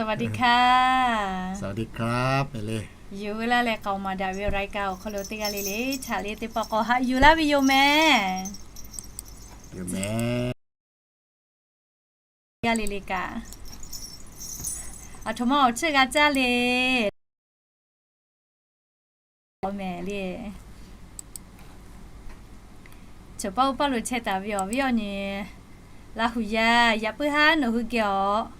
สวัสดีค่ะ สวัสดีครับ le. Yuˬ laˇ leh k'aoˍ maˍ daꞈ ve รายการ awˬ hk'aw lo teˇ g'aˇ le le htaꞈ le teˇ pawˆ k'awꞈ haꞈ yuˬ laˇ ve yoˬ mehˍ. Yoˬ mehˍ. Teˇ g'aˇ le le kaꞈ, aˬ htoꞈ ma awˬ chiˇ g'a caˇ le. Awˬ mehˍ le. Chaˬ paˇ oˇ paˇ lo chehˇ taˍ ve awˬ viˉ awˬ nyi Laˇ hu yaˇ, yaꞈ puiˉ haˉ nawˬ hui geh awˬ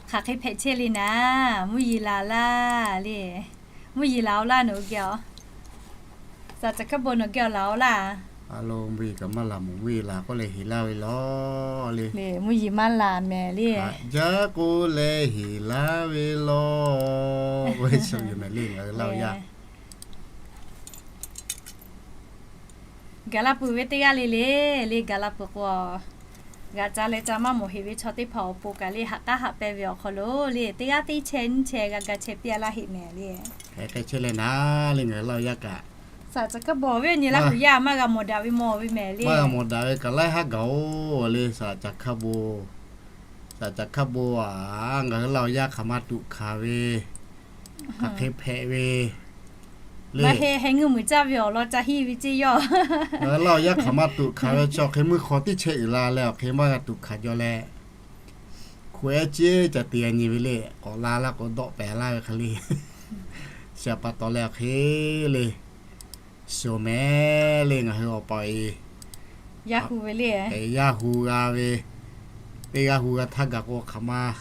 hk'aˬ hk'e hpehꞈ chehˇ le naˍ, mvuhˇ yeˬ laˬ laˇ le. Mvuhˇ yeˬ laˬ-oꞈ laˇ nawˬ hui geh awˬ. Saˍ caˬ hkaˇ bon nawˬ geh awˬ laˬ-oꞈ laˇ. A lo, mvuhˇ yeˬ kaꞈ maˇ laˬ mawˬ, mvuhˇ yeˬ laˬ k'oˆ leh heˍ laˇ ve law le. Mvuhˇ yeˬ maˇ laˬ mehˍ le. Jaˇ k'oˆ leh heˍ laˇ ve law. Yoˬ mehˍ le ngaˬ hui Laˇ hu yaˇ. Gaˬ la peuˬ ve teˇ g'aˇ le le, le gaˬ la peuˬ k'o, g'aꞈ ca leh ca maˇ mawˬ heˍ ve chaw teˇ hpaˍ awˬ pon kaꞈ le haꞈ k'aˉ haꞈ pehnˇ ve awˬ hk'aw lo le teˇ g'aˇ teˇ chehˇ nyiˇ chehˇ g'a ga chehˇ piˇ laˇ heˆ mehˍ le. Hk'e chehˇ leh naˍ le ngaˬ hui Laˇ hu yaˇ kaꞈ. Saˍ caˬ hkaˇ bon awˬ viˉ awˬ nyi Laˇ hu yaˇ maˇ g'a mawˬ daꞈ ve mawˬ ve mehˍ le. Maˇ g'a mawˬ daꞈ ve kaꞈ laiˉ haˉ gaˬ-oꞈ le. Saˍ caˬ hkaˇ bon, saˍ caˬ hkaˇ bon aꞈ, ngaˬ hui Laˇ hu yaˇ hk'aˬ ma tuꞈ hkanˍ ve, hk'aˬ hk'e hpehꞈ ve le. Heh heh ngeuˇ muiˬ caˇ ve awˬ lawn ca hiˆ ve ceˇ yawˇ. Ngaˬ hui Laˇ hu yaˇ hk'aˬ ma tuꞈ hkanˍ ve chi awˬ hk'e meuˇ hk'aw tiˉ chehˇ uiˍ la leh awˬ hk'e maˇ g'a tuꞈ hkanˍ jaw leh, hku ehˉ ceˉ ca te nyi ve le. K'awꞈ la laˇ k'o dawˆ pehˍ laˇ ve hk'e le. Chi pa taw leh awˬ hk'e le, suˍ mehˍ le ngaˬ hui awˬ pa e, yaˇ hu g'a ve, teˇ g'aˇ hu g'a htaˇ gaˬ k'o hk'aˬ ma,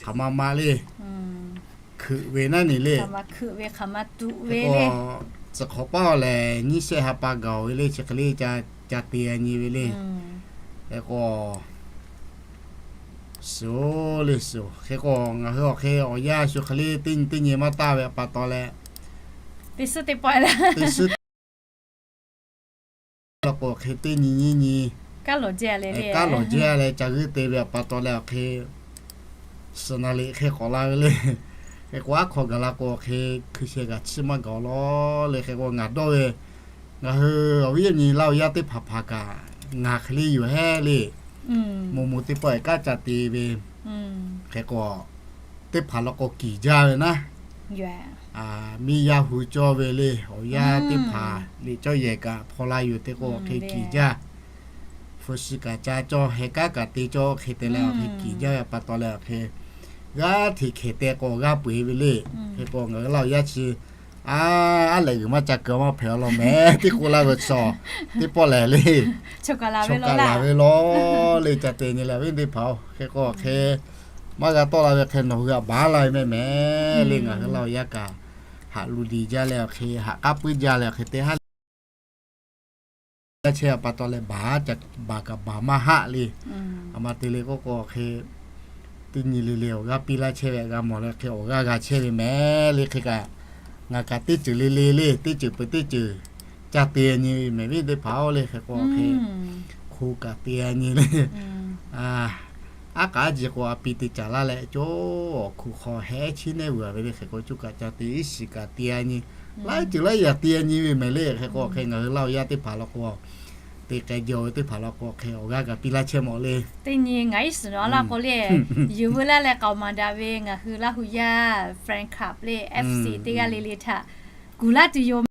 hk'aˬ ma ma le, hkeuꞈ ve naˉ ne le. Hk'e k'o, tcuh hk'awꞈ paˇ lehˬ nyiˇ shehˆ ha pa gaˬ-oˬ ve le chi hk'e le, ca te nyi ve le. Hk'e k'o, suˍ le suˍ. Hk'e k'o ngaˬ hui awˬ hk'e awˬ yanˇ shu hk'e le teˇ nyi teˇ nyi maˇ taˇ ve pa taw leh, teˇ suhˉ teˇ pawˆ la k'o hk'e teˇ nyi nyiˇ nyi kaˉ lawˬ jehˇ leh ca g'euˆ te ve pa taw leh awˬ hk'e, suˍ naˍ liꞈ hk'e k'awꞈ la ve le. Hk'e k'o aˉ hk'aw gaˬ la k'o hk'e hkui sheh g'aꞈ chiˇ maˇ gaˬ law le. Hk'e k'o ngaˬ dawˇ ve, ngaˬ hui awˬ viˉ awˬ nyi Laˇ hu yaˇ teˇ hpaˍ hpaˍ kaꞈ ngaˬ hk'e le yoˬ hehˉ le. Moˍ moˍ teˇ pawˆ e kanˉ ca te ve, hk'e k'o teˇ hpaˍ law k'o kiˬ jaˇ ve naˉ, miˇ yaˇ hu cawˇ ve le. Awˬ yanˇ teˇ hpaˍ liꞈ cawˇ yehˬ kaꞈ hpaw la yoˬ te k'o hk'e kiˬ jaˇ. Hpu shi kaꞈ ca cawˇ, heh kanˉ kaꞈ te cawˇ, hk'e te leh awˬ hk'e kiˬ jaˇ ve pa taw leh awˬ hk'e g'aˇ hteꞈ hkehˍ teh k'o g'aˇ peu eˬ ve le. Hk'e k'o ngaˬ hui Laˇ hu yaˇ chi aˉ, aˉ lehꞈ g'uiˬ maˇ ca keu maˇ hpehꞈ law mehˍ teˇ k'oˆ laˇ ve chaw teˇ pawˆ lehˬ le, chaw kaˬ laˬ ve law le ca te nyi leh awˬ viˉ teˇ hpaˍ-oˬ. Hk'e k'o hk'e maˇ g'a tawˆ la ve hk'e nawˬ hui g'a baˬ laˇ ve mehˍ mehˍ le. Ngaˬ hui Laˇ hu yaˇ kaꞈ haꞈ lu diˬ jaˇ leh awˬ hk'e, haꞈ k'aˉ puiˉ jaˇ leh awˬ hk'e teˇ haˉ le chehˇ pa taw leh baˬ, baˬ kaꞈ baˬ maˇ haˆ le. Aˬ ma te le k'oˆ k'o hk'e teˇ nyi le le awˬ g'aˇ piˇ laˇ chehˇ ve g'a mawˬ leh hk'e awˬ g'aˇ g'a chehˇ ve mehˍ le. Hk'e kaꞈ ngaˬ kaꞈ teˇ ceuˬ le le le teˇ ceuˬ peuˬ teˇ ceuˬ ca te nyi ve mehˍ viˉ teˇ hpaˍ-oˬ le. Hk'e k'o hk'e hko kaꞈ te nyi le. Aˉ k'aˉ ji k'o a pi te caˍ laˇ leh co awˬ hko hk'aw heh chiˉ neˉ vuiˬ ve le. Hk'e k'o co kaꞈ ca te iˉ shiˍ kaꞈ te nyi, laiˉ ceuˬ laiˉ yaꞈ te nyi ve mehˍ le. Hk'e k'o hk'e ngaˬ hui Laˇ hu yaˇ teˇ hpaˍ law k'o te k'ai jaw ve teˇ hpaˍ law k'o hk'e awˬ g'aˇ kaꞈ piˇ laˇ chehˇ mawˬ le. Teˇ nyi ngaˬ iˉ shiˍ nawˬ a laˇ k'o le, yuˬ veu laˇ leh k'aoˍ maˍ daꞈ ve ngaˬ hui Laˇ hu yaˇ fan club le, F C teˇ g'aˇ le le htaꞈ kuˬ laˇ tuˬ yoˬ mehˍ.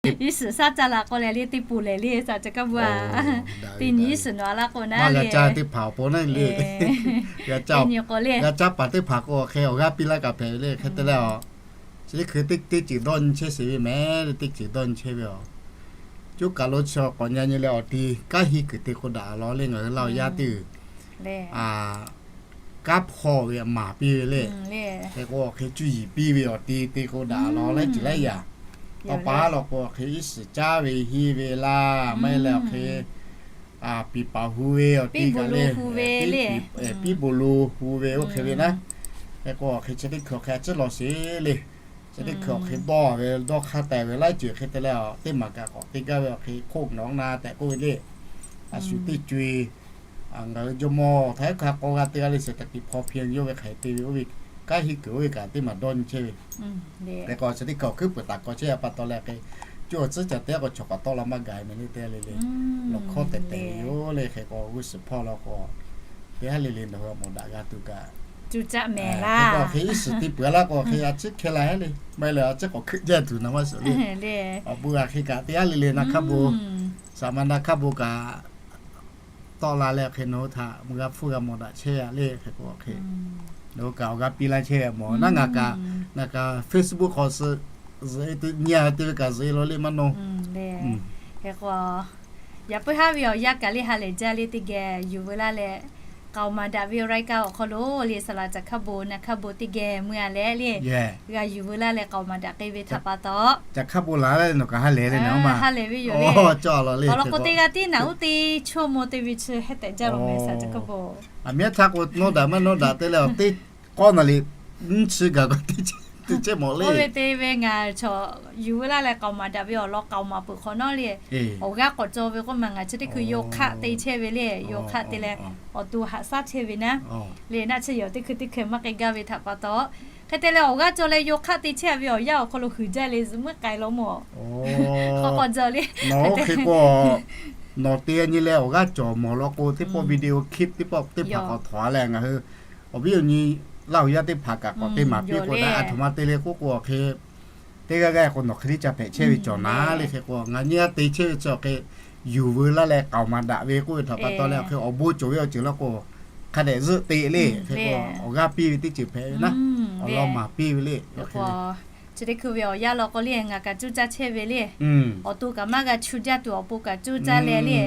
Iˉ shiˍ shaˉ caˇ la k'o leh le teˇ poˬ lehˬ le saˍ caˬ kaˉ bon a. Teˇ nyi iˉ shiˍ nawˬ a laˇ k'o naˉ le, teˇ hpaˍ awˬ pon naˉ le, teˇ nyi k'o le g'a caˇ paˍ teˇ hpaˍ k'o hk'e awˬ g'aˇ piˇ laˇ kaꞈ hpehꞈ ve le. Hk'e te leh a, chi teˇ hkui teˇ ceuˬ dawˇ nyi chehˇ sheˍ ve mehˍ le. Teˇ ceuˬ dawˇ nyi chehˇ ve a, coˇ kaˬ lo chi k'awꞈ nyi nyi leh awˬ ti kanˉ hiˇ kuiˬ te k'o daꞈ law le. Ngaˬ hui Laˇ hu yaˇ teˇ kanˉ hpawˇ ve maˍ piˇ ve le. Hk'e k'o hk'e cuˇ yiˍ piˇ ve awˬ ti te k'o daꞈ law laiˉ ceuˬ laiˉ yaꞈ. Tawˇ pa law k'o hk'e iˉ shiˍ caˇ ve hiˇ ve laˇ, maˇ heˆ leh hk'e piˍ paˍ hu ve awˬ ti kaꞈ le, piˉ bon lo hu ve oˇ hk'e ve naˉ. Hk'e k'o hk'e chi teˇ hkui hk'e a ciˉ law sheˍ le. Chi teˇ hkui awˬ hk'e dawˇ ve dawˇ hk'aˇ tehꞈ ve laiˉ ceuˬ hk'e te leh a, teˇ maˬ kaꞈ k'awꞈ te gaˇ ve awˬ hk'e hk'oˆ nawˉ na tehꞈ k'oˆ ve le. A shu teˇ co e ngaˬ hui jawˇmawˇ htaˇ hk'a k'aw g'a te g'a le sheˍ, taꞈ kiꞈ hpaw hpi yawˇ ve hk'aˬ hk'e te ve oˇ ve kanˉ hiˇ kuiˬ oˇ ve kaꞈ teˇ maˬ dawˇ nyi chehˇ ve. Hk'e k'o chi teˇ hkui awˬ hkuiˉ puiˍ taˍ k'aw chehˇ a pa taw leh hk'e, co awˬ tcuhˉ ca te k'o chaw kaꞈ tawˆ la maˇ gaˬ mehˍ le te le le. Lawˬ hkawˇ tehˬ tehˬ ve yoˬ le. Hk'e k'o g'uˇ suhˍ hpawˇ law k'o Teˇ haˉ le le nawˬ hui mawˬ daꞈ g'a tuˬ kaꞈ, hk'e k'o hk'e iˉ shiˍ te peuˬ laˇ k'o hk'e a ciˉ hkehˇ la heˉ le, maˇ heˆ leh a ciˉ k'awꞈ hkeuꞈ jaˇ tuˬ na maˇ suhˍ le. Awˬ bon a hk'e kaꞈ teˇ haˉ le le na hk'aˇ bon, saˍ ma na hk'aˇ bon kaꞈ tawˆ la leh hk'e nawˬ hui htaꞈ mvuhˇ g'a hpfuhˇ g'a mawˬ daꞈ chehˇ a le. Hk'e k'o hk'e nawˬ hui kaꞈ awˬ g'aˇ piˇ laˇ chehˇ ve mawˬ naˉ ngaˬ kaꞈ, ngaˬ kaꞈ Facebook hk'aw suh zuhꞈ e te nyi a te ve kaꞈ zuhꞈ e law le maˇ nawˇ. Hk'e k'o yaꞈ puiˉ haˉ ve awˬ yanˇ kaꞈ le ha lehˬ jaˇ le teˇ geh yuˬ veu laˇ leh k'aoˍ maˍ daꞈ ve รายการ awˬ hk'aw lo le saˍ laꞈ caˬ hk'aˇ bon naˬ hk'aˇ bon teˇ geh mui a leh le g'a yuˬ veu laˇ leh k'aoˍ maˍ daꞈ k'e ve htaꞈ pa taw, caˬ hk'aˇ bon laˬ leh nawˬ kaꞈ ha lehˬ le naˉ ma, ha lehˬ ve yoˬ le. Awˬ lawn k'o teˇ g'aˇ tiˉ naˬ uˉ te chawˇ maw te ve chi heh tehꞈ jaˇ lo mehˍ saˍ caˬ hk'aˇ bon. Aˬ miˉ htaˇ k'o nawˇ daꞈ maˇ nawˇ daꞈ te leh awˬ teˇ k'awˇ naˬ liꞈ nyiˇ chi gaˬ k'o te chehˇ mawˬ le. Oˇ ve te ve ngaˬ chaw yuˬ veu laˇ leh k'aoˍ maˍ daꞈ ve awˬ lawn k'aoˍ maˍ peuˬ hk'awꞈ nawˉ le, awˬ g'aˇ k'awꞈ caw ve k'oˆ ma ngaˬ chi teˇ hkui yawˇ hk'aˆ te chehˇ ve le. Yawˇ hk'aˆ te leh awˬ to haꞈ shaˉ chehˇ ve naˉ le, naˆ chi yawˬ teˇ hkui teˇ hkui maˇ k'ai gaˇ ve htaꞈ pa taw, hk'e te leh awˬ g'aˇ caw leh yawˇ hk'aˆ te chehˇ ve awˬ yanˇ awˬ hk'aw lo huiˍ jaˇ le zuhꞈ meuˉ k'ai law mawˬ. K'awꞈ k'awꞈ jaw le. Nawˬ oˇ hk'e k'o nawˬ te nyi leh awˬ g'aˇ cawˬ mawˬ law k'o teˇ pawˆ video clip teˇ pawˆ teˇ hpaˍ k'awꞈ htawnˍ a leh ngaˬ hui awˬ viˉ awˬ nyi Laˇ huˍ yaˇ teˇ hpaˍ kaꞈ k'awꞈ te maˍ piˇ k'o naˉ, a htoꞈ ma te le k'oˆ k'o hk'e, teˇ g'aˇ g'aˇ k'o nawˬ hk'e teˇ ca hpehꞈ chehˇ ve cawˬ naˉ le. Hk'e k'o ngaˬ nyi a te chehˇ ve chi awˬ hk'e yuˬ veu laˇ leh k'aoˍ maˍ daꞈ ve k'oˆ ve htaꞈ pa taw leh awˬ hk'e awˬ bon cawˬ ve awˬ ceuˬ law k'o hk'a dehꞈ zuhˆ te le. Hk'e k'o awˬ g'aˇ piˇ ve teˇ ceuˬ hpehꞈ ve naˉ, awˬ lawn maˍ piˇ ve le. Chi teˇ hkui ve awˬ yanˇ law k'o le ngaˬ kaꞈ cuˇ caˇ chehˇ ve le. Awˬ to kaꞈ maˇ g'a chu jaˇ tuˬ awˬ pon kaꞈ cuˇ caˇ leh le,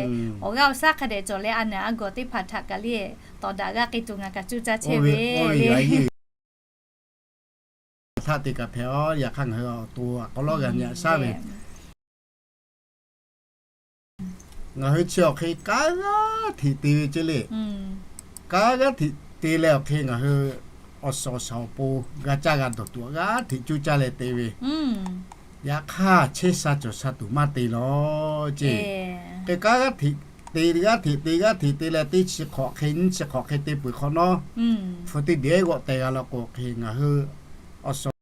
awˬ g'aˇ awˬ shaˉ hk'a dehꞈ cawˬ leh a naˬ a gawˬ teˇ hpaˍ htaꞈ kaꞈ le tawˍ daꞈ g'aˇ k'ai tuˬ ngaˬ kaꞈ cuˇ caˇ chehˇ ve le. Htaˇ te kaꞈ hpehꞈ a, yaꞈ hk'aˇ ngaˬ hui awˬ to a k'aw lawˉ g'a nyi a shaˉ ve ngaˬ hui chi awˬ hk'e kanˉ g'aˇ hteꞈ te ve ceˇ le. Kanˉ g'aˇ hteꞈ te leh awˬ hk'e ngaˬ hui awˬ suhˍ awˬ shaˍ awˬ pon g'a caˇ g'a dawˬ tuˬ g'aˇ hteꞈ cuˇ caˇ leh te ve. Yaꞈ hk'aˇ chehˇ sha cawˬ sha tuˬ maˇ te lawˬ ceˇ. Hk'e kanˉ g'aˇ hteꞈ te g'aˇ hteꞈ te g'aˇ hteꞈ te leh teˇ chi hk'awꞈ hk'e nyiˇ chi hk'awꞈ hk'e te peuˬ hk'awꞈ nawˉ, hpu teˇ dehꞈ g'awˆ teh g'a law k'o hk'e ngaˬ hui awˬ suhˍ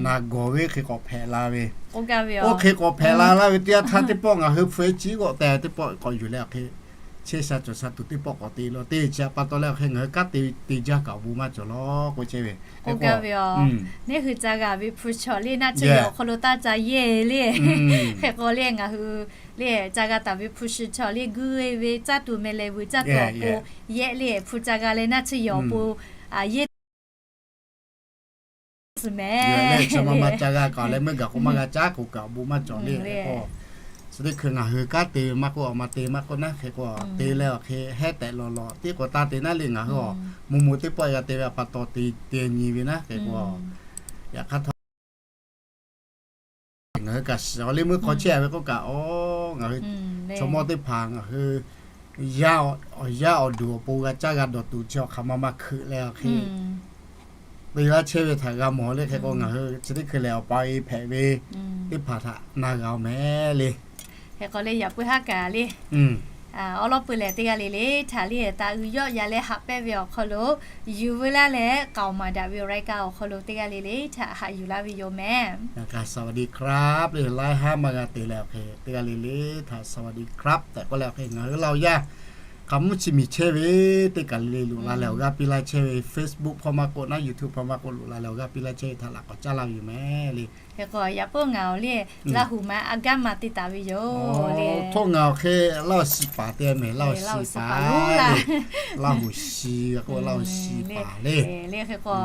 naˬ gawˬ ve hk'e k'awꞈ hpehꞈ la ve. Oˇ hk'e k'awꞈ hpehꞈ la laˇ ve teˇ yanˇ htaˇ teˇ pawˆ ngaˬ hui hpu e ciˉ g'awˆ teh teˇ pawˆ k'awꞈ yuˬ leh awˬ hk'e chehˇ sha cawˬ sha tuˬ teˇ pawˆ k'awꞈ te lawˬ teˇ chi a pa taw leh awˬ hk'e ngaˬ hui kanˉ te ve te jaˇ kaꞈ awˬ bon maˇ cawˬ lawˬ k'oˆ chehˇ ve. Oˇ hk'e ve a, neˇ hui ca g'a ve hpu chaw le naˆ chi yawˬ awˬ hk'aw lo taˇ ca yehˇ le. Hk'e k'o le ngaˬ hui le ca g'a taˍ ve hpu shi chaw le guˇ e ve caˇ tuˬ meh leh vuiˬ caˇ tuˬ awˬ pon yehˆ le hpu ca g'a leh naˆ chi yawˬ awˬ pon yehˇ suhˍ meh. Chi ma ma ca g'a kaꞈ leh meuˇ gaˬ k'o maˇ g'a caˉ k'o kaꞈ awˬ bon maˇ cawˬ le. Hk'e k'o chi teˇ hkui ngaˬ hui kanˉ te ve maˇ k'oˆ awˬ ma te maˇ k'oˆ naˉ hk'e k'o te leh awˬ hk'e hehˉ tehꞈ lawˬ lawˬ tiˉ k'awꞈ taˇ te naˉ le ngaˬ hui a, mvuhˇ mvuhˇ teˇ pawˆ g'a te ve a pa taw te te nyi ve naˉ hk'e k'o, yaꞈ hk'aˇ htawˇ ngaˬ hui kaꞈ shiˍ awˬ le meuˇ hk'aw chehˇ a ve k'oˆ kaꞈ, ngaˬ hui chaw mawˇ teˇ hpaˍ ngaˬ hui yaˇ awˬ duˬ awˬ pon g'a caˇ g'a dawˬ tuˬ chi awˬ hk'aˬ ma ma hkeuꞈ leh awˬ hk'e te laˇ chehˇ ve htaꞈ g'a mawˬ le. Hk'e k'o ngaˬ hui chi teˇ hkui lehˬ awˬ pa e hpehꞈ ve teˇ hpaˍ htaꞈ na g'a meh le. Hk'e k'o le yaꞈ puiˉ haˉ kaꞈ le awˉ lawˉ pui lehˬ teˇ g'aˇ le le htaꞈ le taˍ uiˍ yawˆ yaꞈ leh haꞈ pehnˇ ve awˬ hk'aw lo yuˬ veu laˇ leh k'aoˍ maˍ daꞈ ve awˬ รายการ awˬ hk'aw lo teˇ g'aˇ le le htaꞈ haꞈ yuˬ laˇ ve yoˬ meh. สวัสดีครับ le laiˉ haˉ maˇ g'a te leh awˬ hk'e teˇ g'aˇ le le htaꞈ สวัสดีครับ tehꞈ k'oˆ leh awˬ hk'e ngaˬ hui Laˇ huˍ yaˇ hk'aˬ mvuhˇ chi miˬ chehˇ ve teˇ kaˬ le le loꞈ la leh awˬ g'aˇ piˇ laˇ chehˇ ve Facebook hpawˇ maˇ k'oˆ naˉ YouTube hpawˇ maˇ k'oˆ loꞈ la leh awˬ g'aˇ piˇ laˇ chehˇ ve htaꞈ laꞈ k'awꞈ caˉ laˇ ve yoˬ meh le. Hk'e k'o yaꞈ puiˉ ngaˬ awˬ le Laˇ huˍ ma a gaˇ ma te taˍ ve yoˬ le. Htawˇ ngaˬ awˬ hk'e Laˇ huˍ shiˍ paˍ te meh, Laˇ huˍ shiˍ paˍ le. Laˇ huˍ shiˍ k'o Laˇ huˍ shiˍ paˍ le. Le hk'e k'o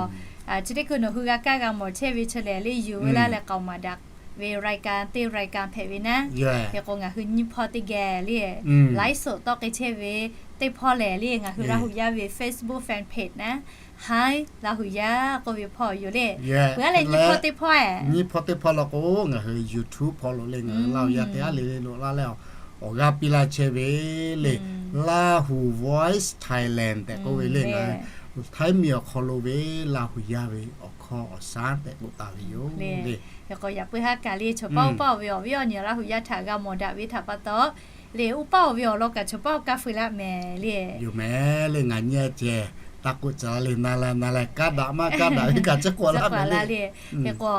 chi teˇ hkui nawˬ hui g'a kaˇ g'a mawˬ chehˇ ve chi lehˬ le yuˬ veu laˇ leh k'aoˍ maˍ daꞈ ve รายการ teˇ รายการ hpehꞈ ve naˉ. Hk'e k'o ngaˬ hui nyiˇ hpawˇ teˇ geh le ไลฟ์สด tawˆ k'ai chehˇ ve teˇ hpawˇ lehˬ le ngaˬ hui Laˇ huˍ yaˇ ve Facebook fan page naˉ, Hi Laˇ huˍ yaˇ k'oˆ ve hpawˇ yoˬ le. Peuˬ a leh nyiˇ hpawˇ teˇ hpawˇ e, nyiˇ hpawˇ teˇ hpawˇ law k'o ngaˬ hui YouTube hpawˇ lo le ngaˬ hui Laˇ huˍ yaˇ teˇ haˉ le le loꞈ la leh awˬ g'aˇ piˇ laˇ chehˇ ve le. Laˇ huˍ Voice Thailand tehꞈ k'oˆ ve le ngaˬ hui Htaiˇ miˬ awˬ hk'aw lo ve Laˇ huˍ yaˇ ve awˬ hkawˇ awˬ shaˉ tehꞈ k'oˆ taˍ ve yoˬ le. Hk'e k'o yaꞈ puiˉ haˉ kaꞈ le chaw paˇ oˇ paˇ oˬ ve awˬ viˉ awˬ nyi Laˇ huˍ yaˇ htaꞈ g'a mawˬ daꞈ ve htaꞈ pa taw le oˇ paˇ oˬ ve awˬ lawn kaꞈ chaw paˇ oˇ kaˇ feu laˇ meh le. Yoˬ meh le ngaˬ nyi a ceh taˇ k'oˆ tcuh le na leh na leh kaˉ daꞈ maˇ kaˉ daꞈ ve kaꞈ chi k'awꞈ laˇ meh le. Hk'e k'o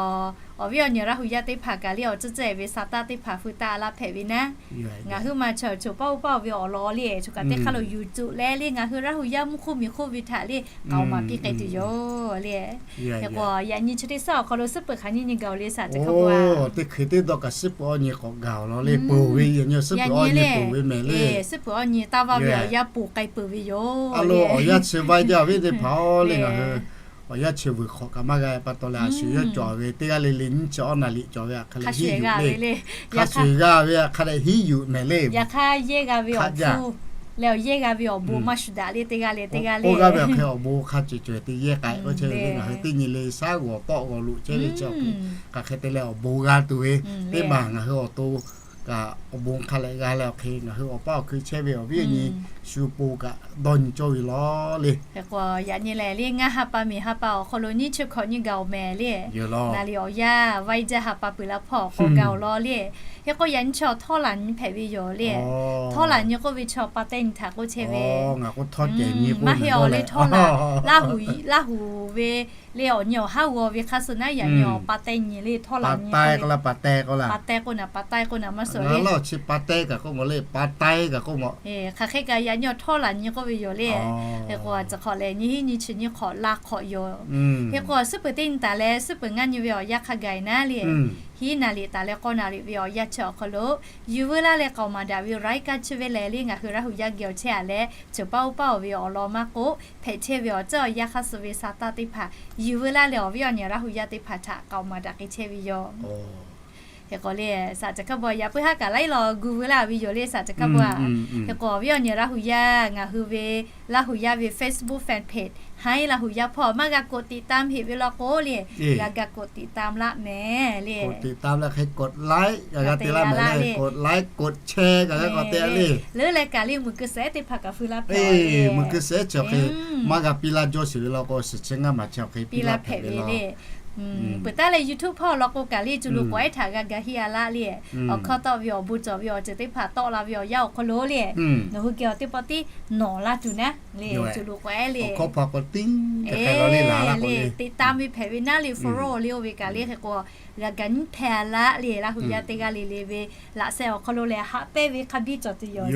Awˬ viˉ awˬ nyi Laˇ hu yaˇ teˇ hpaˍ kaꞈ le awˬ tcuhˇ tcuhˇ ve sa taˇ teˇ hpaˍ feu taˇ a laˇ hpehꞈ ve naˉ, ngaˬ hui maˬ chaw choˬ paˇ oˇ paˇ oˬ ve awˬ lawn le choˬ kaꞈ teˇ hk'aˇ lo YouTube leh le ngaˬ hui Laˇ hu yaˇ mvuhˇ hk'oˆ miˬ hk'oˆ ve htaꞈ le k'aoˍ maˍ piˇ k'ai tuˬ yoˬ le. Hk'e k'o yaꞈ nyi chi teˇ suhˉ awˬ hk'aw lo suhˉ peuˬ hk'aˬ nyiˇ nyi gaˬ-oˬ le saˍ ceˬ hk'a bo a. Teˇ hk'e teˇ dawˇ kaꞈ suhˉ peuˬ awˇ nyi k'awꞈ gaˬ-oˬ law le, peuˬ ve yaꞈ nyi suhˉ peuˬ awˇ nyi peuˬ ve mehˍ le. Suhˉ peuˬ awˇ nyi taˇ vaˇ ve awˬ yanˇ ponˬ k'ai peuˬ ve yoˬ. A lo awˬ yanˇ chi vaˇ jaˇ ve teˇ hpaˍ-oˬ le ngaˬ hui awˬ yanˇ chi vuiˬ hk'awꞈ kaꞈ maˇ g'a pa taw leh a shu yawˇ cawˬ ve teˇ g'aˇ le le nyiˇ chi awˇ naˍ liꞈ cawˬ ve hk'a leh hiˉ yuˬ le. Hk'a shuˍ g'a ve hk'a leh hiˉ yuˬ mehˍ le. Yaꞈ hk'aˇ yehˇ g'a ve awˬ hpfuhˇ leh awˬ yehˇ g'a ve awˬ bon maˇ shuˍ daꞈ le teˇ g'aˇ le teˇ g'aˇ le. Oˇ g'aˇ ve awˬ hk'e awˬ bon hk'a cawˬ cawˬ te yehˇ k'ai k'oˆ chehˇ ve le ngaˬ hui teˇ nyi le shaˉ g'awˬ tawˆ g'awˬ loꞈ chehˇ ve chi awˬ hk'e k'aꞈ hk'e te leh awˬ bon g'a tuˬ ve teˇ maˬ ngaˬ hui awˬ to kaꞈ awˬ bon hk'a leh g'a leh awˬ hk'e ngaˬ hui awˬ paˇ awˬ hkui chehˇ ve awˬ viˉ awˬ nyi shu pon kaꞈ dawˇ nyi cawˇ ve law le. Hk'e k'o yaꞈ nyi lehˬ le ngaˇ ha pa miˬ ha pa awˬ hk'aw lo nyiˇ chi hkawꞈ nyiˇ gaˬ-oˬ mehˍ le. Naˍ liꞈ awˬ yanˇ vaˇ jaˇ ha pa peuˬ la hpawˇ k'awꞈ gaˬ-oˬ law le. Hk'e k'o yaꞈ nyi chi htawˇ laˬ nyi hpehꞈ ve yoˬ le. Htawˇ laˬ nyi k'oˆ ve chi pa teh nyi htaꞈ k'oˆ chehˇ ve. Maˇ heˆ awˬ le htawˇ laˬ, Laˇ hu ve le awˬ nyi awˬ haˉ g'aw ve hk'a suh naˉ yaꞈ nyi awˬ pa teh nyi le htawˇ laˬ nyi pa teh k'o naˍ pa teh k'o naˍ maˇ suh le. Chi pa teh kaꞈ k'oˆ mawˬ le pa teh kaꞈ k'oˆ mawˬ. Hk'aˬ hk'e kaꞈ yaꞈ nyi awˬ htawˇ laˬ nyi k'oˆ ve yoˬ le. Hk'e k'o tcuh hk'awꞈ lehˬ nyi hiˉ nyi chi nyi hk'awꞈ la hk'awꞈ yoˬ. Hk'e k'o suhˉ peuˬ teˇ nyi taˍ leh suhˉ peuˬ ngaˇ nyi ve awˬ yanˇ hk'a gaˬ-e naˉ le. Hiˉ naˍ liꞈ taˍ leh k'awˇ naˍ liꞈ ve awˬ yanˇ chi awˬ hk'aw lo yuˬ veu laˇ leh k'aoˍ maˍ daꞈ ve raiˉ kaˇ chi ve lehˬ le ngaˬ hui Laˇ hu yaˇ geh awˬ chehˇ a leh cawˬ paˇ oˇ paˇ awˬ ve awˬ lawn maˇ k'oˆ hpehꞈ chehˇ ve awˬ tcuhˇ awˬ yanˇ hk'a suh ve sa taˇ teˇ hpaˍ yuˬ veu laˇ leh awˬ viˉ awˬ nyi Laˇ hu yaˇ teˇ hpaˍ htaꞈ k'aoˍ maˍ daꞈ k'ai chehˇ ve yoˬ. Hk'e k'o le saˍ ceˬ hk'a bo yaꞈ puiˉ haˉ kaꞈ laiˉ law gu veu laˇ ve yoˬ le saˍ ceˬ hk'a bo a. Hk'e k'o awˬ viˉ awˬ nyi Laˇ hu yaˇ ngaˬ hui ve Laˇ hu yaˇ ve Facebook fan page Haiˉ Laˇ hu yaˇ hpawˇ maˇ g'a กดติดตาม heꞈ ve law k'o le g'a ga กดติดตาม laˇ mehˍ le. กดติดตาม leh hk'e กดไลค์ g'a te laˇ mehˍ le. กดไลค์ กดแชร์ g'a k'awꞈ te le. Leuˉ leh kaꞈ le meuˬ keu shehˉ teˇ hpaˍ kaꞈ feu laˇ hpehꞈ le. Meuˬ keu shehˉ chi hk'e maˇ g'a piˇ laˇ jawˇ sheˍ ve law k'o shiˍ chi ngaˇ maˬ chi hk'e piˇ laˇ hpehꞈ ve le. Peuˬ taˉ leh YouTube hpawˇ law k'o kaꞈ le co lo k'awꞈ ehˉ htaꞈ g'a ga heˆ a laˇ le. Awˬ hkawˇ tawˆ ve awˬ bon cawˬ ve awˬ ceuˬ teˇ hpaˍ tawˆ la ve awˬ yanˇ awˬ hk'aw lo le, nawˬ hui geh awˬ teˇ pawˆ tiˉ nawˬ laˇ tuˬ naˉ le co lo k'awꞈ ehˉ le. ติดตาม ve hpehꞈ ve naˉ le follow le oˇ ve kaꞈ le hk'e k'o g'a ga nyiˇ hpehꞈ a laˇ le. Laˇ hu yaˇ teˇ g'aˇ le le ve laꞈ sheh awˬ hk'aw lo lehˬ haꞈ pehnˇ ve hk'a biˇ cawˬ tuˬ yoˬ.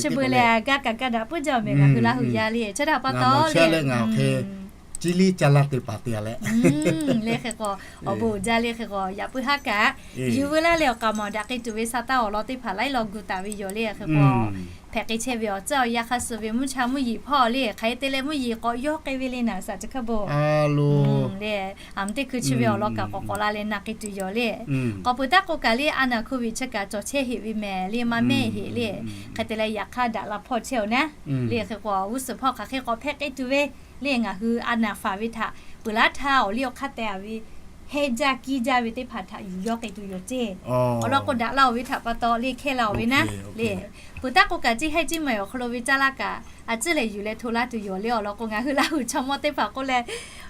Chi beuꞈ lehˬ g'a kaꞈ ga daꞈ puiˉ jaˇ mehˍ ngaˬ hui Laˇ hu yaˇ le. Chi htaꞈ pa taw le ngaˬ hk'e ciˇ liˇ ca laˇ te paˍ te a leh le hk'e k'o awˬ bon uiˍ jaˇ le hk'e k'o yaꞈ puiˉ haˉ kaꞈ yuˬ veu laˇ leh awˬ k'aoˍ maˍ daꞈ k'ai tuˬ ve sa taˇ awˬ lawn teˇ hpaˍ laiˉ law gu taˍ ve yoˬ le hk'e k'o hpehꞈ k'ai chehˇ ve awˬ tcuhˇ awˬ yanˇ hk'a suh ve mvuhˇ cha mvuhˇ yeˬ hpawˇ le hk'aˬ hk'e te leh mvuhˇ yeˬ k'awꞈ yawˇ k'ai ve le naˍ saˍ ceˬ hk'a bo le. Aˬ mvuhˇ teˇ hkui chi ve awˬ lawn kaꞈ k'awꞈ k'awꞈ la leh na k'ai tuˬ yoˬ le. K'awꞈ peuˬ taˉ k'o kaꞈ le a naˍ โควิด chi kaꞈ cawˬ chehˇ heˆ ve mehˍ le maˇ mehˆ heˆ le. Hk'e te leh yaꞈ hk'aˇ daꞈ la hpawˇ chehˇ-oˬ naˉ le hk'e k'o g'uˇ suhˍ hpawˇ hk'aˬ hk'e k'awꞈ hpehꞈ k'ai tuˬ ve le ngaˬ hui a naˍ faˍ ve htaꞈ peuˬ laˇ htaˇ awˬ liˇ awˬ hk'aˇ tehꞈ a ve heh jaˇ kiˇ jaˇ ve teˇ hpaˍ htaꞈ yuˬ yawˇ k'ai tuˬ yoˬ ceˇ. Awˬ lawn k'o daꞈ la-oˬ ve htaꞈ pa taw le hkehˇ la-oˬ ve naˉ le. Peuˬ taˉ k'o kaꞈ ceˇ hehˇ ceˇ maˬ awˬ hk'aw lo ve caˇ laˇ kaꞈ a ciˉ lehˬ yuˬ leh hto laˇ tuˬ yoˬ le. Awˬ lawn k'o ngaˬ hui Laˇ hu chaw mawˇ teˇ hpaˍ k'oˆ leh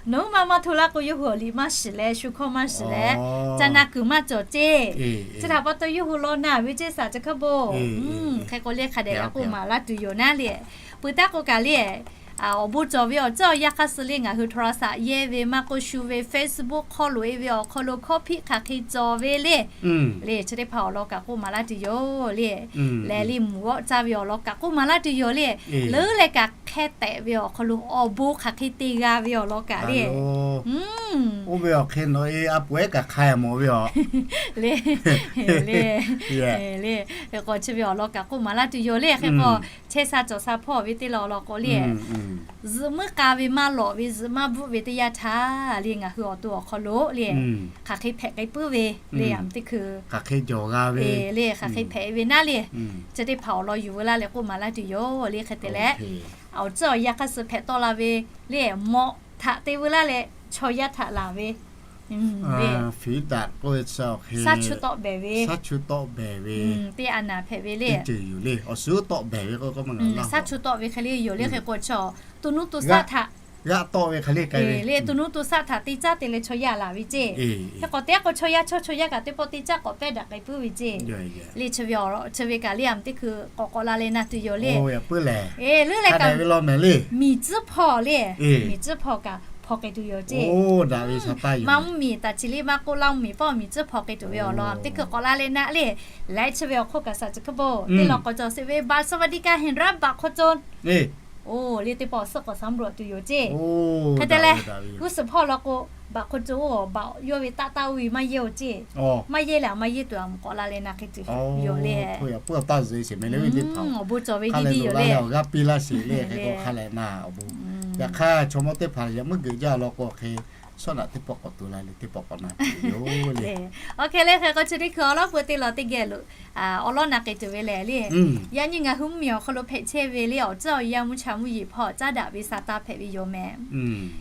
nawˬ hui maˇ maˇ hto laˇ k'o yawˇ hui awˬ liꞈ maˇ shiˍ leh shu hkawˇ maˇ shiˍ leh ca na kuiˬ maˇ cawˬ ceˇ. Chi htaꞈ pa taw yawˇ hui law na ve ceˇ saˍ ceˬ hk'a bo hk'e k'o le hk'a dehꞈ yaꞈ k'oˆ maˍ laˇ tuˬ yoˬ naˉ le. Peuˬ taˉ k'o kaꞈ le awˬ bon cawˬ ve awˬ ceuˬ awˬ yanˇ hk'a suh le ngaˬ hui โทรศัพท์ yehˇ ve maˇ k'oˆ shu ve Facebook hk'aw loꞈ-e ve awˬ hk'aw lo hkawˇ hpiˆ hk'aˬ hk'e cawˬ ve le le chi teˇ hpaˍ awˬ lawn kaꞈ k'oˆ maˍ laˇ tuˬ yoˬ le. Lehˬ le mvuhˬ g'awˆ caˇ ve awˬ lawn kaꞈ k'oˆ maˍ laˇ tuˬ yoˬ le. Leuˉ leh kaꞈ hk'e tehꞈ ve awˬ hk'aw lo awˬ bon hk'aˬ hk'e te g'a ve awˬ lawn kaꞈ le oˇ ve awˬ hk'e nawˬ e a poˍ ehˉ kaꞈ hk'a mawˬ ve a le le le k'awꞈ chi ve awˬ lawn kaꞈ k'oˆ maˍ laˇ tuˬ yoˬ le. Hk'e k'o chehˇ sha cawˬ sha hpawˇ ve teˇ lawn awˬ lawn k'o le zuhꞈ muiˉ k'a ve maˇ lawꞈ ve zuhꞈ maˇ bvuhˆ ve teˇ yanˇ htaˇ le ngaˬ hui awˬ to awˬ hk'aw lo le hk'aˬ hk'e hpehꞈ k'ai puiˉ ve le a teˇ hkui hk'aˬ hk'e jawˬ g'a ve le hk'aˬ hk'e hpehꞈ ve naˉ le. Chi teˇ hpaˍ awˬ lawn yuˬ veu laˇ leh k'oˆ maˍ laˇ tuˬ yoˬ le. Hk'e te leh awˬ ceuˬ awˬ yanˇ hk'a suh hpehꞈ tawˆ la ve le mawꞈ htaꞈ te veu laˇ leh chaw yaˇ htaꞈ laˬ ve le shaˉ chu tawˆ behˬ ve shaˉ chu tawˆ behˬ ve teˇ a naˍ hpehꞈ ve le. Awˬ suhˉ tawˆ behˬ ve k'o shaˉ chu tawˆ ve hk'e le yoˬ le. Hk'e k'o chaw to nuˇ to shaˆ htaꞈ g'aˆ tawˆ ve hk'e le k'ai ve le to nuˇ to shaˆ htaꞈ teˇ caˉ te leh chaw yaˇ laˬ ve ceˇ. Hk'e k'awꞈ te k'o chaw yaˇ chawˇ chaw yaˇ kaꞈ teˇ pawˆ teˇ caˉ k'awꞈ pehˇ daꞈ k'ai puiˉ ve ceˇ. Le chi ve awˬ chi ve kaꞈ le a teˇ hkui k'awꞈ k'awꞈ la leh na tuˬ yoˬ le. Leuˉ leh kaꞈ miˬ tcuhˉ hpawˇ le miˬ tcuhˉ hpawˇ kaꞈ hpaw k'ai tuˬ yoˬ ceˇ. Ma mvuhˇ miˬ taˍ ciˍ liˇ maˇ k'oˆ, laˇ mvuhˇ miˬ pawˆ miˬ tcuhˉ hpawˇ k'ai tuˬ ve awˬ lawn teˇ hkui k'awꞈ la leh naˆ le, laiˉ chi ve awˬ hk'oˆ kaꞈ saˍ tcuh hkaˇ bon teˇ law k'awꞈ cawˬ sheˍ ve บัตรสวัสดิการแห่งรัฐ บัตรคนจน oˬ le teˇ pawˆ suhˆ k'awꞈ สำรวจ tuˬ yoˬ ceˇ. Hk'e te leh, g'uˇ suhˍ hpawˇ law k'o, บัตรคนจน oˬ baꞈ yawˇ ve taˆ taˇ oˇ ve maˇ yehˇ oˬ ceˇ. Maˇ yehˇ leh a maˇ yehˇ tuˬ a mvuhˇ k'awꞈ la leh naˆ hk'e tuˬ yoˬ le. Awˬ bon cawˬ ve diˇ diˇ yoˬ le. G'a piˇ laˇ sheˍ le hk'e k'o hk'a leh na awˬ bon. Yaꞈ hk'aˇ chaw mawˇ teˇ hpaˍ yaꞈ meuˉ geuꞈ jaˇ law k'o hk'e, shawˉ naꞈ teˇ pawˆ k'awꞈ tuˬ la le teˇ pawˆ k'awꞈ na yoˬ le. Awˬ hk'e leh hk'e k'o chi teˇ hkui awˬ lawˉ peuˬ teˇ law teˇ geh lo awˬ lawˉ na k'ai tuˬ ve lehˬ le. Yaꞈ nyi ngaˬ hui mvuhˇ miˬ awˬ hk'aw lo hpehꞈ chehˇ ve le awˬ tcuhˉ awˬ yanˇ mvuhˇ cha mvuhˇ yeˬ hpawˇ caˉ daꞈ ve sa taˇ hpehꞈ ve yoˬ mehˍ.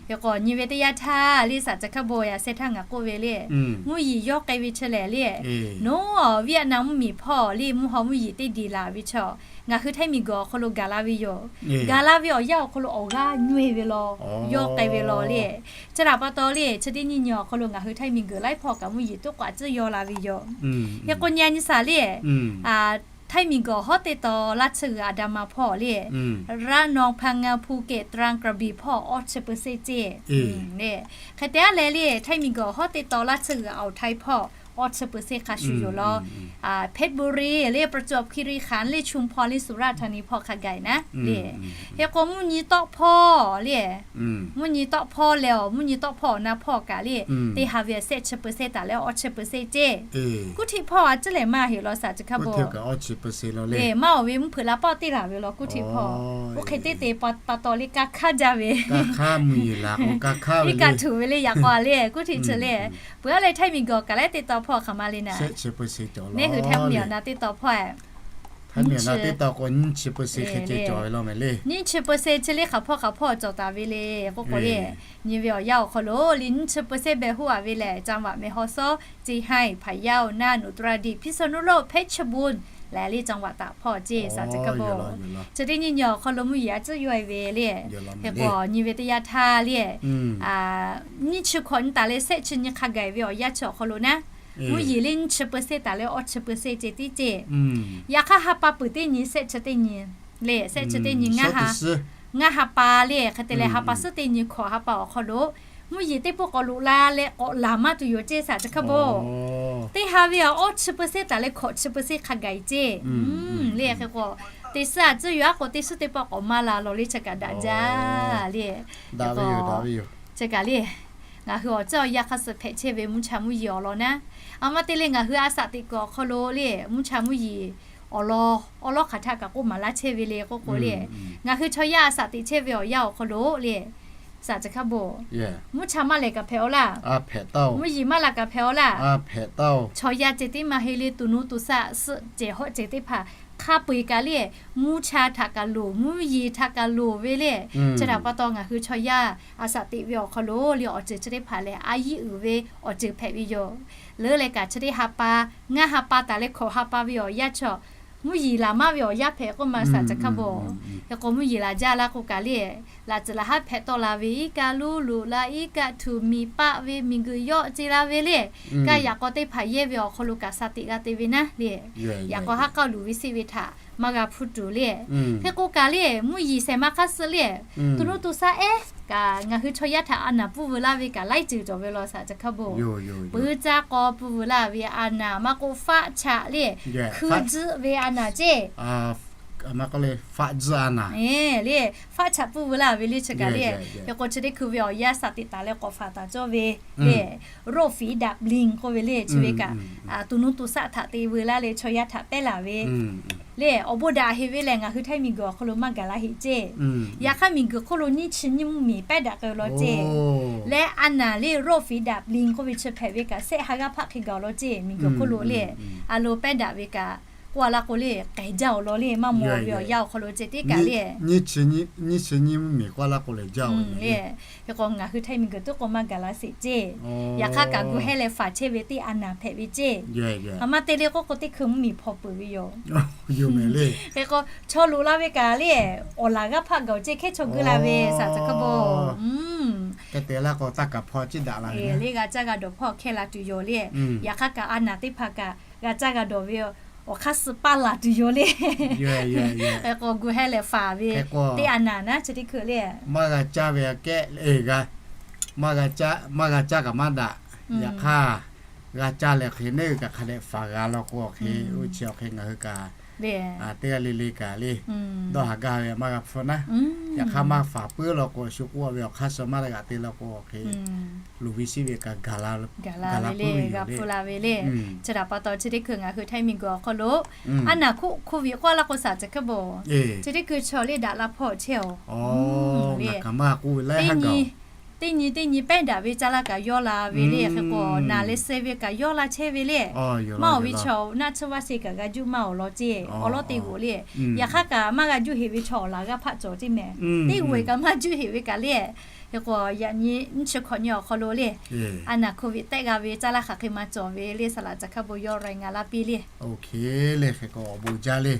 Hk'e k'o nyi ve teˇ yanˇ htaˇ le saˍ tcuh hkaˇ bon yaꞈ sheh htaˇ ngaˬ k'oˆ ve le, mvuhˇ yeˬ yawˇ k'ai ve chi lehˬ le, nawˬ Vietnam mvuhˇ miˬ hpawˇ le mvuhˇ haw mvuhˇ yeˬ teˇ diˬ laˬ ve chaw ngaˬ hui Htaiˇ miˬ guiˬ awˬ hk'aw lo gaˬ la ve yoˬ. Gaˬ la ve awˬ yanˇ awˬ hk'aw lo awˬ g'aˇ nyi ve law, yawˇ k'ai ve law le. Chi htaꞈ pa taw le chi teˇ nyi nyi awˬ hk'aw lo ngaˬ hui Htaiˇ miˬ guiˬ laiˉ hpawˇ kaꞈ mvuhˇ yeˬ toˉ k'awꞈ tcuhˉ yaw la ve yoˬ. Hk'e k'o nyi a nyi saˍ le, Htaiˇ miˬ guiˬ hawˉ teˇ taw laˇ tsuhˇ g'uiˬ อันดามัน hpawˇ le, ระนอง พังงา ภูเก็ต ตรัง กระบี่ hpawˇ awˇ chi เปอร์เซ็นต์ ceˇ. Hk'e te a leh le Htaiˇ miˬ guiˬ hawˉ teˇ taw laˇ tsuhˇ g'uiˬ อ่าวไทย hpawˇ awˇ chi เปอร์เซ็นต์ hk'a shuˍ yoˬ law. เพชรบุรี le, ประจวบคีรีขันธ์ le, ชุมพร le, สุราษฎร์ธานี hpawˇ hk'a gaˬ naˉ le. Hk'e k'o mvuhˇ nyi tawˆ hpawˇ le, mvuhˇ nyi tawˆ hpawˇ leh awˬ mvuhˇ nyi tawˆ hpawˇ awˬ na hpawˇ kaꞈ le, teˇ ha ve shehˆ chi เปอร์เซ็นต์ taˍ leh awˇ chi เปอร์เซ็นต์ ceˇ. Kuˇ htiˆ hpawˇ a ciˉ lehˬ maˇ heˆ law saˍ tcuh hkaˇ bon le maˇ awˬ ve mvuhˇ hpeuꞈ la pawˆ teˇ laˬ ve law kuˇ htiˆ hpawˇ. Oˇ hk'e teˇ te pa taw le ka hkaˇ jaˇ ve, iˉ kaˆ tuˬ ve le yaꞈ k'aw le kuˇ htiˆ chi le. Peuˬ a leh Htaiˇ miˬ guiˬ kaꞈ leh teˇ taw hpawˇ hk'aˬ ma le naˉ, neˇ hui Htaiˇ miˬ awˬ na teˇ taw hpawˇ nyiˇ chi เปอร์เซ็นต์ chi le hk'aˬ hpawˇ hk'aˬ hpawˇ cawˬ taˍ ve le. Nyi ve awˬ yanˇ awˬ hk'aw lo le nyiˇ chi เปอร์เซ็นต์ beh hoˆ a ve lehˬ จังหวัดแม่ฮ่องสอน เชียงราย พะเยา น่าน อุตรดิตถ์ พิษณุโลก เพชรบูรณ์ leh le จังหวัดตาก hpawˇ ceˇ saˍ tcuh hkaˇ bon. Chi teˇ nyi nyi awˬ hk'aw lo mvuhˇ yeˬ a ciˉ yawˇ e ve le. Hk'e k'o nyi ve teˇ yanˇ htaˇ le nyiˇ chi hkawꞈ nyi taˍ leh shehˆ chi nyi hk'a gaˬ ve awˬ yanˇ chi awˬ hk'aw lo naˉ, mvuhˇ yeˬ le nyiˇ chi เปอร์เซ็นต์ taˍ leh awˇ chi เปอร์เซ็นต์ ceˇ tiˉ ceˇ. Yaꞈ hk'aˇ ha pa peuˬ teˇ nyi shehˆ chi teˇ nyi le, shehˆ chi teˇ nyi ngaˇ ha pa le hk'e te leh ha pa suhˉ teˇ nyi hkawꞈ ha pa awˬ hk'aw lo mvuhˇ yeˬ teˇ pawˆ k'awꞈ loꞈ la leh k'awꞈ laˬ maˇ tuˬ yoˬ ceˇ saˍ tcuh hkawˇ bon. Teˇ ha ve awˇ chi เปอร์เซ็นต์ taˍ leh hkawꞈ chi เปอร์เซ็นต์ hk'a gaˬ ceˇ le. Hk'e k'o teˇ suhˉ a ciˉ yoˬ a k'o teˇ suhˉ teˇ pawˆ k'awꞈ maˇ la law le chi kaꞈ daꞈ jaˇ le. Chi kaꞈ le ngaˬ hui awˬ ceuˬ awˬ yanˇ hk'a suh hpehꞈ chehˇ ve mvuhˇ cha mvuhˇ yeˬ awˬ lawn naˉ, a ma te le ngaˬ hui a shaꞈ teꞈ kuiˬ awˬ hk'aw lo le mvuhˇ cha mvuhˇ yeˬ awˬ lawn awˉ lawˉ hk'aˬ htaˇ kaꞈ k'oˆ maˍ laˇ chehˇ ve le k'oˆ k'o le, ngaˬ hui chaw yaˇ a shaꞈ teꞈ chehˇ ve awˬ yanˇ awˬ hk'aw lo le saˍ tcuh hkaˇ bon, mvuhˇ cha maˇ lehˬ kaꞈ hpehꞈ aw laˇ, mvuhˇ yeˬ maˇ la kaꞈ hpehꞈ aw laˇ. Chaw yaˇ ceh tiˉ maˇ heˆ le, tuˬ nuˇ tuˬ shaˆ suhˆ cehˬ hawˆ cehˬ teˇ hpaˍ hk'a peu eˬ kaꞈ le mvuhˇ cha htaꞈ kaꞈ loˍ, mvuhˇ yeˬ htaꞈ kaꞈ loˍ ve le. Chi htaꞈ pa taw ngaˬ hui chaw yaˇ a shaꞈ teꞈ ve awˬ hk'aw lo le awˬ ceuˬ chi teˇ hpaˍ lehˬ a yiˉ uiˍ ve awˬ ceuˬ hpehꞈ ve yoˬ. Leuˉ leh kaꞈ chi teˇ ha pa ngaˇ ha pa taˍ leh hkawꞈ ha pa ve awˬ yanˇ chaw mvuhˇ yeˬ laˬ maˇ ve awˬ yanˇ hpehꞈ k'oˆ ma saˍ tcuh hkaˇ bon. Hk'e k'o mvuhˇ yeˬ laˬ jaˇ laˇ k'o kaꞈ le laꞈ tcuhˍ laꞈ haˉ hpehꞈ tawˆ la ve iˉ kaˆ luˇ loꞈ la iˉ kaˆ htuꞈ miˬ paˆ ve miˬ guiˬ yawˆ ce la ve le. Kaˇ yaꞈ k'aw teˇ hpaˍ yehˇ ve awˬ hk'aw lo kaꞈ sha teꞈ g'a te ve naˉ le. Yaꞈ k'aw haˉ k'aˇ luˬ ve seˆ ve htaꞈ maˇ g'a hpuˇ tuˬ le. Hk'e k'o kaꞈ le mvuhˇ yeˬ shehˍ ma hk'aˇ suh le tuˬ nuˇ tuˬ shaˆ ehˉ kaꞈ ngaˬ hui chaw yaˇ htaꞈ a naˍ pfuhˇ veu laˇ ve kaꞈ laiˉ ceuˬ cawˬ ve law saˍ tcuh hkaˇ bon. Puiˉ caˇ k'aw pfuhˇ veu laˇ ve a naˍ maˇ k'oˆ faˆ chaꞈ le, hkui tzuhˆ ve a naˍ ceˇ. Maˇ k'oˆ le faˆ tzuhˆ a naˍ le, faˆ chaꞈ pfuhˇ veu laˇ ve le chi kaꞈ le. Hk'e k'o chi teˇ hkui ve awˬ yanˇ sha teꞈ taˍ leh k'awꞈ faˍ taˍ cawˇ ve le, โรคฝีดาดลิง k'oˆ ve le chi ve kaꞈ tuˬ nuˇ tuˬ shaˆ htaꞈ te veu laˇ leh chaw yaˇ htaꞈ pehˉ laˬ ve le. Awˬ bon daꞈ heˆ ve lehˬ ngaˬ hui Htaiˇ miˬ guiˬ awˬ hk'aw lo maˇ gaˬ laˇ heˆ ceˇ. Yaꞈ hk'aˇ miˬ guiˬ hk'oˆ lo nyiˇ chi nyiˇ mvuhˇ miˬ pehˉ daꞈ k'ai law ceˇ. Leh a naˍ le โรคฝีดาดลิง k'oˆ ve chi hpehꞈ ve kaꞈ shehˆ ha g'aˇ hpaˆ hk'e gaˬ law ceˇ miˬ guiˬ hk'oˆ lo le. A lo pehˉ daꞈ ve kaꞈ k'oˆ a laˇ k'o le k'ehˬ jaˇ awˬ lawn le maˇ maw ve awˬ yanˇ awˬ hk'aw lo ceˇ teˇ kaꞈ le. Nyiˇ chi nyiˇ mvuhˇ miˬ k'oˆ a laˇ k'o lehˬ jaˇ awˬ le. Hk'e k'o ngaˬ hui Htaiˇ miˬ guiˬ tuˉ k'o maˇ gaˬ laˇ sheˍ ceˇ. Yaꞈ hk'aˇ kaꞈ gu hehˇ leh faˍ chehˇ ve teˇ a naˍ hpehꞈ ve ceˇ. A ma te le k'oˆ k'o teˇ hkui mvuhˇ miˬ hpaw peuˬ ve yoˬ. Hk'e k'o chaw loꞈ la ve kaꞈ le awˬ laˬ g'aˇ hpaˆ gaˬ ceˇ hkehˉ chaw gu la ve saˍ tcuh hkaˇ bon. Hk'e te laˇ k'o taˇ kaˍ hpaw ciˉ daꞈ la ve le g'a caˇ g'a dawˬ hpawˇ hkehˇ la tuˬ yoˬ le. Yaꞈ hk'aˇ kaꞈ a naˍ teˇ hpaˍ kaꞈ g'a caˇ g'a dawˬ ve awˬ hk'aˇ suh paˇ laˬ tuˬ yoˬ le. Hk'e k'o gu hehˇ leh faˍ ve teˇ a naˍ naˉ chi teˇ hkui le maˇ g'a caˇ ve aꞈ kehˉ le g'a maˇ g'a caˇ kaꞈ maˇ daꞈ. Yaꞈ hk'aˇ, g'a caˇ leh awˬ hk'e neˉ hui kaꞈ hk'a dehꞈ faˍ g'a law k'o awˬ hk'e, oˇ chi awˬ hk'e ngaˬ hui kaꞈ teˇ g'aˇ le le kaꞈ le, dawˇ haˍ gaˇ ve maˇ g'a hpfuhˇ naˉ. Yaꞈ hk'aˇ maˇ faˍ puiˉ law k'o, shu k'oˆ ve awˬ hk'aˇ suh maˇ daꞈ g'a te law k'o awˬ hk'e, loˍ ve shiˉ ve kaꞈ gaˬ la puiˉ ve yoˬ le. Chi htaꞈ pa taw chi teˇ hkui ngaˬ hui Htaiˇ miˬguiˬ awˬ hk'aw lo a naˍ hk'oˆ hk'oˆ ve k'oˆ laˇ k'o saˍ ca hk'aˇ bo, chi teˇ hkui chaw le daꞈ la hpawˇ chehˇ-oˬ. Teˇ nyi teˇ nyi pehˉ daꞈ ve caˇ laˇ kaꞈ yawˇ la ve le. Hk'e k'o naˍ leh suh ve kaꞈ yawˇ la chehˇ ve le. Maˇ awˬ ve chaw naˆ tsuhˇ vaˇ sheˍ kaꞈ g'a juˇ maˇ awˬ lawn ceˇ, awˬ lawˉ te g'oꞈ le. Yaꞈ hk'aˇ kaꞈ maˇ g'a juˇ heˍ ve chaw awˬ laˬ g'aˇ hpaˆ cawˬ ceˇ mehˍ. Teˇ g'oꞈ kaꞈ maˇ juˇ heˍ ve kaꞈ le. Hk'e k'o yaꞈ nyi nyiˇ chi hkawꞈ nyi awˬ hk'aw lo le, a naˍ hk'oˆ ve tehˆ g'a ve caˇ laˇ hk'aˬ hk'e maˇ cawˬ ve le saˍ laꞈ ca hk'aˇ bo yawˇ รายงาน laˇ piˇ le. Oˇ hk'e le, hk'e k'o awˬ bon jaˇ le.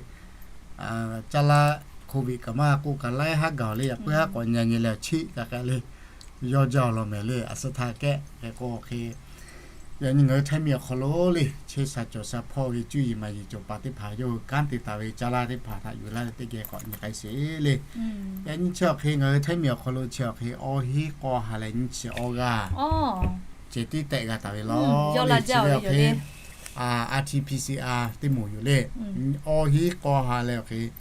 Caˇ laˇ hk'oˆ ve kaꞈ maˇ k'oˆ kaꞈ laiˉ haˉ gaˬ le. Yaꞈ puiˉ haˉ k'awꞈ nyi nyi leh awˬ chiˉ kaꞈ kaꞈ le, yawˇ jaˇ awˬ lawn mehˍ le. A suh htaˇ kehˉ hk'e k'o hk'e, yaꞈ nyi ngaˬ hui Htaiˇ miˬ awˬ hk'aw lo le, chehˇ sha cawˬ sha hpawˇ ve cuˇ yiˍ maˍ yiˍ cawˬ paˍ teˇ hpaˍ yawˇ hui kanˉ te taˍ ve caˇ laˇ teˇ hpaˍ htaꞈ yuˬ laˇ ve teˇ geh k'awꞈ nyi k'ai sheˍ le. Yaꞈ nyi chi awˬ hk'e ngaˬ hui Htaiˇ miˬ awˬ hk'aw lo chi awˬ hk'e awˇ hinˉ k'aw ha leh nyiˇ chi awˇ g'aˇ ceh tiˉ tehˆ g'a taˍ ve law le. Chi ve awˬ hk'e R T P C R teˇ moˍ yoˬ le. Awˇ hinˉ k'aw ha leh awˬ hk'e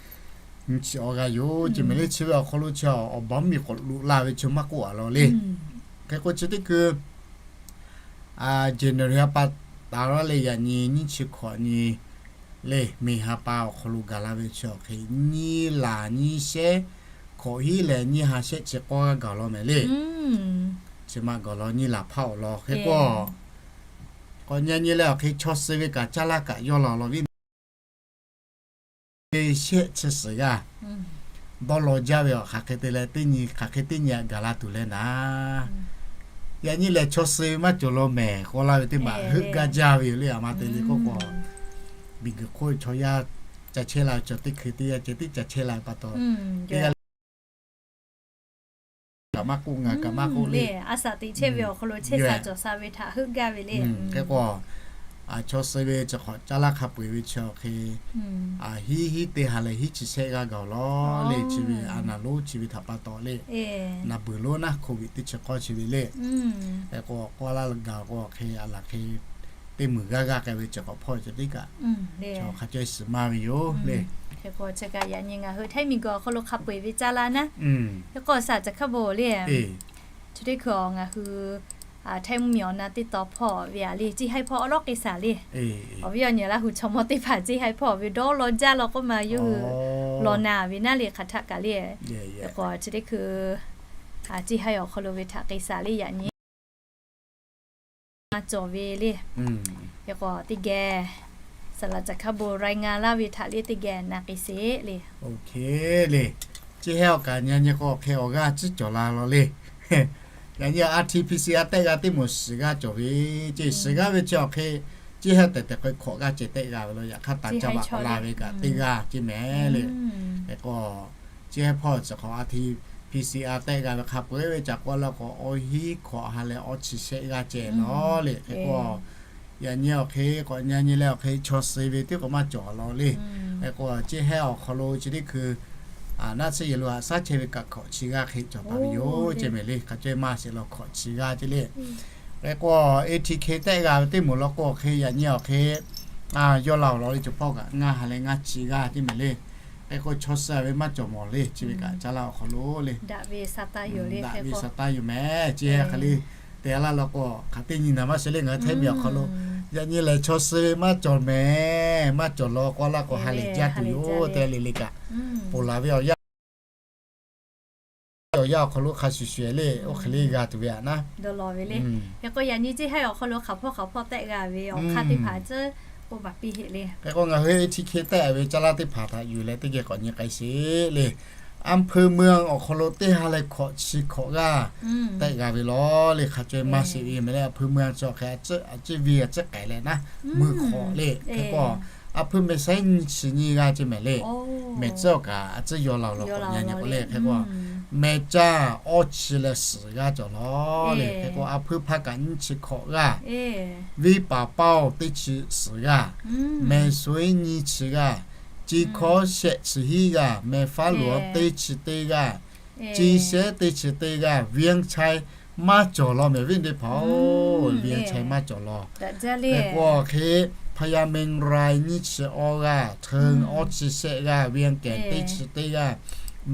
nyiˇ chi awˇ g'aˇ yoˬ. Chi mehˍ le chi ve awˬ hk'aw lo chi awˬ baˬ mvuhˇ miˬ k'awꞈ loꞈ la ve chi maˇ k'oˆ a law le. Hk'e k'o chi teˇ hkui January ha pa taˍ laˇ leh yaꞈ nyi nyiˇ chi hkawꞈ nyi le, May ha pa awˬ hk'aw lo gaˬ la ve chi awˬ hk'e nyiˇ laˬ nyiˇ shehˉ hkawꞈ hiˉ leh nyiˇ ha shehˆ chi k'awˇ g'aˇ gaˬ law mehˍ le. Chi ma gaˬ law nyiˇ laˬ hpaˇ awˬ lawn hk'e k'o, k'awꞈ nyi nyi leh awˬ hk'e chaw suh ve kaꞈ caˇ laˇ kaꞈ yawˇ law law viˉ ve shehˆ chi suhˍ g'aˇ dawˇ law jaˇ ve awˬ hk'aˬ hk'e te leh teˇ nyi hk'aˬ hk'e teˇ nyi aꞈ gaˬ la tuˬ leh naˍ. Yaꞈ nyi lehˬ chaw suh ve maˇ cawˬ law mehˍ k'aw laˇ ve teˇ maˬ heuˆ gaˇ jaˇ ve yoˬ le. A ma te le k'oˆ k'o, miˬguiˬ hk'oˆ chaw yaˇ ca chehˇ la ve chaw teˇ hkui teˇ yanˇ ceh tiˉ ca chehˇ la ve pa taw, teˇ g'aˇ le kaꞈ maˇ k'oˆ, ngaˬ kaꞈ maˇ k'oˆ le. A shaꞈ teꞈ chehˇ ve awˬ hk'aw lo chehˇ sha cawˬ sha ve htaꞈ heuˆ gaˇ ve le. Hk'e k'o, chaw suh ve chi hk'awꞈ caˇ laˇ hk'a peu-eˬ ve chi awˬ hk'e, hiˉ hiˉ teˇ ha leh hiˉ chi shehˆ g'aˇ gaˬ law le. Chi ve a naˍ lonˉ chi ve htaꞈ pa taw le, naˍ beuˬ lonˉ naˉ hk'oˆ ve teˇ chi k'awˇ chi ve le. Hk'e k'o k'awˇ laˇ gaˬ k'o hk'e a laˬ hk'e teˇ meunˍ g'aˇ g'aˇ k'ai ve chi hk'awꞈ hpawˇ ceh tiˉ kaꞈ, chaw hk'a caweh shiˍ maˇ ve yoˬ le. Hk'e k'o chi kaꞈ yaꞈ nyi ngaˬ hui Htaiˇ miˬguiˬ awˬ hk'aw lo hk'a peu-eˬ ve caˇ laˇ naˉ. Hk'e k'o shaˍ ca hk'aˇ bo le, chi teˇ hkui awˬ ngaˬ hui Htaiˇ mvuhˇ miˬ awˬ na teˇ taw hpawˇ ve a le, Ciˇ Haiˇ hpawˇ awˉ lawˉ k'ai shaˍ le. Awˬ viˉ awˬ nyi Laˇ hu chaw mawˇ teˇ hpaˍ Ciˇ Haiˇ hpawˇ ve dawˇ law jaˇ law k'oˆ ma yawˇ hui law na ve naˉ le hk'aˬ htaˆ kaꞈ le. Hk'e k'o chi teˇ hkui Ciˇ Haiˇ awˬ hk'aw lo ve htaꞈ k'ai shaˍ le yaꞈ nyi maˇ cawˬ ve le. Hk'e k'o teˇ geh saˍ laꞈ ca hk'aˇ bon รายงาน laˇ ve htaꞈ le teˇ geh na k'ai sheˍ le. Le, Ciˇ Haiˇ awˬ kaꞈ nyi nyi k'o hk'e awˬ g'aˇ ciˉ cawˬ la law le. Yaꞈ nyi R T P C R tehˆ g'a teˇ moˍ shiˍ g'aˇ cawˬ ve, ceˇ shiˍ g'aˇ ve chi awˬ hk'e Ciˇ Haiˇ tehˬ tehˬ k'ai hkawꞈ g'aˇ ceh tehˆ g'a ve law. Yaꞈ hk'aˇ taˍ caˇ baˬ k'awꞈ la ve kaꞈ teˇ g'aˇ ceˇ mehˍ le. Hk'e k'o, Ciˇ Haiˇ hpawˇ chi hk'awꞈ R T P C R tehˆ g'a ve hk'a peu-eˬ ve ca k'oˆ laˇ k'o awˇ hinˉ hkawꞈ ha leh awˇ chi shehˆ g'aˇ ceh law le. Hk'e k'o, yaꞈ nyi awˬ hk'e k'awꞈ nyi nyi leh awˬ hk'e chaw suh ve teˇ k'awꞈ maˇ cawˬ law le. Hk'e k'o Ciˇ Haiˇ awˬ hk'aw lo chi teˇ hkui naˆ tsuhˇ yehˬ lo haꞈ shaˉ chehˇ ve kaꞈ hkawꞈ chi g'aˇ hk'e cawˬ taˍ ve yoˬ ceˇ mehˍ le. Hk'a caweh maˇ sheˍ law hkawꞈ chi g'aˇ ceˇ le. Hk'e k'o A T K tehˆ g'a ve teˇ moˍ law k'o hk'e yaꞈ nyi awˬ hk'e yawˇ la awˬ lawn le cawˬ hpawˇ kaꞈ ngaˇ ha leh ngaˇ chi g'aˇ ceˇ mehˍ le. Hk'e k'o chaw suh ve maˇ cawˬ mawˬ le chi ve kaꞈ caˇ laˇ awˬ hk'aw lo le. Daꞈ ve sa taˇ yoˬ mehˍ. Ciˇ Haiˇ hk'e le te laˇ law k'o hk'aˬ teˇ nyi naˍ maˇ sheˍ le ngaˬ hui Htaiˇ miˬ awˬ hk'aw lo. Yaꞈ nyi lehˬ chaw suh ve maˇ cawˬ mehˍ, maˇ cawˬ law k'oˆ laˇ k'o ha lehˬ jaˇ tuˬ yoˬ tehꞈ le le kaꞈ ponˬ laˬ ve awˬ yanˇ awˬ yanˇ awˬ hk'aw lo hk'a shuˍ shuˍ le oˇ hk'e le g'a tuˬ ve aꞈ naˉ. Hk'e k'o yaꞈ nyi Ciˇ Haiˇ awˬ hk'aw lo hk'aˬ hpawˇ hk'aˬ hpawˇ tehˆ g'a ve awˬ hk'aˇ teˇ hpaˍ tcuhˉ k'oˆ baˬ piˇ heˆ le. Hk'e k'o ngaˬ hui A T K tehˆ ve caˇ laˇ teˇ hpaˍ htaꞈ yuˬ leh teˇ geh k'awꞈ nyi k'ai sheˍ le. อำเภอเมือง awˬ hk'aw lo teˇ ha leh hkawꞈ chi hkawꞈ g'aˇ tehˆ g'a ve law le. Hk'a caweh maˇ sheˍ ve mehˍ le. อำเภอเมือง chi awˬ hk'e a ciˉ ve a ciˉ k'ai leh naˉ mui hk'awꞈ le. Hk'e k'o a hpui mehˍ saiˉ nyi chi nyi g'aˇ ceˇ mehˍ le. Mehˍ tcuhˉ awˬ kaꞈ a ciˉ yaw laˬ law k'awꞈ nyi nyi k'o le. Hk'e k'o mehˍ caˇ awˇ chi leh suhˍ g'aˇ cawˬ law le. Hk'e k'o a hpui hpaˇ kaꞈ nyiˇ chi hkawꞈ g'aˇ, venˇ paˍ paoˇ teˇ chi suhˍ g'aˇ, mehˍ suiˉ nyiˇ chi g'aˇ, ciˇ hkawˉ shehˆ chi hiˉ g'aˇ, mehˍ faˉ loˍ teˇ chi teˇ g'aˇ, ciˇ shehˉ teˇ chi teˇ g'aˇ, venˇ chaiˇ Maˇ cawˬ law mehˍ viˉ teˇ hpaˍ-oˬ, เวียงชัย maˇ cawˬ law. Hk'e k'o hk'e, พญาเมรุ nyiˇ chi awˇ g'aˇ, เทิง awˇ chi shehˆ g'aˇ, เวียงแก่น teˇ chi teˇ g'aˇ,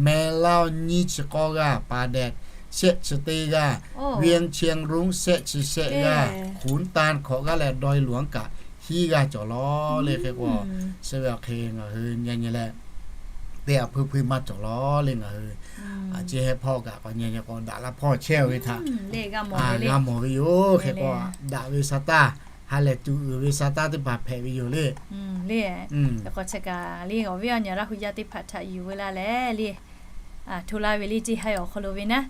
แม่ลาว nyiˇ chi k'awˇ g'aˇ, ป่าแดด shehˆ chi teˇ g'aˇ, เวียงเชียงรุ้ง shehˆ chi shehˆ g'aˇ, ขุนตาล hkawꞈ g'aˇ leh ดอยหลวง kaꞈ hiˉ g'aˇ cawˬ law le. Hk'e k'o, chi ve awˬ hk'e ngaˬ hui nyi nyi leh, teˇ a hpuiˇ hpuiˇ maˇ cawˬ law le. Ngaˬ hui a ciˉ hehˉ hpawˇ kaꞈ k'awꞈ nyi nyi k'o, daꞈ la hpawˇ chehˇ-oˬ ve htaꞈ g'a mawˬ ve yoˬ. Hk'e k'o, daꞈ ve sa taˇ, ha lehˬ tuˬ uiˍ ve sa taˇ teˇ hpaˍ hpehꞈ ve yoˬ le. Le, k'awꞈ chi kaꞈ le, awˬ viˉ awˬ nyi Laˇ hu yaˇ teˇ hpaˍ htaꞈ yuˬ veu la leh le, hto laˇ ve le, Ciˇ haiˬ awˬ hk'aw lo ve naˉ,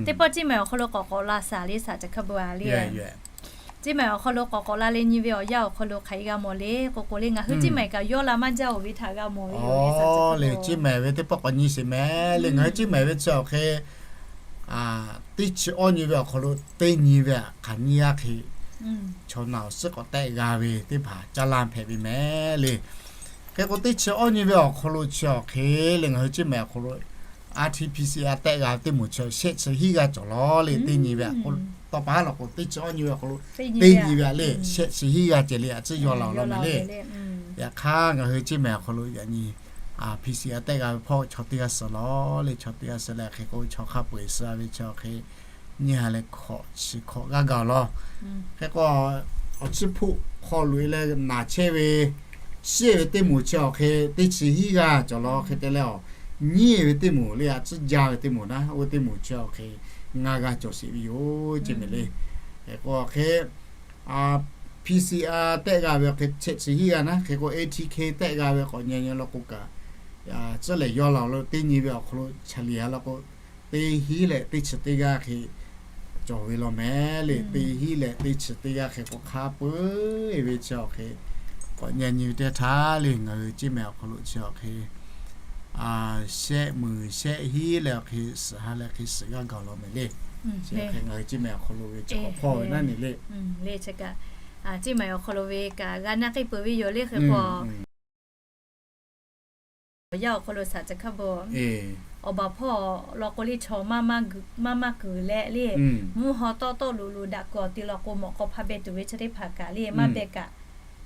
teˇ pawˆ Ciˇ mehˍ awˬ hk'aw lo k'awꞈ k'awꞈ la shaˍ le, shaˍ chi hk'a beuꞈ a le. Ciˇ mehˍ awˬ hk'aw lo k'awꞈ k'awꞈ la leh nyi ve awˬ yanˇ awˬ hk'aw lo hk'aˬ hk'e g'a mawˬ le k'o k'o le, ngaˬ hui Ciˇ mehˍ kaꞈ yawˇ la maˇ jaˇ-oˬ ve htaꞈ g'a mawˬ ve yoˬ le. Ciˇ mehˍ ve teˇ pawˆ k'awꞈ nyi sheˍ mehˍ le. Ngaˬ hui Ciˇ mehˍ ve chi awˬ hk'e, teˇ chi awˇ nyi ve awˬ hk'aw lo teˇ nyi ve htaꞈ hk'aˬ nyiˇ g'aˇ hk'e, chaw naˬ awˬ suhˉ k'awꞈ tehˆ g'a ve teˇ hpaˍ caˇ lanˇ hpehꞈ ve mehˍ le. Hk'e k'o, teˇ chi awˇ nyi ve awˬ hk'aw lo chi awˬ hk'e le, ngaˬ hui Ciˇ mehˍ awˬ hk'aw lo R T P C R tehˆ g'a ve teˇ moˍ chi shehˆ chi hiˉ g'aˇ cawˬ law le. Teˇ nyi ve a k'o, tawˇ pa haˉ law k'o, teˇ chi awˇ nyi ve awˬ hk'aw lo teˇ nyi ve a le, shehˆ chi hiˉ g'aˇ ceh le, a ciˉ yaw la-oˬ law mehˍ le. Yaꞈ hk'aˇ, ngaˬ hui Ciˇ mehˍ awˬ hk'aw lo yaꞈ nyi P C R tehˆ g'a ve hpawˇ chaw teˇ g'aˇ suh law le. Chaw teˇ g'aˇ suh leh hk'e k'o, chaw hk'a peu-eˬ suh ve chi awˬ hk'e, nyiˇ ha leh hkawꞈ chi hkawꞈ g'aˇ gaˬ-oˬ law. Hk'e k'o, awˬ chiˇ hpoˆ hk'aw loꞈ-e leh naˬ chehˇ ve, shiˉ ve teˇ moˍ chi awˬ hk'e teˇ chi hiˉ g'aˇ cawˬ law. Hk'e te leh, awˬ nyiˇ ve teˇ moˍ le, a ciˉ jaˇ ve teˇ moˍ naˉ, oˇ ve teˇ moˍ chi awˬ hk'e ngaˇ g'aˇ cawˬ sheˍ ve yoˬ ceˇ mehˍ le. Hk'e k'o, awˬ hk'e P C R tehˆ g'a ve awˬ hk'e shehˆ chi hiˉ g'aˇ naˉ, hk'e k'o A T K tehˆ g'a ve k'awꞈ nyi nyi law k'o kaꞈ, ciˉ lehˬ yaw la-oˬ law, teˇ nyi ve awˬ hk'aw lo chaˬ liꞈ ha law k'o, teˇ hiˉ leh teˇ chi teˇ g'aˇ hk'e cawˬ ve law mehˍ le. Teˇ hiˉ leh teˇ chi teˇ g'aˇ hk'e k'o, hk'a peu-eˬ ve chi awˬ hk'e k'awꞈ nyi nyi ve teˇ htaˇ le, ngaˬ hui Ciˇ mehˍ awˬ hk'aw lo chi awˬ hk'e shehˆ muiˬ shehˆ hiˉ leh awˬ hk'e suhˍ ha leh hk'e suhˍ g'aˇ gaˬ law mehˍ le. Chi hk'e ngaˬ hui Ciˇ mehˍ awˬ hk'aw lo ve chi k'awꞈ hpawˇ ve naˉ ne le. Ciˇ mehˍ awˬ hk'aw lo ve kaꞈ g'a naˆ k'ai peuˬ ve yoˬ le. Hk'e k'o, awˬ yanˇ awˬ hk'aw lo shaˍ chi hk'a beuꞈ, awˬ baˬ hpawˇ law k'o le, chaw maˇ maˇ kuiˬ leh le, mvuhˇ haw tawˆ tawˆ luˬ luˬ daꞈ kuiˬ awˬ te law k'o, mawꞈ k'aw hpaˇ beh tuˬ ve chi teˇ hpaˍ kaꞈ le, maˇ beh kaꞈ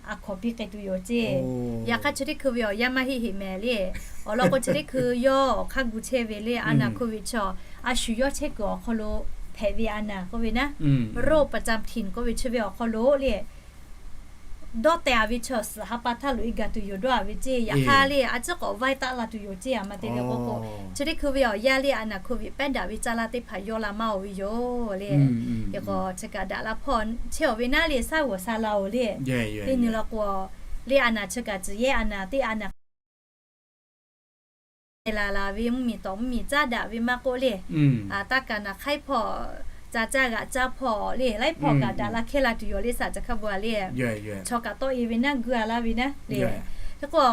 a hkawnˍ piˇ k'ai tuˬ yoˬ ceˇ. Yaꞈ hk'aˇ, chi teˇ hkui ve awˬ yanˇ maˇ heˆ heˆ mehˍ le. Awˬ lawn k'o, chi teˇ hkui yawˇ awˬ hk'aˇ gu chehˇ ve le, a naˬ hkui ve chaw, a shu yawˇ chehˇ kuiˬ awˬ hk'aw lo hpehꞈ ve a naˬ k'oˆ ve naˉ, โรคประจำถิ่น k'oˆ ve chi ve awˬ hk'aw lo le, dawˇ teh-a ve chaw suhˍ ha pa htaˇ loꞈ-e gaˬ tuˬ yoˬ dawˇ-a ve ceˇ. Yaꞈ hk'aˇ le, a ciˉ k'awꞈ vaiˇ taˆ la tuˬ yoˬ ceˇ a ma te le k'o k'o, chi teˇ hkui ve awˬ yanˇ le, a naˬ hkui ve pehˉ daꞈ ve caˇ laˇ teˇ hpaˍ yaw la maˇ-oˬ ve yoˬ le. Hk'e k'o, chi kaꞈ daꞈ la hpawˇ chehˇ-oˬ ve naˉ le, shaˉ g'awˬ sha la-oˬ le. Teˇ nyi law k'o, le a naˬ chi kaꞈ tcuh yehˇ a naˬ teˇ a naˬ la la ve mvuhˇmiˬ tawˍ mvuhˇmiˬ caˉ daꞈ ve maˇ k'oˆ le, taˇ kaꞈ naˬ hk'aiˉ hpawˇ, ca caˇ g'aꞈ caˇ hpawˇ le, laiˉ hpawˇ kaꞈ daꞈ la hkehˇ la tuˬ yoˬ le shaˍ chi hk'a beuꞈ a le. Chaw kaꞈ tawˆ-e ve naˉ gu-a laˇ ve naˉ le. Hk'e k'o,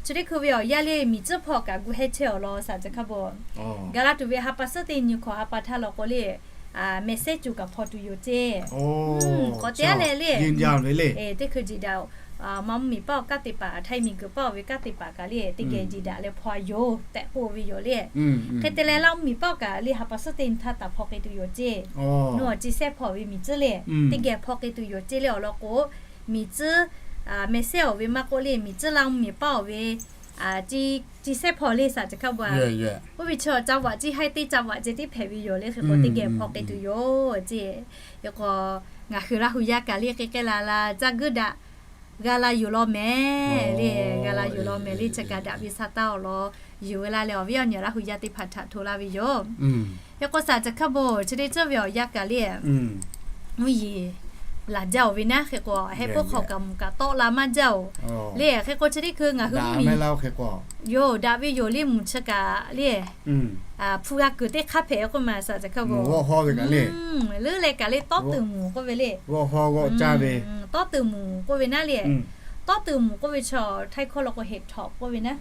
chi teˇ hkui ve awˬ yanˇ le, miˬ tcuhˉ hpawˇ kaꞈ gu hehˇ chehˇ-oˬ law shaˍ chi hk'a beuꞈ. Gaˬ la tuˬ ve ha pa suhˉ teˇ nyi hkawꞈ ha pa htaˇ law k'o le, mehˍ sehˉ cuˬ kaꞈ hpaw tuˬ yoˬ ceˇ. K'awꞈ te-a leh le, teˇ hkui jeˬ daꞈ, maˇ mvuhˇmiˬ paˇ-oˬ kanˉ te paˍ, Htaiˇ miˬguiˬ paˇ-oˬ ve kanˉ te paˍ kaꞈ le, teˇ geh jeˬ daꞈ leh hpaw-a yoˬ tehꞈ k'oˆ ve yoˬ le. Hk'e te leh, Laˇ mvuhˇmiˬ paˇ-oˬ kaꞈ le ha pa suhˉ teˇ nyi htaˇ taˍ hpaw k'ai tuˬ yoˬ ceˇ. Nawˬ chi sehˉ hpaw ve miˬ tcuhˉ le, teˇ geh hpaw k'ai tuˬ yoˬ ceˇ le. Awˬ lawn k'o, miˬ tcuhˉ mehˍ sehˉ-oˬ ve maˇ k'oˆ le, miˬ tcuhˉ Laˇ mvuhˇmiˬ paˇ-oˬ ve, chi sehˉ hpaw le shaˍ chi hk'a beuꞈ. Oˇ ve chi ca vaꞈ ciˇ haiˇ teˇ ca vaꞈ ceh tiˉ hpehꞈ ve yoˬ le. Hk'e k'o, teˇ geh hpaw k'ai tuˬ yoˬ ceˇ. Hk'e k'o, ngaˬ hui Laˇ hu yaˇ kaꞈ le hk'e k'ai la la caˇ guiˇ daꞈ g'a la yoˬ law mehˍ le. G'a la yoˬ law mehˍ le. Chi kaꞈ daꞈ ve sa taˇ awˬ lawn yuˬ ve la leh, awˬ viˉ awˬ nyi Laˇ hu yaˇ teˇ hpaˍ htaꞈ hto laˇ ve yoˬ. Hk'e k'o, shaˍ chi hk'a beuꞈ chi teˇ ceuˬ ve awˬ yanˇ kaꞈ le, mvuhˇ yeˬ laˬ jaˇ-oˬ ve naˉ. Hk'e k'o, heh puiˉ hk'aw kaꞈ mvuhˇ kaꞈ tawˆ la maˇ jaˇ-oˬ le. Hk'e k'o, chi teˇ hkui ngaˬ hui mvuhˇ miˬ yoˬ daꞈ ve yoˬ le. Mvuhˇ chi kaꞈ le, hpu g'a kuiˬ teˇ hk'aˇ hpehꞈ k'oˆ ma shaˍ chi hk'a beuꞈ. Leuˉ leh kaꞈ le, tawˇ tuˬ mvuhˇ k'oˆ ve le. Tawˇ tuˬ mvuhˇ k'oˆ ve naˉ le. Tawˇ tuˬ mvuhˇ k'oˆ ve chaw Htaiˇ hkawˇ law k'o เห็ดถอบ k'oˆ ve naˉ.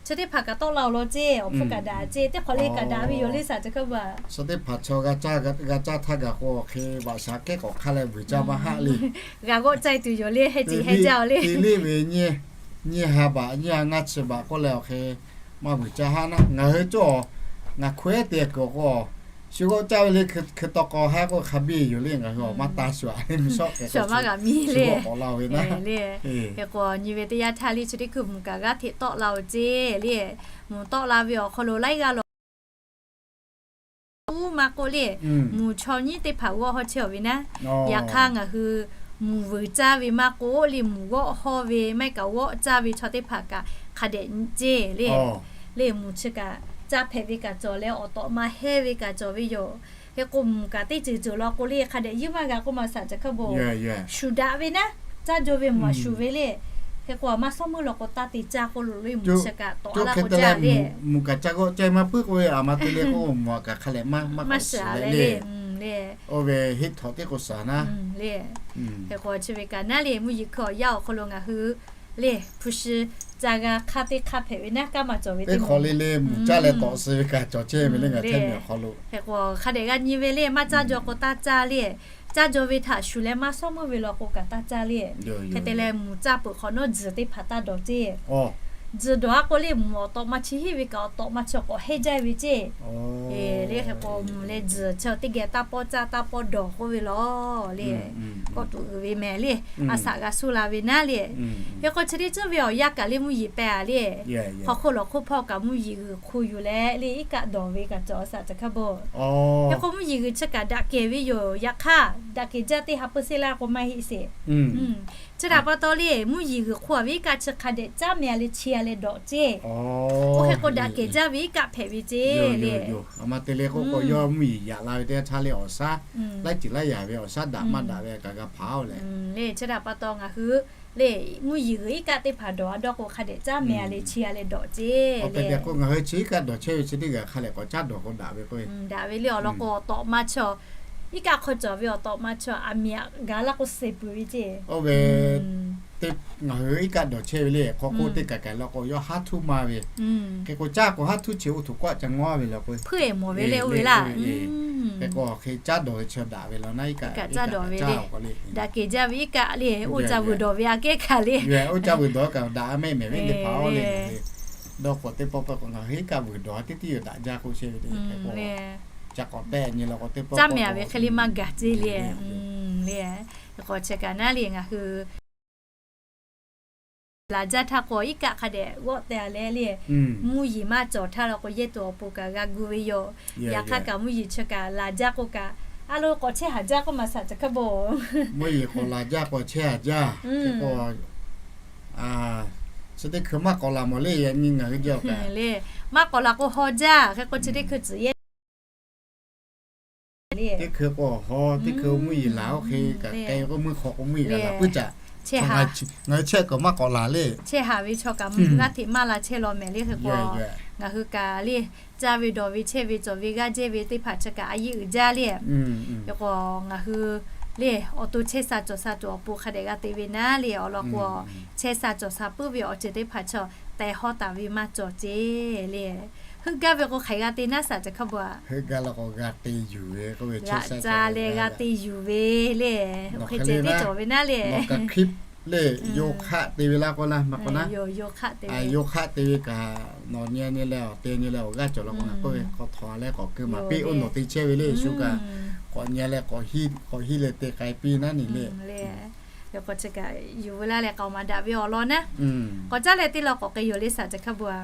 Chi teˇ hpaˍ kaꞈ tawˆ la-oˬ law ceˇ. Awˬ hpfuhˇ kaꞈ daꞈ ceˇ. Teˇ hk'awꞈ le kaꞈ daꞈ ve yoˬ le shaˍ chi hk'a beuꞈ. Chaw teˇ hpaˍ chaw g'a caˇ htaˇ gaˬ k'o, awˬ hk'e baꞈ shaˍ kehˉ k'awꞈ hk'a leh vuiˬ caˇ maˇ haˆ le. G'a g'awˆ caˇ tuˬ yoˬ le, heh tiꞈ heh jaˇ-oˬ le. Teˇ liˇ ve nyiˇ ha baꞈ, nyiˇ ha ngaˇ chi baꞈ k'oˆ leh awˬ hk'e maˇ vuiˬ caˇ haˆ naˉ. Ngaˬ hui cawˇ, ngaˬ hkawehˉ te kuiˬ awˬ k'o, Shu g'awˆ caˇ ve le, hkui tawˇ k'aw haˉ k'oˆ hk'a biˇ yoˬ le, ngaˬ hui awˬ maˇ taˇ shu a le, mvuhˇ shawˉ k'ai k'o shu g'awˆ k'awꞈ la ve naˉ le. Hk'e k'o nyi ve teˇ yanˇ htaˇ le chi teˇ hkui mvuhˬ kaꞈ g'aˇ hteꞈ tawˆ la-oˬ ceˇ le. Mvuhˬ tawˆ la ve awˬ hk'aw lo laiˉ g'aˇ lawˬ uˉ maˇ k'oˆ le, mvuhˬ chaw nyiˉ teˇ hpaˍ g'awˆ haw chehˇ-oˬ ve naˉ. Yaꞈ hk'aˇ ngaˬ hui mvuhˬ vuiˬ caˇ ve maˇ k'oˆ le, mvuhˬ g'awˆ haw ve maˇ heˆ kaꞈ g'awˆ caˇ ve chaw teˇ hpaˍ kaꞈ hk'a dehꞈ ceˇ le. Le mvuhˬ chi kaꞈ caˇ hpehꞈ ve kaꞈ cawˬ leh awˬ tawꞈ ma hehnˇ ve kaꞈ cawˬ ve yoˬ. Hk'e k'o mvuhˬ kaꞈ teˇ ceuˬ ceuˬ law k'o le hk'a dehꞈ yinˉ maˇ g'a k'oˆ ma saˍ ca hk'aˇ bo shuˍ daꞈ ve naˉ, caˇ jaw ve mvuhˬ a shuˍ ve le. Hk'e k'o a maˇ sawˉ meuˇ law k'o taˇ te caˇ k'oˆ lo le, mvuhˬ chi kaꞈ tawꞈ a laˇ k'o caˇ le. Mvuhˬ kaꞈ ca g'awˆ caˇ maˇ puiˉ k'oˆ ve a ma te le k'o mvuhˬ a kaꞈ hk'a lehꞈ maˇ maˇ k'awꞈ shiˍ le le. Oˇ ve heˆ htawꞈ teˇ k'o saˍ naˉ le. Hk'e k'o chi ve kaꞈ naˉ le mvuhˇ yeˬ hkui awˬ yanˇ awˬ hk'aw lo ngaˬ hui le hpu shi ca g'a hk'aˇ teˇ hk'aˇ hpehꞈ ve naˉ kaˇ maˇ cawˬ ve teˇ hk'awꞈ le le mvuhˬ caˇ leh tawꞈ suh ve kaꞈ cawˬ chehˇ ve le ngaˬ htaˇ miˬ awˬ hk'aw lo. Hk'e k'o hk'a dehꞈ g'a nyi ve le maˇ caˇ jaw k'o taˇ caˇ le. Caˇ jaw ve htaꞈ shuˍ leh maˇ sawˉ meuˇ ve law k'o kaꞈ taˇ caˇ le. Hk'e te leh mvuhˬ caˇ peuˬ hk'awꞈ nawˉ tzuhˬ teˇ hpaˍ taˇ dawˬ ceˇ. Tzuhˬ dawˬ a k'o le mvuhˬ awˬ tawꞈ ma chi hiˉ ve kaꞈ awˬ tawꞈ ma chi k'awꞈ hehnˇ jaˇ ve ceˇ. Le hk'e k'o mvuhˬ leh tzuhˬ chi teˇ geh taˇ pawˆ caˇ taˇ pawˆ dawˬ k'oˆ ve law le. Kawˆ tuꞈ uiˍ ve mehˍ le. A shaꞈ g'a suh la ve naˉ le. Hk'e k'o chi teˇ ceuˬ ve awˬ yanˇ kaꞈ le mvuhˇ yeˬ pehˇ a le. Hk'aw hk'oˆ lawˬ hk'oˆ hpawˇ kaꞈ mvuhˇ yeˬ g'uiˬ hk'oˆ yuˬ leh le iˉ kaˆ dawˬ ve kaꞈ cawˬ a shaꞈ ca hk'aˇ bo. Hk'e k'o mvuhˇ yeˬ g'uiˬ chi kaꞈ daꞈ kehˬ ve yoˬ. Yaꞈ hk'aˇ daꞈ kehˬ jaˇ teˇ ha peuˬ seˇ laˇ k'o maˇ heˆ sheˍ. Chi htaꞈ pa taw le mvuhˇ yeˬ g'uiˬ hk'oˆ a ve iˉ kaˆ chi hk'a dehꞈ caˉ meh a leh chi a leh dawꞈ ceˇ. Oˇ hk'e k'o daꞈ kehˬ jaˇ ve iˉ kaˆ hpehꞈ ve ceˇ le. A ma te le k'oˆ k'o yawˇ mvuhˇ yeˬ yaꞈ la ve teˇ yanˇ htaˇ le awˬ shaˉ laiˉ ceuˬ laiˉ yaꞈ ve awˬ shaˉ daꞈ maˇ daꞈ ve kaꞈ g'a hpaˍ-oˬ le. Le chi htaꞈ pa taw ngaˬ hui le mvuhˇ yeˬ g'uiˬ iˉ kaˆ teˇ hpaˍ dawˬ a dawˇ k'o hk'a dehꞈ caˉ meh a leh chi a leh dawꞈ ceˇ le. K'o ngaˬ hui chi iˉ kaˆ dawˬ chehˇ ve chi teˇ g'aˇ hk'a lehꞈ k'awꞈ caˉ dawˬ k'o daꞈ ve k'o daꞈ ve le awˬ lawn k'o awˬ tawꞈ ma chaw iˉ kaˆ hk'aw cawˬ ve awˬ tawꞈ ma chaw aˬ miˍ aꞈ gaˬ laˇ k'o suh peuˬ ve ceˇ. Oˇ ve ngaˬ hui iˉ kaˆ dawˬ chehˇ ve le hk'aw hk'oˆ teˇ kaˬ kaˬ law k'o yawˇ haˉ htuˉ maˇ ve. Hk'e k'o caˇ k'o haˉ htuˉ chi oˇ htoꞈ k'oˆ a ca ngawˇ ve le k'o hpuiˉ eˬ mawˬ ve le oˇ ve laˇ. Hk'e k'o hk'e caˉ dawˬ ve chi daꞈ ve law naˉ iˉ kaˆ caˉ dawˬ ve le. Daꞈ kehˬ jaˇ ve iˉ kaˆ le oˇ ca vuiˬ dawˬ ve aꞈ kehˉ kaꞈ le. Oˇ ca vuiˬ dawˬ kaꞈ daꞈ mehˆ mehˍ ve teˇ hpaˍ-oˬ le. Dawˇ k'awꞈ teˇ pawˆ pawˆ k'o ngaˬ hui iˉ kaˆ vuiˬ dawˬ a teˇ tiˉ yoˬ daꞈ jaˇ k'o chehˇ ve le. Hk'e k'o ca k'awꞈ tehˆ nyi law k'o teˇ pawˆ caˉ meh a ve hk'e le maˇ gaˬ ceˇ le. Le k'o chi kaꞈ naˉ le ngaˬ hui laˬ jaˇ htaˇ k'o iˉ kaˆ hk'a dehꞈ g'awˆ teh a leh le mvuhˇ yeˬ maˇ cawˬ htaˇ law k'o yehˇ tuˬ awˬ pon kaꞈ g'a gu ve yoˬ. Yaꞈ hk'aˇ kaꞈ mvuhˇ yeˬ chi kaꞈ laˬ jaˇ k'o kaꞈ a lo k'awꞈ chehˇ haˍ jaˇ k'oˆ ma saˍ ca hk'aˇ bo. Mvuhˇ yeˬ k'awꞈ laˬ jaˇ k'awꞈ chehˇ haˍ jaˇ. Hk'e k'o chi teˇ hkui maˇ k'awꞈ laˬ mawˬ le yaꞈ nyi ngaˬ hui jaˇ kaꞈ le maˇ k'awꞈ laˬ k'o haw jaˇ. Hk'e k'o chi teˇ hkui tcuhˍ yehˇ le teˇ hkui k'o haw teˇ hkui mvuhˇ yeˬ laˬ oˇ hk'e kaꞈ k'ai k'o mvuhˇ hk'aw k'o mvuhˇ yeˬ g'a laˬ puiˉ caꞈ. Ngaˬ hui chehˇ kaꞈ maˇ k'awꞈ laˬ le. Chehˇ haˍ ve chaw kaꞈ g'aˇ hteꞈ maˇ la chehˇ law mehˍ le. Hk'e k'o ngaˬ hui kaꞈ le caˇ ve dawˬ ve chehˇ ve cawˬ ve g'aˇ jehˇ ve teˇ hpaˍ chi kaꞈ a yeˇ uiˍ jaˇ le. Hk'e k'o ngaˬ hui le awˬ to chehˇ sha cawˬ sha tuˬ awˬ pon hk'a dehꞈ g'a te ve naˉ le awˬ lawn k'o chehˇ sha cawˬ sha puiˉ ve awˬ ceuˬ teˇ hpaˍ chaw tehˬ hawˉ taˍ ve maˇ cawˬ ceˇ le. Heuˆ gaˇ ve k'o hk'aˬ hk'e g'a te naˉ saˍ ca hk'aˇ bo a. Heuˆ gaˇ law k'o g'a te yuˬ ve k'oˆ ve, g'a ca leh g'a te yuˬ ve le. Oˇ hk'e ceh teˇ cawˬ ve naˉ le. Nawˬ kaꞈ hk'e le, yawˇ hk'aˆ te ve laˇ k'o naˉ maˇ k'o naˉ, yawˇ hk'aˆ te ve kaꞈ nawˬ nyi nyi leh awˬ te nyi leh awˬ g'aˇ cawˬ law k'o naˉ k'oˆ ve k'awꞈ htawnˍ leh k'awꞈ keu maˍ piˇ oˇ nawˬ te chehˇ ve le shu kaꞈ k'awꞈ nyi leh k'awꞈ hiˉ leh te k'ai piˇ naˉ ni le. Yawˇ k'awꞈ chi kaꞈ yuˬ veu laˇ leh k'aoˍ maˍ daꞈ ve awˬ lawn naˉ k'awꞈ caˉ leh teˇ law k'awꞈ k'ai yoˬ le saˍ ca hk'aˇ bo a.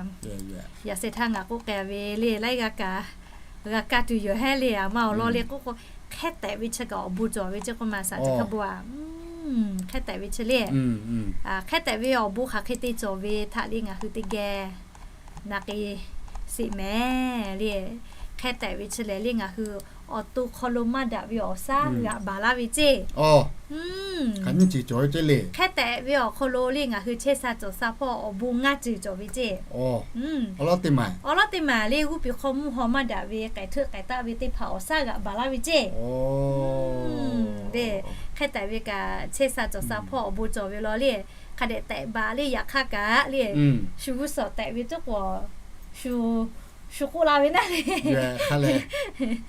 Yaꞈ sheh htaˇ ngaˬ k'oˆ k'ai ve le laiˉ g'aˇ kaꞈ g'a kaˇ tuˬ yoˬ hehˉ le. A ma awˬ lawn le k'oˆ k'o hk'e tehꞈ ve chi kaꞈ awˬ bon cawˬ ve ceˇ k'oˆ ma saˍ ca hk'aˇ bo a. Hk'e tehꞈ ve chi le, hk'e tehꞈ ve awˬ bon hk'aˬ hk'e te cawˬ ve htaꞈ le ngaˬ hui teˇ geh na k'e sheˍ mehˍ le. Hk'e tehꞈ ve chi lehˬ le ngaˬ hui awˬ to hk'aw lo maˇ daꞈ ve awˬ shaˉ g'aꞈ baˬ laˇ ve ceˇ. Hk'e tehꞈ ve awˬ hk'aw lo le ngaˬ hui chehˇ sha cawˬ sha hpawˇ awˬ bon ngaˇ ceuˬ cawˬ ve ceˇ. Awˬ lawn teˇ maˬ le g'uˇ piˍ hk'aw mvuhˇ haw maˇ daꞈ ve k'ehˬ htuˆ k'ehˬ taˆ ve teˇ hpaˍ awˬ shaˉ g'aꞈ baˬ laˇ ve ceˇ. Hk'e tehꞈ ve kaꞈ chehˇ sha cawˬ sha hpawˇ awˬ bon cawˬ ve law le. Hk'a dehꞈ tehꞈ baˬ le yaꞈ hk'aˇ kaꞈ le shu g'uˇ suhˍ tehꞈ ve tuˉ k'o shu k'oˆ la ve naˉ le.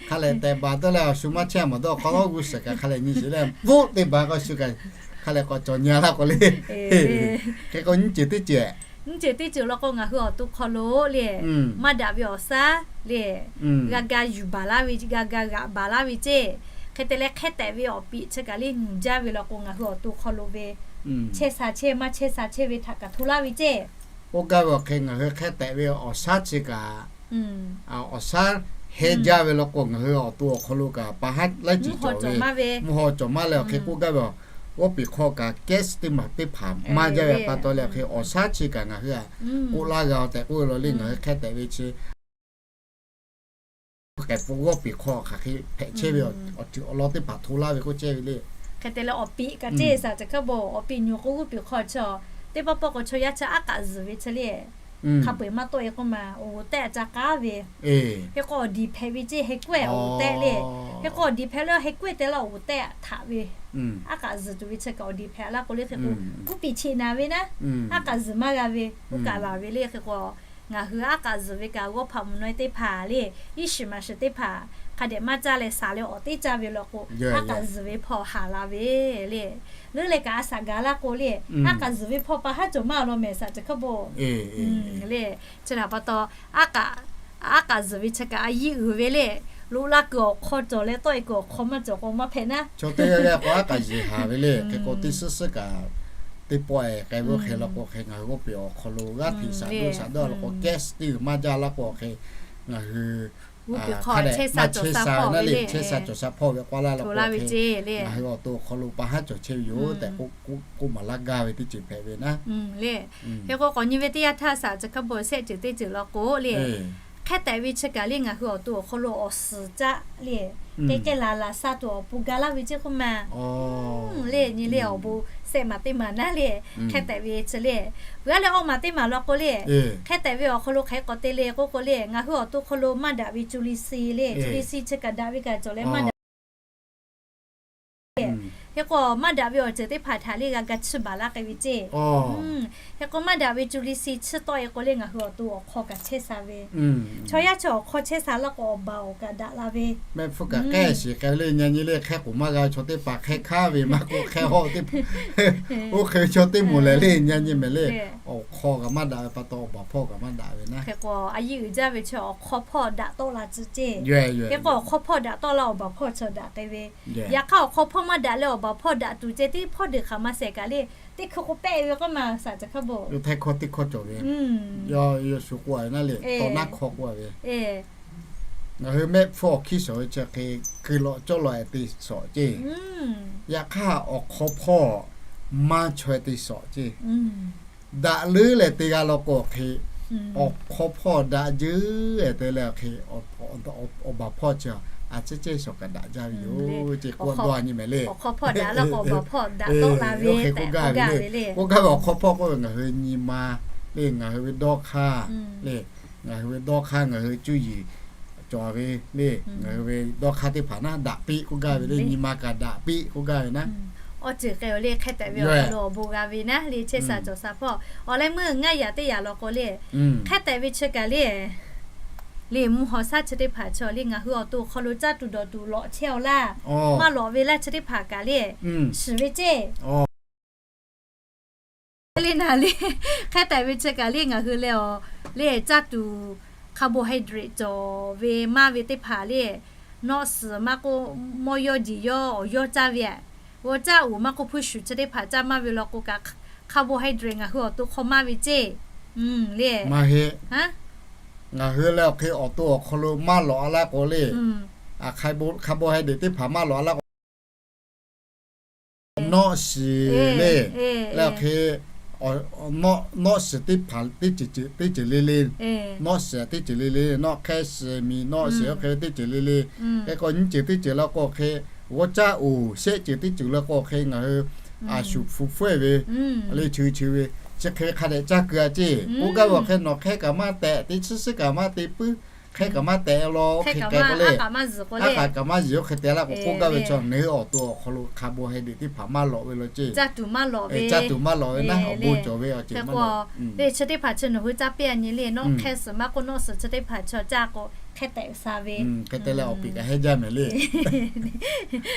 Hk'a lehꞈ tehꞈ baˬ dawˇ leh awˬ shu maˇ chehˇ mawˬ dawˇ hk'aw g'uˇ suhˍ kaꞈ hk'a lehꞈ nyi sheˍ leh bvuhˆ te baˬ k'o shu kaꞈ hk'a lehꞈ k'awꞈ cawˬ nyi laˇ k'o le. Hk'e k'o nyiˇ ceuˬ teˇ ceuˬ, nyiˇ ceuˬ teˇ ceuˬ law k'o ngaˬ hui awˬ to hk'aw lo le maˇ daꞈ ve awˬ shaˉ le, g'a ga yuˬ baˬ laˇ ve, g'a ga g'aꞈ baˬ laˇ ve ceˇ. Hk'e te leh hk'e tehꞈ ve awˬ piˍ chi kaꞈ le nyuˬ jaˇ ve law k'o, ngaˬ hui awˬ to hk'aw lo ve chehˇ sha chehˇ maˇ chehˇ sha chehˇ ve htaꞈ kaꞈ hto laˇ ve ceˇ. K'oˆ gaˇ ve awˬ hk'e ngaˬ hui hk'e tehꞈ ve awˬ shaˉ chi kaꞈ, awˬ shaˉ heh jaˇ ve law k'o, ngaˬ hui awˬ to awˬ hk'aw lo kaꞈ pa haˉ laiˉ ceuˬ cawˬ ve, mvuhˇ haw cawˬ maˇ leh awˬ hk'e k'oˆ gaˇ ve, g'awˇ piˍ hk'aw kaꞈ gas teˇ maˬ teˇ hpaˍ maˇ jaˇ ve pa taw leh awˬ hk'e awˬ shaˉ chi kaꞈ ngaˬ hui htaꞈ k'oˆ laˇ g'a tehꞈ k'oˆ ve law le. Ngaˬ hui hk'e tehꞈ ve chi hk'e po g'awˇ piˍ hk'aw hk'aˬ hk'e hpehꞈ chehˇ ve awˬ ceuˬ awˬ lawn teˇ hpaˍ hto laˇ ve k'oˆ chehˇ ve le. Hk'e te leh awˬ piˍ kaꞈ ceˇ saˍ ceˬ hkaˉ bon, awˬ piˍ nyi k'o g'awˇ piˍ hk'aw chi teˇ pawˆ pawˆ k'o chaw yaˇ chi aˉ k'aꞈ zuhˬ ve chi le. Hk'a peu-eˬ maˇ tawˆ e k'oˆ ma, awˬ g'uˬ tehˆ ca k'aˉ ve. Hk'e k'o awˬ diˍ hpehꞈ ve ceˇ, heh kawehˇ awˬ g'uˬ tehˆ le. Hk'e k'o awˬ diˍ hpehꞈ leh heh kawehˇ te la awˬ g'uˬ tehˆ htaꞈ ve, aˉ k'aꞈ zuhˬ tuˬ ve chi kaꞈ awˬ diˍ hpehꞈ laˇ k'o le. Hk'e k'o g'awˇ piˍ cheꞈ naˍ ve naˉ, aˉ k'aꞈ zuhˬ maˇ g'a ve, oˇ kaꞈ laˬ ve le. Hk'e k'o ngaˬ hui aˉ k'aꞈ zuhˬ ve kaꞈ g'awˇ hpaꞈ mvuhˬ naweh teˇ hpaˍ le, iˉ shiˍ maˍ shiˍ teˇ hpaˍ hk'a dehꞈ maˇ caˇ leh saˍ leh awˬ teˇ caˇ ve law k'o, aˉ k'aꞈ zuhˬ ve hpawˇ haˍ la ve le. Leuˉ leh kaꞈ a shaꞈ gaˬ laˇ k'o le, aˉ k'aꞈ zuhˬ ve hpawˇ pa haˉ cawˬ maˇ law mehˍ saˍ ceˬ hkaˉ bon le. Chi htaꞈ pa taw, aˉ k'aꞈ zuhˬ ve chi kaꞈ a yiˇ uiˍ ve le. Loꞈ la kuiˬ awˬ hk'aw cawˬ leh tawˆ e kuiˬ awˬ hk'aw maˇ cawˬ k'o maˇ hpehꞈ naˉ. Chaw teˇ g'aˇ g'aˇ k'o aˉ k'aꞈ zuhˬ haˍ ve le. Hk'e k'o teˇ suhˉ suhˉ kaꞈ teˇ pawˆ e k'ai ve oˇ hk'e law k'o hk'e ngaˬ hui g'awˇ piˍ awˬ hk'aw lo g'aˇ hteꞈ shaˍ doˆ shaˍ doˆ law k'o gas teˇ g'uiˬ maˇ jaˇ laˇ k'o hk'e ngaˬ hui hk'a dehꞈ maˇ chehˇ sha ve naˉ le. Chehˇ sha cawˬ sha hpawˇ ve k'oˆ laˇ law k'o hk'e ngaˬ hui awˬ to awˬ hk'aw lo pa haˉ cawˬ chehˇ ve yoˬ tehꞈ k'oˆ maˍ laˇ gaˇ ve teˇ ceuˬ hpehꞈ ve naˉ. Le, hk'e k'o k'awꞈ nyi ve teˇ yanˇ htaˇ saˍ ceˬ hkaˉ bon shehˆ ceuˬ teˇ ceuˬ law k'o le, hk'e tehꞈ ve chi kaꞈ le ngaˬ hui awˬ to awˬ hk'aw lo awˬ suhˍ caˆ le, k'ai k'ai laˬ laˬ sha tuˬ awˬ pon ga laˇ ve ceˇ k'oˆ ma le. Nyi le awˬ bon shehˆ maˬ teˇ maˬ naˉ le. Hk'e tehꞈ ve chi le, g'a leh awˇ maˬ teˇ maˬ law k'o le, hk'e tehꞈ ve awˬ hk'aw lo hk'aˬ hk'e k'awꞈ te le k'oˆ k'o le, ngaˬ hui awˬ to hk'aw lo maˇ daꞈ ve cu li si le, cu li si chi kaꞈ daꞈ ve kaꞈ cawˬ leh maˇ daꞈ Hk'e k'o maˇ daꞈ ve awˬ ceuˬ teˇ hpaˍ htaꞈ le g'a ga chiˇ baˬ laˇ k'ai ve ceˇ. Hk'e k'o maˇ daꞈ ve cu li si chiˇ tawˆ e k'o le ngaˬ hui awˬ to awˬ hk'aw kaꞈ chehˇ sha ve, chaw yaˇ chi awˬ hk'aw chehˇ sha laˇ k'o awˬ baˬ awˬ kaꞈ daꞈ la ve. Mehˆ hpfuhˇ kaꞈ k'ehˆ shiˍ k'ai ve le, nyi nyi le hk'e k'oˍ maˇ g'a ve chaw teˇ hpaˍ hk'e hkanˉ ve maˇ k'oˆ hk'e hawˇ teˇ hpaˍ, oˇ hk'e ve chaw teˇ moˍ lehˬ le, nyi nyi mehˍ le, awˬ hk'aw kaꞈ maˇ daꞈ ve pa taw awˬ baˬ hpawˇ kaꞈ maˇ daꞈ ve naˉ. Hk'e k'o a yiˇ uiˍ jaˇ ve chi awˬ hk'aw hpawˇ daꞈ tawˆ la tcuh ceˇ. Hk'e k'o awˬ hk'aw hpawˇ daꞈ tawˆ la awˬ baˬ hpawˇ chi daꞈ k'ai ve. Yaꞈ hk'aˇ awˬ hk'aw hpawˇ maˇ daꞈ leh awˬ baˬ hpawˇ daꞈ tuˬ ceh tiˉ hpawˇ deuˬ hk'aˬ ma shehˍ kaꞈ le, teˇ hkui k'o pehˆ ve k'oˆ ma saˍ ceˬ hkaˉ bon. Yawˇ htaiˇ hkawˇ teˇ hkawˇ cawˬ ve, yawˇ shu k'oˆ a ve naˉ le, tawˇ naˉ hkawˇ k'oˆ a ve, ngaˬ hui mehˆ hpfuhˇ awˬ hkiˇ shawˍ ve chi hk'e kuiˬ lawꞈ cawˇ lawꞈ e te shawˍ ceˇ. Yaꞈ hk'aˇ awˬ hk'aw hpawˇ maˇ chaweh te shawˍ ceˇ. Daꞈ leuˉ leh te g'a law k'o hk'e, awˬ hk'aw hpawˇ daꞈ jeuˉ e te leh hk'e, awˬ baˬ hpawˇ chi a ciˉ ceˇ shawˍ kaꞈ daꞈ jaˇ ve yoˬ ceˇ k'oˆ dawˇ nyi mehˍ le. Awˬ hk'aw hpawˇ daꞈ laˇ k'o awˬ baˬ hpawˇ daꞈ tawˆ la ve tehꞈ k'oˆ gaˇ ve le. K'oˆ gaˇ ve awˬ hk'aw hpawˇ k'oˆ ve ngaˬ hui nyi ma le, ngaˬ hui ve dawˇ hk'aˇ le, ngaˬ hui ve dawˇ hk'aˇ ngaˬ hui cuˇ yiˍ cawˬ ve le, ngaˬ hui ve dawˇ hk'aˇ teˇ hpaˍ naˉ daꞈ piˇ k'oˆ gaˇ ve le, nyi ma kaꞈ daꞈ piˇ k'oˆ gaˇ ve naˉ. Awˬ ceuˬ k'ai-o le hk'e tehꞈ ve awˬ hk'aw lo awˬ bon g'a ve naˉ le, chehˇ sha cawˬ sha hpawˇ awˬ leh meuˇ ngaˇ yaꞈ teˇ yaꞈ law k'o le, hk'e tehꞈ ve chi kaꞈ le, le mvuhˇ haw shaˉ chi teˇ hpaˍ chi le ngaˬ hui awˬ to awˬ hk'aw lo caˇ tuˬ dawˬ tuˬ lawꞈ chehˇ-aw laˇ, maˇ lawꞈ ve laˇ chi teˇ hpaˍ kaꞈ le, shiˍ ve ceˇ. Le naˬ le, hk'e tehꞈ ve chi kaꞈ le ngaˬ hui leh awˬ le caˇ tuˬ carbohydrate cawˬ ve maˇ ve teˇ hpaˍ le, nawˆ suhˍ maˇ k'oˆ mawˇ yawˇ jeˬ yawˇ awˬ yawˇ caˇ ve, g'awˇ caˇ uiˍ maˇ k'oˆ hpuiˇ shuˍ chi teˇ hpaˍ caˇ maˇ ve law k'o kaꞈ, carbohydrate ngaˬ hui awˬ to hk'aw maˇ ve ceˇ. Le, maˇ heˆ. Ngaˬ hui leh awˬ hk'e awˬ to awˬ hk'aw lo maˇ lawꞈ a laˇ k'o le, carbohydrate teˇ hpaˍ maˇ lawꞈ a laˇ k'o nawˆ shiˍ le, leh awˬ hk'e nawˆ shiˍ teˇ hpaˍ teˇ ceuˬ le le, nawˆ shiˍ teˇ ceuˬ le le, nawˆ hk'ehˇ shiˍ miˬ nawˆ shiˍ oˇ hk'e ve teˇ ceuˬ le le, hk'e k'o nyiˇ ceuˬ teˇ ceuˬ law k'o hk'e, g'awˇ caˇ uiˍ shehˆ ceuˬ teˇ ceuˬ law k'o hk'e ngaˬ hui a shuˍ hpu hpfuhˇ ve le, cheu cheu ve, chi hk'e hk'a dehꞈ caˇ keu a ceˇ. K'oˆ gaˇ ve awˬ hk'e nawˬ hk'ehˇ kaꞈ maˇ tehꞈ, teˇ chiˉ shiˉ kaꞈ maˇ te puiˉ, hk'ehˇ kaꞈ maˇ tehꞈ law hk'e k'ai k'o le, aˉ k'aꞈ kaꞈ maˇ zuhˬ k'o le, aˉ k'aꞈ kaꞈ maˇ zuhˬ oˇ hk'e te laˇ k'o k'oˆ gaˇ ve chi ngaˬ hui awˬ to awˬ hk'aw lo carbohydrate teˇ hpaˍ maˇ lawꞈ ve law ceˇ. Caˇ tuˬ maˇ lawꞈ ve, caˇ tuˬ maˇ lawꞈ ve naˉ, awˬ bon cawˬ ve awˬ ceuˬ maˇ lawꞈ. Chi teˇ hpaˍ chi nawˬ hui caˇ piˇ a nyi le, nawˆ hk'ehˇ suhˍ maˇ k'oˆ nawˆ suhˍ chi teˇ hpaˍ chi caˇ k'o hk'e tehꞈ sha ve. Hk'e te leh awˬ piˍ kaꞈ hehnˇ jaˇ mehˍ le.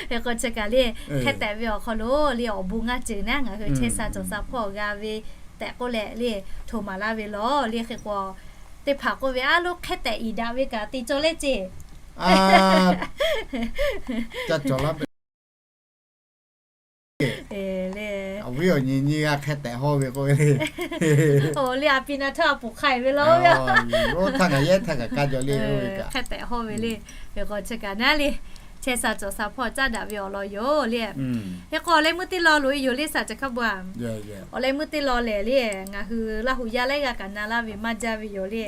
Hk'e k'o chi kaꞈ le, hk'e tehꞈ ve awˬ hk'aw lo le awˬ bon ngaˇ ceuˬ naˉ ngaˬ hui chehˇ sha cawˬ sha hpawˇ g'a ve tehꞈ k'oˆ leh le, htoꞈ maˍ laˇ ve law le. Hk'e k'o teˇ hpaˍ k'oˆ ve, a loˉ hk'e tehꞈ iˍ daꞈ ve kaꞈ te cawˬ leh ceˇ. Ca cawˬ laˇ ve le. Awˬ viˉ awˬ nyi nyiˇ g'aˇ hk'e tehꞈ hawˇ ve k'oˆ ve le. Oˬ le, a pi na htawˇ a puˍ hk'ai ve laˇ ve. Oˇ htaˇ ngaˬ yehˉ htaˇ kaꞈ kaˇ jaw le oˇ ve kaꞈ hk'e tehꞈ hawˇ ve le. Hk'e k'o chi kaꞈ naˉ le, chehˇ sha cawˬ sha hpawˇ caˉ daꞈ ve awˬ lawn yoˬ le. Hk'e k'o awˬ leh meuˇ teˇ law loꞈ e yoˬ le saˍ ca hk'a bu a. Awˬ leh meuˇ teˇ law lehˬ le, ngaˬ hui Laˇ huˍ yaˇ laiˉ g'aˇ kaꞈ na laˇ ve maˇ jaˇ ve yoˬ le.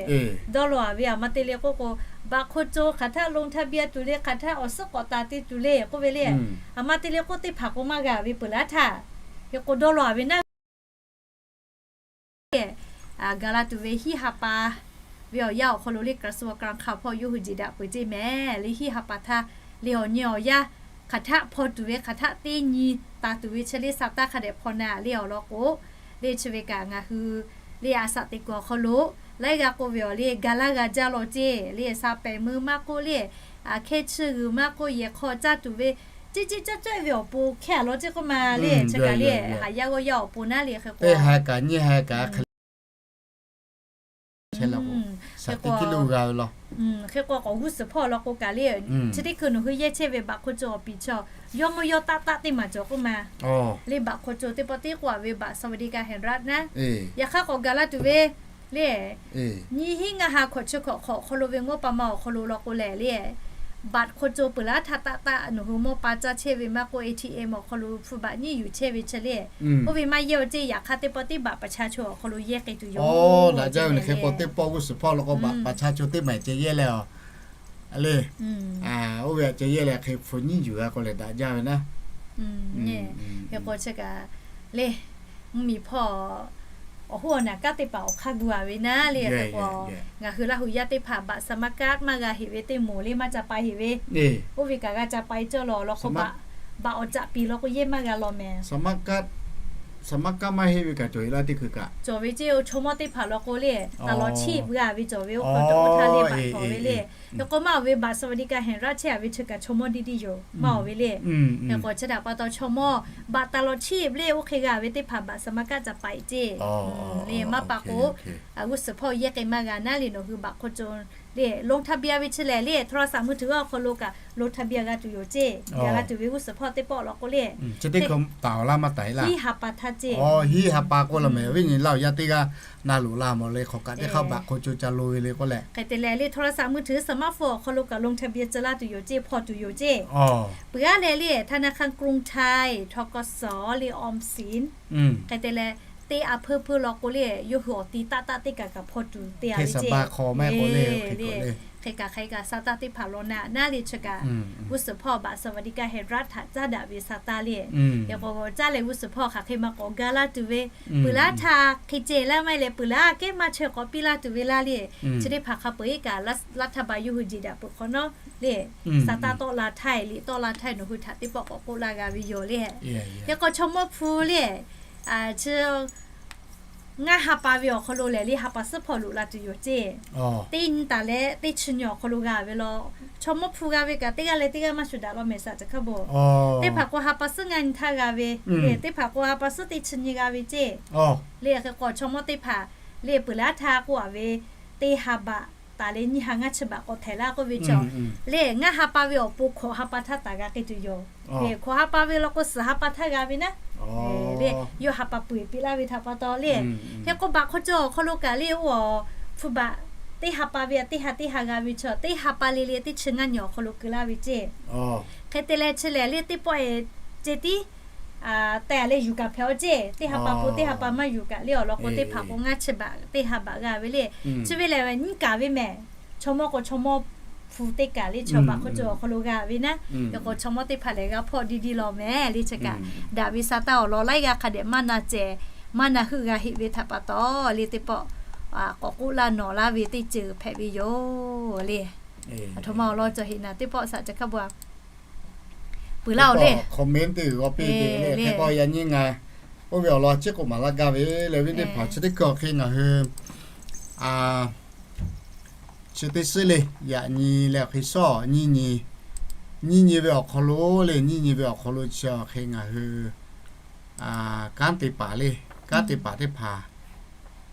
Dawˇ law a ve a ma te le k'oˆ k'o, baꞈ hk'o co hk'aˬ htaˆ ลงทะเบียน tuˬ le, hk'aˬ htaˆ awˬ suhˉ k'awꞈ taˍ te tuˬ le k'oˆ ve le. A ma te le k'oˆ teˇ hpaˍ k'o maˇ g'a ve peuˬ laˇ htaˇ, hk'e k'o dawˇ law a ve naˉ ve le. Gaˬ la tuˬ ve hiˉ ha pa ve awˬ yanˇ awˬ hk'aw lo le กระทรวงการคลัง hk'a hpawˇ yawˇ hui jeˬ daꞈ peuˬ ceˇ mehˍ le. Hiˉ ha pa htaˇ le awˬ nyi awˬ yanˇ hk'aˬ htaˆ hpaw tuˬ ve, hk'aˬ htaˆ teˇ nyi taˍ tuˬ ve chi le sa taˇ hk'a dehꞈ hpaw na le awˬ lawn k'o, le chi ve kaꞈ ngaˬ hui le a saꞈ teꞈ kuiˬ awˬ hk'aw lo laiˉ g'aˇ k'oˆ ve awˬ le gaˬ laˇ g'a jaˇ law ceˇ le. Sa pehˍ meuˇ maˇ k'oˆ le, a hkehˇ chiˇ g'uiˬ maˇ k'oˆ, yehˬ hk'aw caˇ tuˬ ve ceˇ ceˇ caˇ caˇ ve awˬ pon hkehˇ a law ceˇ k'oˆ ma le. Chi kaꞈ le haˍ yaˇ g'awˇ yaˇ awˬ pon naˉ le. Hk'e k'o kaꞈ nyiˇ ha kaꞈ hk'e le, hk'e k'o k'awꞈ g'uˇ suhˍ hpawˇ law k'o kaꞈ le, chi teˇ hkui nawˬ hui yehˇ chehˇ ve baꞈ hk'o co awˬ piˍ chaw yawˇ mawˇ yawˇ taˆ taˆ teˇ maˬ cawˬ k'oˆ ma le. Baꞈ hk'o co teˇ pawˆ tiˉ k'oˆ a ve baꞈ สวัสดิการแห่งรัฐ naˉ, yaꞈ hk'aˇ k'awꞈ gaˬ la tuˬ ve le, nyiˇ hinˉ ngaˇ ha hkawꞈ chi hkawꞈ hk'awꞈ awˬ hk'aw lo ve งบประมาณ awˬ hk'aw lo law k'o lehˬ le, บัตรคนจน peuˬ laˇ htaˇ taˆ taˆ nawˬ hui mawˇ pa caˇ chehˇ ve maˇ k'oˆ, ATM awˬ hk'aw lo hpu baꞈ nyiˇ yuˬ chehˇ ve chi le, oˇ ve maˇ yehˇ aw ceˇ. Yaꞈ hk'aˇ teˇ pawˆ tiˉ baꞈ ประชาชน awˬ hk'aw lo yehˇ k'ai tuˬ yoˬ. Daꞈ jaˇ ve le hk'e k'o teˇ pawˆ g'uˇ suhˍ hpawˇ law k'o baꞈ ประชาชน teˇ maˬ ceh yehˇ leh a le, oˇ ve a ceh yehˇ leh hk'e hpu nyiˇ yuˬ g'a k'o lehˬ daꞈ jaˇ ve naˉ. Hk'e k'o chi kaꞈ le, mvuhˇmiˬ hpawˇ awˬ hoˉ awˬ naˬ kanˉ teˇ hpaˍ awˬ hk'aˇ gu a ve naˉ le. Hk'e k'o ngaˬ hui Laˇ huˍ yaˇ teˇ hpaˍ บัตรสมัคร maˇ g'a heꞈ ve teˇ moˍ le maˇ ca pai heꞈ ve, oˇ ve kaꞈ g'a ca pai cawˇ law law k'o, baꞈ awˬ caꞈ piˍ law k'o yehˇ maˇ g'a law mehˍ. Saˍ maˇ kaˆ maˇ heˆ ve kaꞈ cawˬ e laˇ teˇ hkui kaꞈ cawˬ ve ceˇ. Oˇ chaw mawˇ teˇ hpaˍ law k'o le, taˍ lawˬ chiˆ g'a ve cawˬ ve oˇ hk'aw taw oˇ htaˇ le baꞈ tawˍ ve le. Hk'e k'o maˇ oˬ ve baꞈ สวัสดิการแห่งรัฐ chehˇ a ve chi kaꞈ chaw mawˇ diˇ diˇ yoˬ maˇ oˬ ve le. Hk'e k'o chi htaꞈ pa taw chaw mawˇ baꞈ taˍ lawˬ chiˆ le oˇ hk'e g'a ve teˇ hpaˍ บัตรสมัคร ca pai ceˇ le. Maˇ pa k'o g'uˇ suhˍ hpawˇ yehˇ k'ai maˇ g'a naˉ le. Nawˬ hui baꞈ hk'o co le ลงทะเบียน ve chi lehˬ le โทรศัพท์มือถือ awˬ hk'aw lo kaꞈ ลงทะเบียน g'a tuˬ yoˬ ceˇ. G'a la tuˬ ve g'uˇ suhˍ hpawˇ teˇ pawˆ law k'o le, hiˉ ha pa htaˇ ceˇ. Hiˉ ha pa k'oˆ la mehˍ, awˬ viˉ nyi Laˇ huˍ yaˇ teˇ g'aˇ na loꞈ la mawˬ le hk'awꞈ kaꞈ teˇ hk'aˇ baꞈ hk'o co ca lo ve le k'oˆ leh, hk'e te leh le โทรศัพท์มือถือ สมาร์ทโฟน awˬ hk'aw lo kaꞈ ลงทะเบียน ca laˇ tuˬ yoˬ ceˇ, hpaw tuˬ yoˬ ceˇ. Peuˬ aˉ leh le ธนาคารกรุงไทย ทกส le ออมสิน hk'e te leh teˇ a hpeuˇ hpeuˇ law k'o le yawˇ hui awˬ ti taˆ taˆ teˇ kaꞈ kaꞈ hpaw tuˬ te a ve ceˇ. Hk'e kaꞈ hk'e kaꞈ sa taˇ teˇ hpaˍ law na naˉ le chi kaꞈ g'uˇ suhˍ hpawˇ บัตรสวัสดิการแห่งรัฐ htaꞈ caˉ daꞈ ve sa taˇ le. Hk'e k'o caˇ leh g'uˇ suhˍ hpawˇ hk'aˬ hk'e maˇ k'awꞈ gaˇ laˇ tuˬ ve, peuˬ laˇ htaˇ hk'e ceh laˇ maˇ heˆ leh peuˬ laˇ kehˉ maˇ chaweh k'awꞈ piˇ laˇ tuˬ ve laˇ le. Chi teˇ hpaˍ hk'a peu-eˬ kaꞈ รัฐบาล yawˇ hui jeˬ daꞈ peuˬ hk'awꞈ nawˉ le, sa taˇ tawˆ la htaˇ liꞈ tawˆ la htaˇ nawˬ hui htaꞈ teˇ pawˆ k'awꞈ k'oˆ laˇ g'a ve yoˬ le. Hk'e k'o chaw mawˇ hpu le, chi ngaˇ ha pa ve awˬ hk'aw lo lehˬ le ha pa suhˉ hpawˇ loꞈ la tuˬ yoˬ ceˇ. Teˇ nyi taˍ leh teˇ chi nyi awˬ hk'aw lo g'a ve law. Chaw mawˇ hpu g'a ve kaꞈ teˇ g'aˇ leh teˇ g'aˇ maˇ shuˍ daꞈ law mehˍ สาธารณสุข hk'a bawˬ. Teˇ hpaˍ k'o ha pa suhˉ ngaˇ nyi htaˇ g'a ve, teˇ hpaˍ k'o ha pa suhˉ teˇ chi nyi g'a ve ceˇ. Le hk'e k'o chaw mawˇ teˇ hpaˍ le peuˬ laˇ htaˇ k'oˆ a ve, teˇ ha baꞈ taˍ leh nyiˇ ha ngaˇ chi baꞈ k'awꞈ htehꞈ laˇ k'oˆ ve chaw le ngaˇ ha pa ve awˬ pon hkawꞈ ha pa htaˇ taˍ g'a k'ai tuˬ yoˬ. Hkawꞈ ha pa ve law k'o suhˍ ha pa htaˇ g'a ve naˉ le, yawˇ ha pa peuˬ eˬ piˇ laˇ ve htaꞈ pa taw le. Hk'e k'o baꞈ hk'aw cawˬ awˬ hk'aw lo kaꞈ le oˇ awˬ hpu baꞈ teˇ ha pa ve teˇ ha teˇ ha g'a ve chaw teˇ ha pa le le teˇ chi ngaˇ nyi awˬ hk'aw lo keu laˇ ve ceˇ. Hk'e te leh chi lehˬ le teˇ pawˆ eˬ ceh tiˉ teh a leh yuˬ kaꞈ hpehꞈ aw ceˇ. Teˇ ha pa k'o teˇ ha pa maˇ yuˬ kaꞈ le awˬ lawn k'o teˇ hpaˍ k'o ngaˇ chi baꞈ teˇ ha baꞈ g'a ve le. Chi ve lehˬ nyiˇ kaꞈ ve mehˍ. Chaw mawˇ k'o chaw mawˇ hpu teˇ kaꞈ le chaw baꞈ hk'aw cawˬ awˬ hk'aw lo g'a ve naˉ. Hk'e k'o chaw mawˇ teˇ hpaˍ lehˬ g'a hpawˇ diˇ diˇ law mehˍ le chi kaꞈ daꞈ ve sa taˇ awˬ lawn laiˉ g'aˇ hk'a dehꞈ maˇ na cehˬ maˇ na heuˆ g'a heˆ ve htaꞈ pa taw le teˇ pawˆ k'awꞈ k'oˆ laˇ nawˬ laˇ ve teˇ ceuˬ hpehꞈ ve yoˬ le. Aˬ htoꞈ ma awˬ lawn cawˬ heꞈ naˍ teˇ pawˆ สาธารณสุข hk'a bawˬ a peuˬ laˇ oˬ le. Comment teˇ g'uiˬ g'aw piˇ te le hk'e k'o yaꞈ nyi ngaˬ oˇ ve awˬ lawn chi k'oˆ maˍ laˇ gaˇ ve le viˉ teˇ hpaˍ chi teˇ hkui awˬ hk'e ngaˬ hui chi teˇ suhˉ le yaꞈ nyi leh awˬ hk'e shawˉ nyiˇ nyi, nyiˇ nyi ve awˬ hk'aw lo le nyiˇ nyi ve awˬ hk'aw lo chi awˬ hk'e ngaˬ hui kanˉ te paˍ le, kanˉ te paˍ teˇ hpaˍ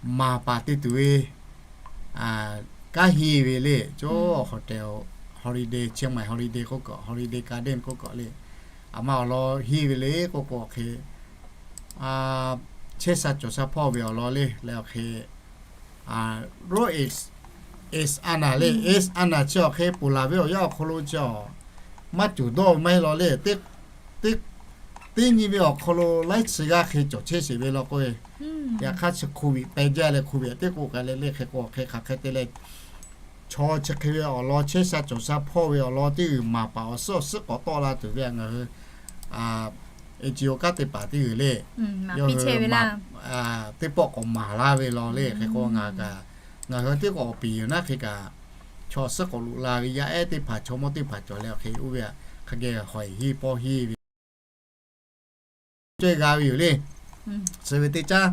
maˍ paˍ te tuˬ ve kanˉ henˇ ve le, cawˇ hotel holiday, Chiang Mai holiday k'oˆ kaꞈ, holiday garden k'oˆ kaꞈ le, aˬ ma awˬ lawn henˇ ve le k'oˆ k'o hk'e, chehˇ sha cawˬ sha hpawˇ ve awˬ lawn le leh awˬ hk'e, ro e, e a naˍ le, e a naˍ chi awˬ hk'e ponˬ laˬ ve awˬ yanˇ awˬ hk'aw lo chi a, maˇ cawˬ dawˇ maˇ heˆ law le. Teˇ nyi ve awˬ hk'aw lo laiˉ chi g'aˇ hk'e cawˬ chehˇ sheˍ ve law k'o, yaꞈ hk'aˇ chi hk'oˆ ve pehˇ jaˇ leh hk'oˆ ve teˇ k'oˆ k'ai leh le hk'e k'o hk'e hk'aˬ hk'e te leh, chaw chi hk'e ve awˬ lawn chehˇ sha cawˬ sha hpawˇ ve awˬ lawn teˇ g'uiˬ maˍ paˍ awˬ suhˉ awˬ suhˉ k'awꞈ tawˆ la tuˬ ve ngaˬ hui e ci o kanˉ te paˍ teˇ g'uiˬ le, yawˇ hui teˇ pawˆ k'awꞈ maˍ laˇ ve law le hk'e k'o ngaˬ kaꞈ, ngaˬ hui teˇ k'awꞈ awˬ piˍ yoˬ naˉ hk'e kaꞈ, chaw suhˉ k'awꞈ loꞈ la ve yaˇ ehˉ teˇ hpaˍ chaw mawˇ teˇ hpaˍ cawˬ leh awˬ hk'e oˇ ve hk'a geh hawˬ eˬ henˇ pawˇ henˇ ve cawehˇ g'a ve yoˬ le. Suh ve teˇ caˉ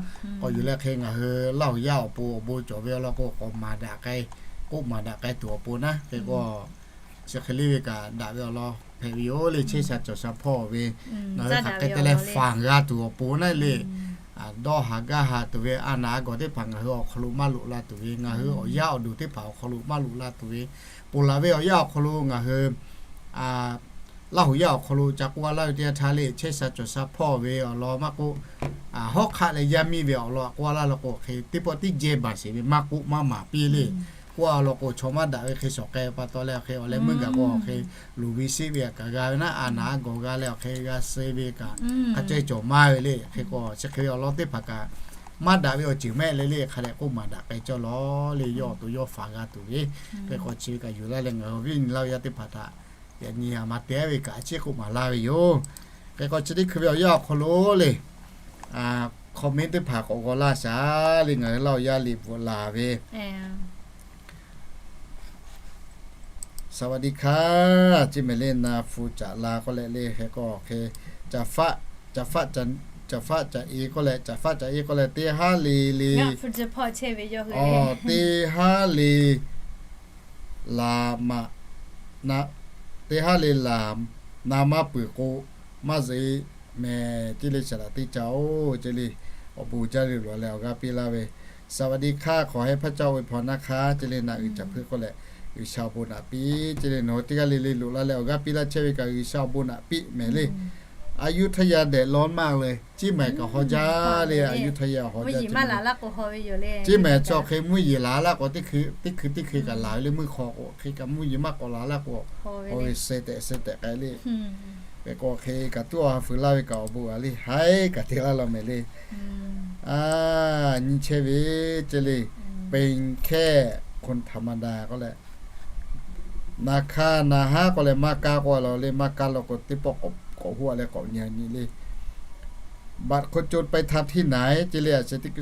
k'awꞈ yuˬ leh hk'e ngaˬ hui Laˇ huˍ yaˇ awˬ pon awˬ bon cawˬ ve awˬ lawn k'o k'awꞈ maˍ daꞈ k'ai, k'oˆ maˍ daꞈ k'ai tuˬ awˬ pon naˉ hk'e k'o, chi hk'e le ve kaꞈ daꞈ ve awˬ lawn hpehꞈ ve yoˬ le. Chehˇ sha cawˬ sha hpawˇ ve ngaˬ hui hk'aˬ hk'e te leh faˍ g'a tuˬ awˬ pon naˉ le, dawˇ haˍ gaˇ haˍ tuˬ ve a naˍ a gawˬ teˇ hpaˍ ngaˬ hui awˬ hk'aw lo maˇ loꞈ la tuˬ ve, ngaˬ hui awˬ yaˇ awˬ duˬ teˇ hpaˍ awˬ hk'aw lo maˇ loꞈ la tuˬ ve, ponˬ laˬ ve awˬ yanˇ awˬ hk'aw lo ngaˬ hui Laˇ huˍ yaˇ awˬ hk'aw lo ca k'oˆ a laˇ ve teˇ yanˇ htaˇ le, chehˇ sha cawˬ sha hpawˇ ve awˬ lawn maˇ k'oˆ, hawˉ hk'aˆ leh yaˇ miˇ ve awˬ lawn k'oˆ a laˇ law k'o hk'e teˇ pawˆ tiˉ jehˇ baˬ sheˍ ve maˇ k'oˆ maˇ maˍ piˇ le. K'oˆ a law k'o chaw maˇ daꞈ ve hk'e shawˍ k'ai pa taw leh awˬ hk'e awˬ leh meuˇ gaˬ k'o awˬ hk'e loˍ ve sheˆ ve kaꞈ g'a ve naˉ, a naˍ a gawˬ g'a leh awˬ hk'e g'a suh ve kaꞈ hk'a cawehˇ cawˬ maˇ ve le. Hk'e k'o chi hk'e ve awˬ lawn teˇ hpaˍ kaꞈ maˇ daꞈ ve awˬ ceuˬ mehˆ le le hk'a dehꞈ k'oˆ maˍ daꞈ k'ai cawˇ law le. Yawˇ awˬ to yawˇ faˍ g'a tuˬ ve hk'e k'o chi ve kaꞈ yuˬ laˇ leh ngaˬ hui awˬ viˉ awˬ nyi Laˇ huˍ yaˇ teˇ hpaˍ htaꞈ yaꞈ nyi a ma te ve kaꞈ a ciˉ k'oˆ maˍ laˇ ve yoˬ. Hk'e k'o chi teˇ hkui ve awˬ yanˇ awˬ hk'aw lo le, comment teˇ hpaˍ k'awꞈ g'aw laˇ shaˍ le. Ngaˬ hui Laˇ huˍ yaˇ liꞈ bvuhꞈ laˬ ve สวัสดีค่ะ ceˇ mehˍ le. Na hpu caꞈ la k'oˆ leh le hk'e k'o hk'e, caˍ faˆ, caˍ faˆ, caˍ faˆ caꞈ e k'oˆ leh, caˍ faˆ caꞈ e k'oˆ leh teˇ haˉ le le, teˇ haˉ le laˬ maꞈ, teˇ haˉ le laˬ na maˇ peuˬ k'o, maˇ zuhꞈ e mehˍ ceˇ le. Saˍ laꞈ teˇ ca oˬ ceˇ le. Awˬ bon jaˇ le loꞈ leh awˬ g'aˇ piˇ laˇ ve สวัสดีค่ะ ขอให้พระเจ้าอวยพรนะคะ ceˇ le. Na uiˍ caˍ hpeuˇ k'oˆ leh, G'uiˬsha awˬ bon naꞈ piˇ ceˇ le. Nawˬ hui teˇ g'aˇ le le loꞈ la leh awˬ g'aˇ piˇ laˇ chehˇ ve kaꞈ G'uiˬsha awˬ bon naꞈ piˇ mehˍ le. อายุทยาแดดร้อนมากเลย ceˇ mehˍ kaꞈ haw jaˇ le. อายุทยา haw jaˇ ceˇ mehˍ. Chi awˬ hk'e mvuhˇ yeˬ laˬ laˇ k'o teˇ hkui teˇ hkui kaꞈ laˬ ve le. Mvuhˇ hk'aw k'o hk'e kaꞈ mvuhˇ yeˬ maˇ k'awꞈ laˬ laˇ k'o, haw ve suh tehꞈ suh tehꞈ k'ai le. Hk'e k'o hk'e kaꞈ tuˉ awˬ ha fuiˍ laˇ ve kaꞈ awˬ bon a le, haiˉ kaꞈ te laˇ law mehˍ le. Nyi chehˇ ve ceˇ le. เป็นแค่คนธรรมดา k'oˆ leh, na hkaˇ na haˉ k'oˆ leh maˇ kaˇ k'oˆ a law le. Maˇ kaˇ law k'o teˇ pawˆ k'awꞈ hoˆ a leh k'awꞈ nyi nyi le. บัตรคนจนไปทำที่ไหน ceˇ le.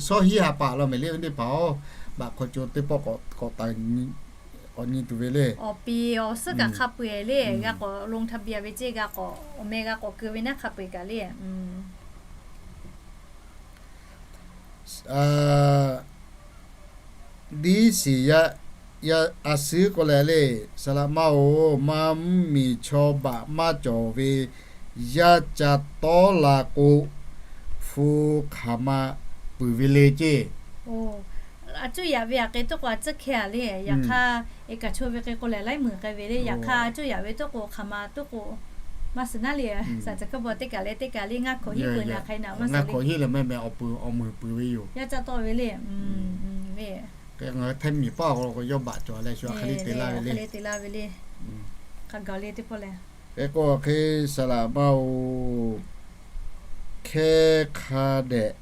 Shawˉ hiˉ ha pa law mehˍ le. Teˇ hpaˍ oˬ, บัตรคนจน teˇ pawˆ k'awꞈ taˍ k'awꞈ nyi tuˬ ve le. Awˬ piˍ awˬ suhˉ kaꞈ hk'a peu-eˬ le, g'a k'awꞈ ลงทะเบียน ve ceˇ, g'a k'awꞈ awˬ meh g'a k'awꞈ keu ve naˉ hk'a peu-eˬ kaꞈ le. Diˇ shiˍ yaˇ, yaˇ a suhˉ k'oˆ leh le, saˍ laꞈ ma oˬ, maˇ mvuhˇ miˬ chaw baꞈ maˇ cawˬ ve yaˇ ca tawˉ la k'o, hpu hk'aˬ ma peuˬ ve le ceˇ. A cuˇ yaꞈ ve aꞈ k'e tuˉ k'o a tcuhˉ hkeh a le. Yaꞈ hk'aˇ, e kaꞈ cho ve k'e k'o lehˬ laiˉ meunˍ k'ai ve le. Yaꞈ hk'aˇ a cuˇ yaꞈ ve tuˉ k'o hk'aˬ ma tuˉ k'o maˇ suhˍ naˉ le. Saˍ caˬ hkuˇ baw teˇ kaˬ leh teˇ kaˬ le ngaˇ hkawꞈ hiˉ peuˬ naˍ hk'ai naˍ maˇ suhˍ le. Yaˇ caˇ tawˆ ve le. Ngaˬ hui hteˇ miˬ paˇ awˬ hk'aw lo k'o yawˇ baꞈ cawˬ leh shu a hk'e le te laˇ ve le. Hk'a gaˬ le teˇ pawˆ leh. Hk'e k'o hk'e saˍ laꞈ ma oˬ, hkehˇ hk'a dehꞈ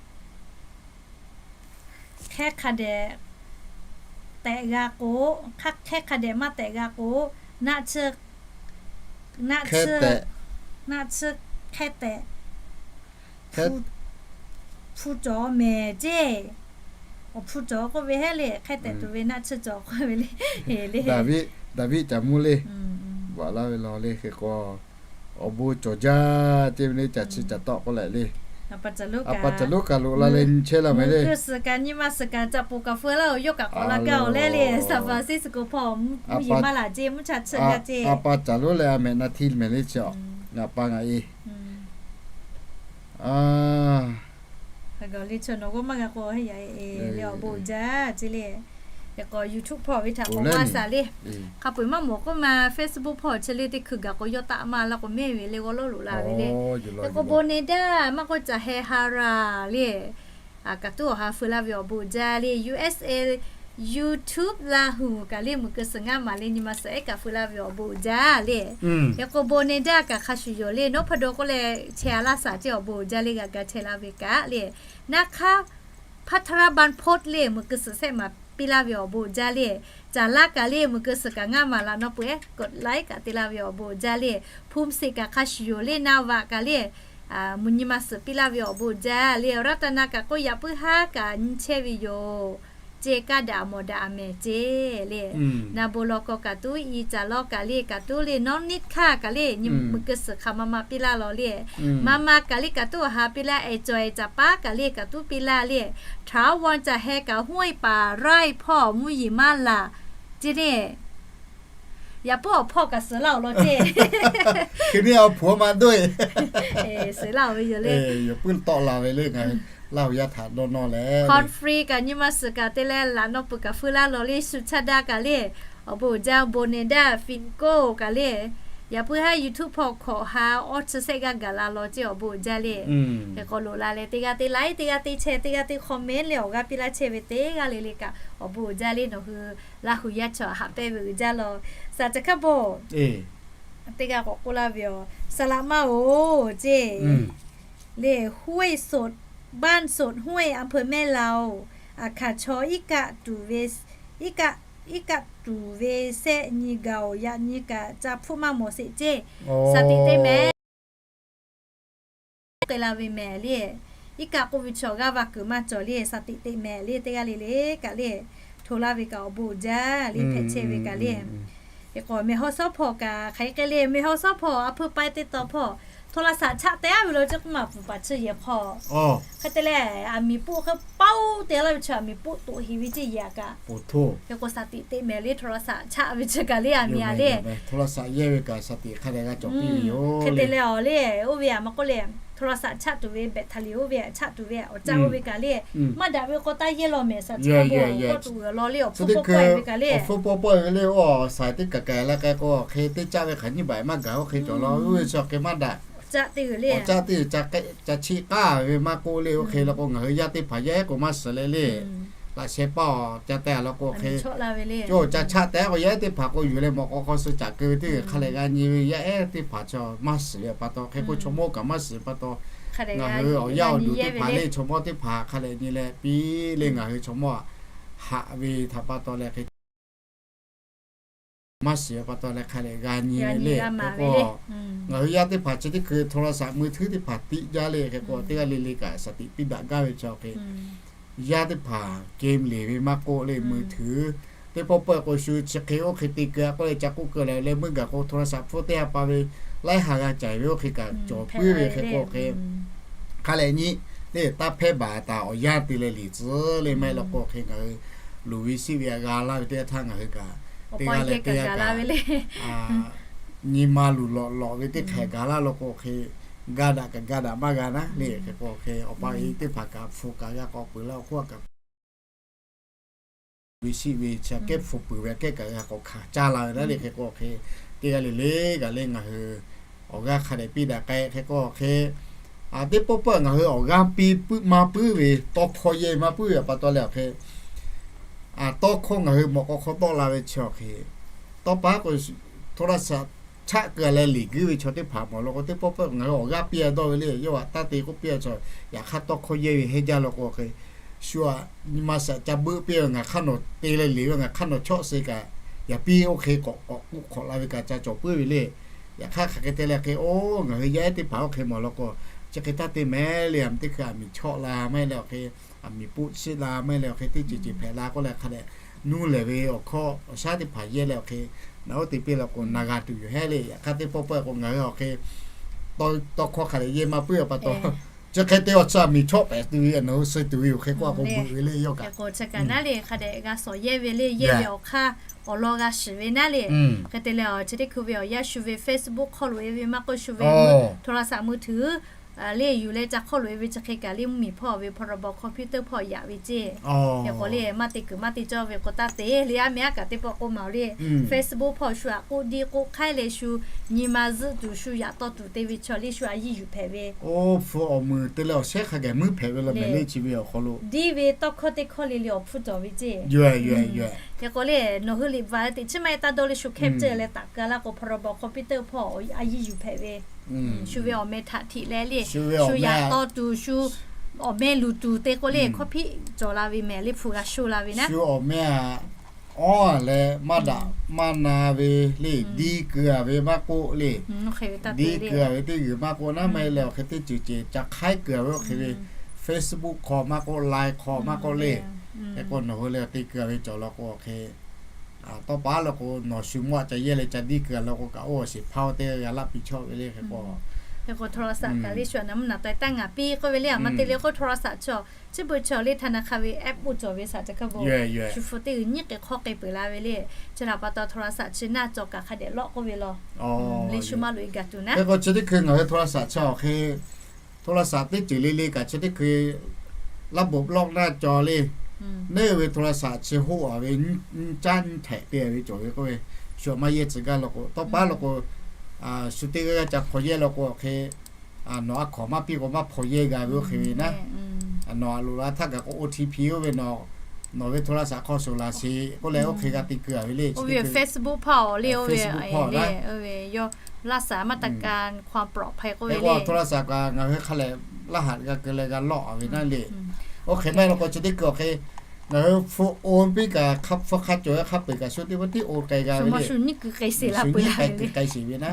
hkehˇ hk'a dehꞈ tehꞈ g'a k'o, hkehˇ hk'a dehꞈ maˇ tehꞈ g'a k'o, naˆ tsuhˇ, naˆ tsuhˇ, naˆ tsuhˇ hkehˇ tehꞈ hpu cawˬ mehˍ ceˇ. Awˬ hpu cawˬ k'oˆ ve heˆ le, hkehˇ tehꞈ tuˬ ve naˆ tsuhˇ cawˬ k'oˆ ve le. Daˍviˆ, Daˍviˆ caˬ mvuhˇ le. Vaꞈ laˇ ve law le hk'e k'o, awˬ bon cawˬ jaˇ ceˇ ve le. Caˬ chi caˬ tawˆ k'oˆ leh le. A pa caˬ lonˉ kaꞈ loꞈ la leh nyi chehˇ la mehˍ le. Suh kaꞈ nyi ma suh kaꞈ caꞈ poˬ kaꞈ feu laˇ oˬ, yawˇ kaꞈ k'awꞈ la gaˇ oˬ leh le. San Francisco hpawˇ mvuhˇ yeˬ maˇ laˬ ceˇ, mvuhˇ cha tsuhꞈ gaˇ ceˇ. A pa caˬ lonˉ leh a mehꞈ na htiˇ mehˍ le chi a, ngaˬ pa ngaˬ e. Hk'a gaˬ le chi nawˬ g'awˇ maˇ g'a k'o, le awˬ bon uiˍ jaˇ ceˇ le. Hk'e k'o YouTube hpawˇ ve htaꞈ k'awꞈ g'a shaˍ le. Hk'a peu-eˬ maˇ mawˬ k'oˆ ma Facebook hpawˇ chi le teˇ hkui gaˬ k'o yawˇ taˆ maˇ la k'o mehˇ ve le g'awˇ lawˉ loꞈ la ve le. Hk'e k'o Boneda maˇ k'oˆ caˬ heh ha raˬ le. Kaꞈ tuˉ awˬ ha feu laˇ ve awˬ bon jaˇ le. U S A YouTube Lahu kaꞈ le muiˬ keu suhˍ ngaˇ maˬ le nyi ma suhˍ ehˉ kaꞈ feu laˇ ve awˬ bon jaˇ le. Hk'e k'o Boneda kaꞈ hk'a shuˍ yoˬ le. Nawˉ hpaˇ do k'oˆ leh chehˇ a laˇ shaˍ ceˇ awˬ bon jaˇ le g'a ga chehˇ laˇ ve kaꞈ le. Naˇ hk'aˇ Phaˇ htaˇ raˇ banˇ hpawˇ le muiˬ keu suhˍ sehˆ maˬ piˇ laˇ ve awˬ bon jaˇ le. Caˬ laˇ kaꞈ le muiˬ keu suhˍ kaꞈ ngaˇ maˬ laꞈ nawˉ peuˬ ehˉ กดไลค์ kaꞈ te laˇ ve awˬ bon jaˇ le. Hpu suhˍ kaꞈ hk'a shuˍ yoˬ le naˇ vaꞈ kaꞈ le muiˬ nyi ma suhˍ piˇ laˇ ve awˬ bon jaˇ le. Raˇ taˍ naˍ kaꞈ k'oˆ yaꞈ puiˉ haˉ kaꞈ nyi chehˇ ve yoˬ. Ceˇ kaˇ daꞈ mawˬ daꞈ a mehˍ ceˇ le. Naˍ bon lawˬ kawˬ kaꞈ tuˉ i caˬ lawˇ kaꞈ le kaꞈ tuˉ le nawˉ niˇ hkaˇ kaꞈ le nyi muiˬ keu suhˍ hk'aˬ ma ma piˇ laˇ law le. Ma ma kaꞈ le kaꞈ tuˉ awˬ ha piˇ laˇ ehˬ cawˬ ehˬ caˍ paˉ kaꞈ le kaꞈ tuˉ piˇ laˇ le. Htaꞈ a wanˇ caˬ heh kaꞈ huˉ e paˍ raiˇ hpawˇ mvuhˇ yeˬ maˇ laˬ ceˇ le. Yaꞈ puiˉ awˬ hpawˇ kaꞈ suhˍ laˇ awˬ lawn ceˇ. Hk'e te awˬ hpawˇ ma doˆ e suhˍ laˇ awˬ ve yoˬ le. Yaꞈ puiˉ tawˆ la ve le ngaˬ hui Laˇ huˍ yaˇ htaꞈ dawˇ nawˇ leh conference kaꞈ nyi ma suhˍ kaꞈ te leh laꞈ nawˉ peuˬ kaꞈ feu laˇ law le shu chaˇ daˇ kaꞈ le. Awˬ bon uiˍ jaˇ Boneda Finco kaꞈ le. Yaꞈ puiˉ haˉ YouTube hpawˇ hkawꞈ ha awˇ chi sehˆ g'aˇ gaˬ la law ceˇ awˬ bon uiˍ jaˇ le. Hk'e k'o loꞈ la leh teˇ g'aˇ teˇ like teˇ g'aˇ teˇ share teˇ g'aˇ teˇ comment leh awˬ g'aˇ piˇ laˇ chehˇ ve teˇ g'aˇ le le kaꞈ awˬ bon uiˍ jaˇ le nawˬ hui Laˇ huˍ yaˇ chaw haꞈ pehnˇ ve uiˍ jaˇ law. Saˍ caˬ hkaˉ bon teˇ g'aˇ k'awꞈ k'oˆ laˇ ve yoˬ. Saˍ laꞈ maˇ oˬ ceˇ le ห้วยสด บ้านสด ห้วย อำเภอแม่ลาว aˬ hkanˍ chaw iˉ kaˆ tuˬ ve, iˉ kaˆ, iˉ kaˆ tuˬ ve sehˆ nyi gaˬ oˬ yaꞈ nyi kaꞈ ca hpfuhˆ maˇ mawˬ sheˍ ceˇ. Saˍ tiꞈ te mehˍ k'ai la ve mehˍ le. Iˉ kaˆ k'oˆ ve chaw g'aˇ va kuiˬ maˇ cawˬ le. Saˍ tiꞈ te mehˍ le teˇ g'aˇ le le kaꞈ le. Hto laˇ ve kaꞈ awˬ bon uiˍ jaˇ le hpehꞈ chehˇ ve kaꞈ le. Hk'e k'o mehˬ haw sawˉ hpawˇ kaꞈ hk'aˬ hk'e le mehˬ haw sawˉ hpawˇ a hpeu pai teˇ taw hpawˇ hto la saꞈ chaˆ teh a ve lo ceˇ k'oˆ maˬ pfuhˍ paˍ chi yehˬ hk'aw hk'e te leh aˬ miˍ poˆ hk'e paoˇ te laˇ ve chi aˬ miˍ poˆ toꞈ heˍ ve ceˇ yehˬ kaꞈ. Hk'e k'o saˍ tiꞈ te mehˍ le hto la saꞈ chaˆ ve chi kaꞈ le aˬ miˍ a le. Hto la saꞈ yehˇ ve kaꞈ saˍ tiꞈ hk'a dehꞈ g'a cawˬ piˇ ve yoˬ. Hk'e te leh awˬ le oˇ ve aˬ maˇ k'oˆ le hto la saꞈ chaˆ tuˬ ve แบตเตอรี่ oˇ ve aˬ chaˆ tuˬ ve aˬ caˆ oˇ ve kaꞈ le maˇ daꞈ ve k'o taˇ yehˇ law mehˍ saˍ tiꞈ k'o k'oˆ tuˬ g'uiˬ law le awˬ hpfuhˇ pawˆ pawˆ ve kaꞈ le. Awˬ hpfuhˇ pawˆ pawˆ ve le oˇ saˍ tiꞈ kaꞈ kaꞈ la k'ai k'o hk'e teˇ caˆ ve hk'aˬ nyiˇ baˬ maˇ gaˬ oˇ hk'e cawˬ law oˇ ve chi hk'e maˇ daꞈ. Awˬ caˆ teˇ g'uiˬ le awˬ caˆ teˇ g'uiˬ ca chiˆ k'aˇ ve maˇ k'oˆ le oˇ hk'e la k'o ngaˬ hui yaˇ teˇ hpaˍ yaˇ ehˉ k'o maˇ suhˍ leh le. Laꞈ sheh paˇ awˬ ca teh a la k'o hk'e, co ca chaˆ teh k'o yaˇ ehˉ teˇ hpaˍ k'o yuˬ leh mawꞈ k'aw hk'aw suh caꞈ keu ve teˇ g'uiˬ hk'a lehꞈ g'a nyi ve yaˇ ehˉ teˇ hpaˍ chaw maˇ suhˍ ve pa taw hk'e k'o chaw mawˇ kaꞈ maˇ suhˍ pa taw, ngaˬ hui awˬ yaˇ awˬ duˬ teˇ hpaˍ le chaw mawˇ teˇ hpaˍ hk'a lehꞈ nyi leh piˇ le ngaˬ hui chaw mawˇ haꞈ ve htaꞈ pa taw leh hk'e maˇ suhˍ pa taw leh hk'a lehꞈ g'a nyi ve le. Hk'e k'o ngaˬ hui yaˇ teˇ hpaˍ chi teˇ hkui โทรศัพท์มือถือ teˇ hpaˍ tiꞈ jaˇ le hk'e k'o teˇ g'aˇ le le kaꞈ saˍ tiꞈ piˇ daꞈ gaˇ ve chaw hk'e yaˇ teˇ hpaˍ game leˬ ve maˇ k'oˆ le มือถือ teˇ pawˆ pawˆ k'o shu chi hk'e oˇ hk'e te keu a k'oˆ leh ca k'oˆ keu leh leh meuˇ gaˬ k'o โทรศัพท์ hpfuhˇ teˇ ha pa ve laiˉ ha g'a caiˬ ve oˇ hk'e kaꞈ cawˬ puiˉ ve hk'e k'o hk'e hk'a lehꞈ nyi le taˇ hpehˇ baˬ taˍ awˬ yanˇ te leh liꞈ tcuhˉ le maˇ heˆ law k'o hk'e ngaˬ hui luˬ ve siˆ ve a g'a laˇ ve teˇ yanˇ htaˇ ngaˬ hui kaꞈ teˇ g'aˇ leh teˇ g'aˇ kaꞈ nyi ma luˬ lawꞈ lawꞈ ve teˇ hk'ehꞈ gaˬ laˇ law k'o hk'e ga daꞈ kaꞈ ga daꞈ maˇ g'a naˉ le hk'e k'o hk'e awˬ pa e teˇ hpaˍ kaꞈ hpu kaꞈ g'a k'awꞈ peuˬ laˇ awˬ hk'oˆ kaꞈ ve siˆ ve chi kehˉ hpu peuˬ ve kehˉ kaꞈ g'a k'awꞈ hkanˍ caˇ la ve naˉ le hk'e k'o hk'e teˇ g'aˇ le le kaꞈ le ngaˬ hui awˬ g'aˇ hk'a dehꞈ piˇ daꞈ k'ai hk'e k'o hk'e teˇ pawˆ pawˆ ngaˬ hui awˬ g'aˇ piˇ maˇ puiˉ ve tawˇ hkawˇ yehˇ maˇ puiˉ ve pa taw leh awˬ hk'e tawˇ hkawˇ ngaˬ hui mawꞈ k'aw hk'aw tawˆ la ve chi awˬ hk'e tawˇ pa k'o โทรศัพท์ chaˆ keu leh liꞈ guiˇ ve chaw teˇ hpaˍ mawˬ law k'o teˇ pawˆ pawˆ ngaˬ hui awˬ g'aˇ piˇ a dawˇ ve le yawˇ htaꞈ taˇ te k'oˆ piˇ a chaw yaꞈ hk'aˇ tawˇ hkawˇ yehˇ ve heˇ jaˇ law k'o hk'e shu aꞈ nyi ma saꞈ ca beuˆ piˇ ve ngaˬ hk'aˇ nawˬ te leh liꞈ ve ngaˬ hk'aˇ nawˬ chawˆ suh kaꞈ yaꞈ piˇ oˇ hk'e k'awꞈ k'awꞈ k'oˆ hk'awꞈ la ve kaꞈ ca cawˬ puiˉ ve le. Yaꞈ hk'aˇ hk'aˬ hk'e te leh hk'e oˇ ngaˬ hui yaˇ ehˉ teˇ hpaˍ oˇ hk'e mawˬ law k'o chi hk'e taˇ te mehˍ le aˬ miˍ teˇ hkui aˬ miˍ chawˆ la maˇ heˆ leh awˬ hk'e aˬ miˍ poˆ chiˆ la maˇ heˆ leh awˬ hk'e teˇ ceuˬ ceuˬ hpehꞈ la k'oˆ leh hk'a dehꞈ nuˇ lehˬ ve awˬ hkawˇ awˬ shaˉ teˇ hpaˍ yehˇ leh awˬ hk'e naˬ oˇ te piˇ la k'o naˬ g'a tuˬ yoˬ heˆ le. Yaꞈ hk'aˇ teˇ pawˆ pawˆ k'o ngaˬ hui awˬ hk'e tawˇ hkawˇ hk'a dehꞈ yehˇ maˇ puiˉ a pa taw chi hk'e te awˬ chi aˬ miˍ chawˆ pehꞈ tuˬ ve naˬ hui suh tuˬ ve yoˬ hk'e k'oˆ a k'o beuꞈ ve le yawˇ kaꞈ. Hk'e k'o chi kaꞈ naˉ le hk'a dehꞈ g'a shawˍ yehˇ ve le yehˇ ve awˬ hk'aˇ awˬ lawn g'a shiˍ ve naˉ le. Hk'e te leh awˬ chi teˇ hkui ve awˬ yaˇ shu ve Facebook hk'aw loꞈ e ve maˇ k'oˆ shu ve โทรศัพท์มือถือ le yuˬ leh ca hk'awˇ loꞈ e ve chi hk'e kaꞈ le mvuhˇmiˬ hpawˇ ve พรบ คอมพิวเตอร์ hpawˇ yaꞈ ve ceˇ. Hk'e k'o le maˇ te kuiˬ maˇ te cawˇ ve k'o taˇ te le, a mehˉ a kaꞈ teˇ pawˆ k'oˆ maˍ le. Facebook hpawˇ shu aꞈ k'oˆ diˇ k'oˆ hk'aiˉ leh shu nyi ma zuhˆ tuˬ shu yaꞈ taw tuˬ te ve chaw le shu a yiˇ yuˬ hpehꞈ ve. Oˇ hpu awˬ muiˬ te leh awˬ shehˉ hk'a gaˬ muiˉ hpehꞈ ve la mehˍ le chi ve awˬ hk'aw lo. Diˇ ve tawˇ hkawˇ teˇ hkawˇ le le awˬ hpfuhˇ cawˬ ve ceˇ. Hk'e k'o le nawˬ hui liꞈ bvuhꞈ teꞈ chiˉ maˇ e taˇ dawˇ le shu hkehˇ ceh leh taꞈ keu laˇ k'o พรบ คอมพิวเตอร์ hpawˇ a yiˇ yuˬ hpehꞈ ve. Shu ve awˬ meh htaꞈ htiꞈ leh le shu yaꞈ taw tuˬ shu awˬ meh luˬ tuˬ te k'o le hkawˇ hpiˆ cawˬ la ve mehˍ le hpu g'a sho la ve naˉ. Shu awˬ meh a awˉ leh maˇ daꞈ maˇ na ve le diˇ keu a ve maˇ k'oˆ le, diˇ keu a ve teˇ g'uiˬ maˇ k'oˆ naˉ, maˇ heˆ leh awˬ hk'e teˇ ceuˬ ceuˬ ca hk'aiˉ keu a ve oˇ hk'e ve Facebook hk'aw maˇ k'oˆ, Line hk'aw maˇ k'oˆ le. Hk'e k'o nawˬ hui leh te keu a ve cawˬ law k'o awˬ hk'e tawˇ pa law k'o nawˬ shu mawˇ ca yehˇ leh ca diˇ keu a law k'o kaꞈ oˇ awˬ shiˍ hpaˇ oˇ teˇ g'aˇ g'a laˇ piˇ chawˇ ve le hk'e k'o. Hk'e k'o โทรศัพท์ kaꞈ le shu aꞈ naˍ mvuhˇ naˍ taweh taˇ ngaˍ piˇ k'oˆ ve le, a maˇ te le k'o โทรศัพท์ chi chi beuꞈ chi le htaˇ naˍ hk'a ve app oˇ cawˬ ve shaˍ ca hk'a bo shu hpu teˇ g'uiˬ nyiˉ k'e hk'awˇ k'e peuˬ la ve le. Chi htaꞈ pa taw โทรศัพท์ chi naˇ cawˬ kaꞈ hk'a dehꞈ lawˆ k'oˆ ve law. Le shu maˇ loꞈ e gaˬ tuˬ naˉ. Hk'e k'o chi teˇ hkui ngaˬ hui โทรศัพท์ chi awˬ hk'e โทรศัพท์ teˇ ceuˬ le le kaꞈ chi teˇ hkui ระบบ ล็อก naˇ cawˬ le. Neˇ ve โทรศัพท์ chi hoˆ a ve nyiˇ caˉ nyiˇ htehꞈ te ve cawˬ ve k'oˆ ve, shu aꞈ maˇ yehˇ tcuh gaˇ law k'o tawˇ pa law k'o shu teˇ g'aˇ g'aˇ ca hpaw yehˇ law k'o awˬ hk'e nawˬ a hkawnˍ maˇ piˇ k'o maˇ hpaw yehˇ g'a ve oˇ hk'e ve naˉ. Nawˬ aꞈ loꞈ la htaˇ kaꞈ k'o OTP oˇ ve nawˬ ve โทรศัพท์ hk'aw shuˍ laˬ sheˍ k'oˆ leh oˇ hk'e g'a te keu a ve le. Oˇ ve Facebook hpawˇ le oˇ ve Facebook hpawˇ le oˇ ve yawˇ รักษามาตรการความปลอดภัย k'oˆ ve le โทรศัพท์ kaꞈ ngaˬ hui hk'a lehˬ รหัส g'a keu leh g'a lawˆ a ve naˉ le. Oˇ hk'e maˇ heˆ law k'o chi teˇ hkui awˬ hk'e ngaˬ hui hpu oˇ piˇ kaꞈ hpu hk'a cawˬ hk'a peu-eˬ kaꞈ shu teˇ pawˆ tiˉ oˇ k'ai g'a ve le. Shu nyiˇ k'ai k'ai sheˍ ve naˉ.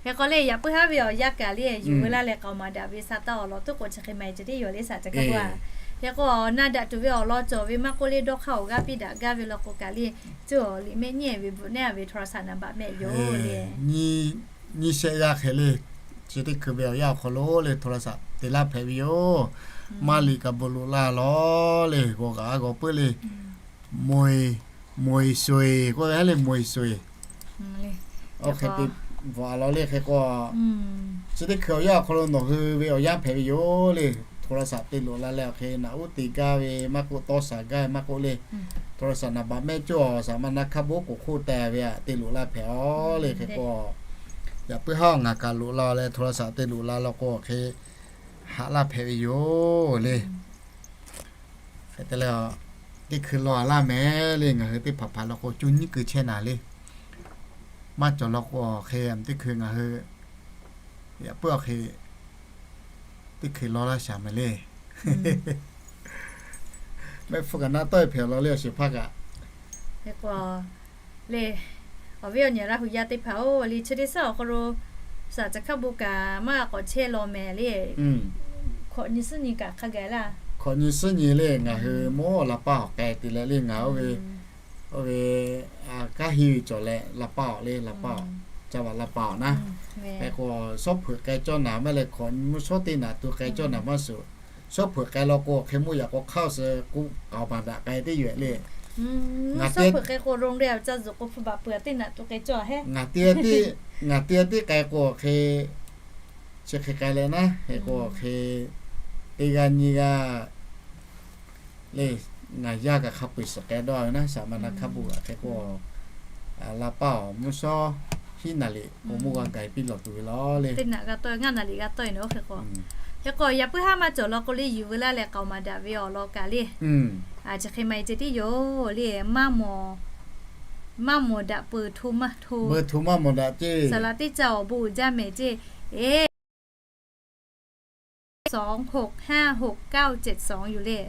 Hk'e k'o le yaꞈ puiˉ haˉ ve awˬ yanˇ kaꞈ le yuˬ ve laˇ leh k'aoˍ maˍ daꞈ ve sha taˇ awˬ lawn tuˉ k'o chi hk'e maˇ e ceh tiˉ yoˬ le shaˍ ca hk'a bo a. Hk'e k'o awˬ na daꞈ tuˬ ve awˬ lawn cawˬ ve maˇ k'oˆ le dawˇ hk'aˇ awˬ g'aˇ piˇ daꞈ gaˇ ve law k'o kaꞈ le, cuˇ awˬ liꞈ mehˆ nyiˇ ve bvuhꞈ neˉ a ve โทรศัพท์ naˍ baꞈ mehˆ yoˬ le. Nyiˇ shehˆ g'aˇ hk'e le, chi teˇ hkui ve awˬ yanˇ awˬ hk'aw lo le โทรศัพท์ te laˇ hpehꞈ ve yoˬ. Maˇ liꞈ kaꞈ bon loꞈ la lawˬ le, g'awˬ kaꞈ g'awˬ puiˉ le. Moˬ eˬ, moˬ eˬ shoˍ eˬ k'oˆ ve le, moˬ eˬ shoˍ eˬ. Oˇ hk'e te bvuhꞈ a law le hk'e k'o, chi teˇ hkui awˬ yanˇ awˬ hk'aw lo nawˬ hui ve awˬ yanˇ hpehꞈ ve yoˬ le. โทรศัพท์ te loꞈ la leh awˬ hk'e naꞈ uˉ te gaˇ ve maˇ k'oˆ, tawˇ shaˍ gaˇ ve maˇ k'oˆ le, โทรศัพท์ naˍ baꞈ mehˆ cawˇ shaˍ ma na hk'a bo k'oˍ hk'oˆ teh ve aꞈ te loꞈ la hpehꞈ a le hk'e k'o, yaꞈ puiˉ haˉ ngaˬ kaꞈ loꞈ la leh โทรศัพท์ te loꞈ la law k'o awˬ hk'e haꞈ laˇ hpehꞈ ve yoˬ le. Hk'e te leh, teˇ hkui law a laˇ mehˍ le, ngaˬ hui teˇ hpaˍ hpaˍ law k'o cuˇ nyiˉ keu chehˇ naˍ le. Maˇ cawˬ law k'o awˬ hk'e teˇ hkui ngaˬ hui yaꞈ puiˉ awˬ hk'e teˇ hkui law laˇ shaˍ mehˍ le. Mehˆ hpfuhˇ kaꞈ naˆ tawˆ e hpehꞈ law le awˬ shiˍ hpaˇ kaꞈ. Le, awˬ viˉ awˬ nyi Laˇ huˍ yaˇ teˇ hpaˍ-oˬ, le chi teˇ shaˉ awˬ hk'aw lo shaˍ ca hk'a bo kaꞈ maˇ k'awꞈ chehˇ law mehˍ le. Hkawꞈ nyi suhˉ nyi kaꞈ hk'a gaˬ laˇ. Hkawꞈ nyi suhˉ nyi le ngaˬ hui mawˇ la paˇ awˬ k'ai te leh le ngaˬ oˇ ve, oˇ ve, kanˉ henˇ ve cawˬ leh la paˇ awˬ le, la paˇ awˬ, ca vaꞈ la paˇ awˬ naˉ. Hk'e k'o, shawˉ hpeuꞈ k'ai cawˇ naˍ maˇ leh hkawꞈ nyi mvuhˇ shawˉ teˇ naꞈ tu k'ai cawˇ naˍ maˇ suhˍ. Shawˉ hpeuꞈ k'ai law k'o hk'e mawˇ yaꞈ k'o hk'aˇ suh k'oˆ k'aoˍ maˍ daꞈ k'ai teˇ yoˬ le. Ngaˬ shawˉ hpeuꞈ k'ai k'o โรงเรียน ca zuhꞈ k'o hpu baꞈ peuˬ teˇ naꞈ tu k'ai cawˇ a hehˉ. Ngaˬ te, ngaˬ te teˇ k'ai k'o hk'e chi hk'e k'ai leh naˉ, hk'e k'o hk'e teˇ g'aˇ nyiˇ g'aˇ le, ngaˬ yaˇ kaꞈ hk'a peu-eˬ suhˍ k'ai dawˇ ve naˉ, shaˍ ma na hk'a bo kaꞈ hk'e k'o, la paˇ awˬ mvuhˇ shawˉ hiˉ naˍ liꞈ k'o mawˇ g'a gaˬ piˇ lawˬ tuˬ ve law le. Teˇ naꞈ g'a tawˆ e, ngaˇ naˍ liꞈ g'a tawˆ e nawˬ oˇ hk'e k'o. Hk'e k'o yaꞈ puiˉ haˉ maˇ cawˬ law k'o le yuˬ ve laˇ leh k'aoˍ maˍ daꞈ ve awˬ lawn kaꞈ le, chi hk'e maˇ e ceh tiˉ yoˬ le. Maˇ mawˬ daꞈ peuˬ hto maˇ hto, peuˬ hto maˇ mawˬ daꞈ ceˇ. Saˍ laꞈ teˇ ca awˬ bon uiˍ jaˇ mehˍ ceˇ. สองหกห้าหกเก้าเจ็ดสอง yoˬ le.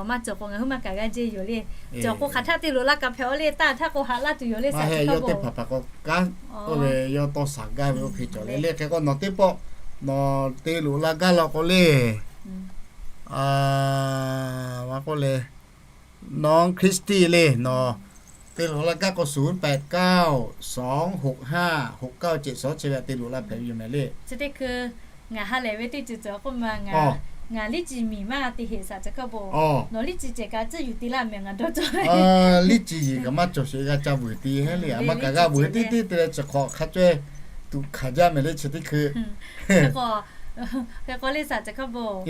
Maˇ cawˬ k'o ngaˬ hui maˇ kaꞈ g'a jehˇ yoˬ le. Cawˬ k'o hk'aˬ htaˇ te loꞈ la kaꞈ hpehꞈ-oˬ le, taˇ htaˇ k'o haꞈ laˇ tuˬ yoˬ le. Yawˇ teˇ hpaˍ hpaˍ k'o kanˉ oˇ ve yawˇ tawˇ shaˍ gaˇ ve oˇ hk'e cawˬ le le. Hk'e k'o nawˬ teˇ pawˆ nawˬ te loꞈ la gaˇ law k'o le, maˇ k'oˆ le, nawˬ Christian le nawˬ te loꞈ la gaˇ k'o ศูนย์แปดเก้าสองหกห้าหกเก้าเจ็ดสอง chi ve aꞈ te loꞈ la hpehꞈ ve yoˬ mehˍ le. Chi teˇ hkui ngaˬ ha lehˬ ve teˇ ceuˬ cawˬ k'oˆ ma, ngaˬ liˇ ciˍ miˬ maˇ te heꞈ shaˍ ca hk'a bo. Nawˬ liˇ ciˍ cehˬ kaꞈ tcuhˇ yuˬ te laˇ mehˍ ngaˬ dawˇ cawˬ. Liˇ ciˍ yiˍ kaꞈ maˇ cawˬ sheˍ g'a ca vuiˬ te hehˉ le, a maˇ kaꞈ g'a vuiˬ tiˉ tiˉ te leh chi hk'awꞈ hk'a caweh tuꞈ hkanˍ jaˇ mehˍ le chi teˇ hkui. K'o Hk'e k'o le saˍ Caˬ Hkaˇ Bon,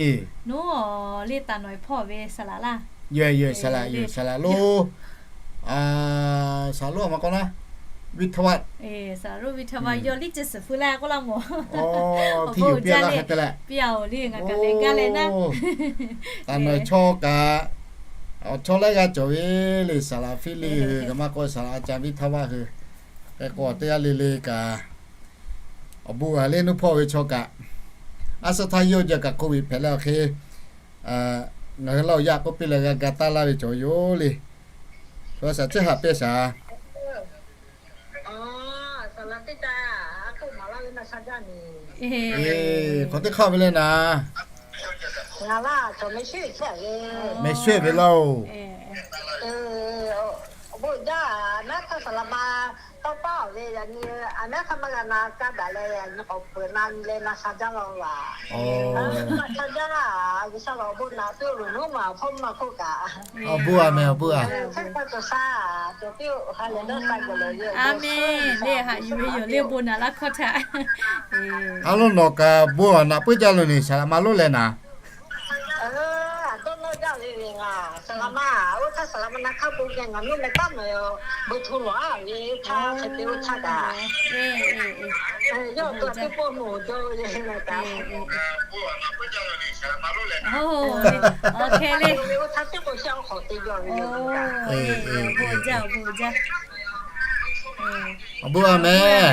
nawˬ le taˍ nawˬ hpawˇ ve saˍ laˍ laˇ. Yoˬ, yoˬ, saˍ laˍ, yoˬ, saˍ laˍ lonˉ. Saˍ laˍ lonˉ a ma k'awꞈ naˉ, Viˇ htaˇ vaˆ. Saˍ laˍ lonˉ Viˇ htaˇ vaˆ yawˇ liˇ ceh suhˍ hpu laˇ k'oˆ laˇ mawˬ. Oˇ, htaˇ yoˬ piˇ laˇ hk'e te leh, piˇ a oˬ le ngaˬ kaꞈ leh gaˇ leh naˉ. Taˍ nawˬ chaw kaꞈ, awˬ chaw laiˉ g'aˇ cawˬ ve le, saˍ laˍ Fiˇliˆ hui, kaꞈ maˇ k'oˆ saˍ laˍ a ca Viˇ htaˇ vaˆ hui. Hk'e k'o teˇ g'aˇ le le kaꞈ, awˬ bon a le nuˇ hpawˇ ve chaw kaꞈ, aˉ suhˉ htaˇ yawˇ jaˇ kaꞈ hk'oˆ ve hpehꞈ leh awˬ hk'e, ngaˬ hui laˇ oˬ yaˇ k'oˆ piˇ leh g'a ga taˇ laˇ ve cawˬ yoˬ le. Chaw shaˍ cehˇ haꞈ pehˇ shaˍ. Hk'aˬ teˇ hk'aˇ ve le naˍ. Mehˍ shehˇ ve laˇ oˬ. Awˬ bon jaˇ, a mehˉ hk'aˇ saˍ laˍ ma tawˇ paˇ ve yaꞈ nyi, a mehˉ hk'aˇ maˇ g'a na kaˇ daꞈ leh yaꞈ nyi k'awꞈ peuˬ na nyi leh na sha jaˇ laˇ oˬ laˬ. Na sha jaˇ, G'uiˬsha ve awˬ bon naꞈ piˇ-oˆ ve naˉ ma hpawˇ ma hk'oˆ kaꞈ. Awˬ bon a mehˍ, awˬ bon a. A mehˍ le, haꞈ yuˬ ve yoˬ le, bon naꞈ laˇ hkawˇ htaꞈ. A lo nawˬ kaꞈ bon a naꞈ puiˉ jaˇ lo neˬ saˍ laˍ ma lonˉ leh naˍ. Aˬ, dawˇ nawˇ jaˇ ve ve ngaˬ saˍ laˍ ma, oˇ htaˇ saˍ laˍ ma na hk'aˇ bon geh ngaˬ nuˇ meh taˉ meh, bon hto lawˬ a ve htaˇ hk'e te oˇ htaˇ kaꞈ, yawˇ awˬ to teˇ pawˆ moˍ jaw ve le ngaˬ kaꞈ. Oˇ htaˇ teˇ k'o shehˆ awˬ hk'awꞈ te jaw ve yoˬ. Bon jaˇ, bon jaˇ. Awˬ bon a mehˍ.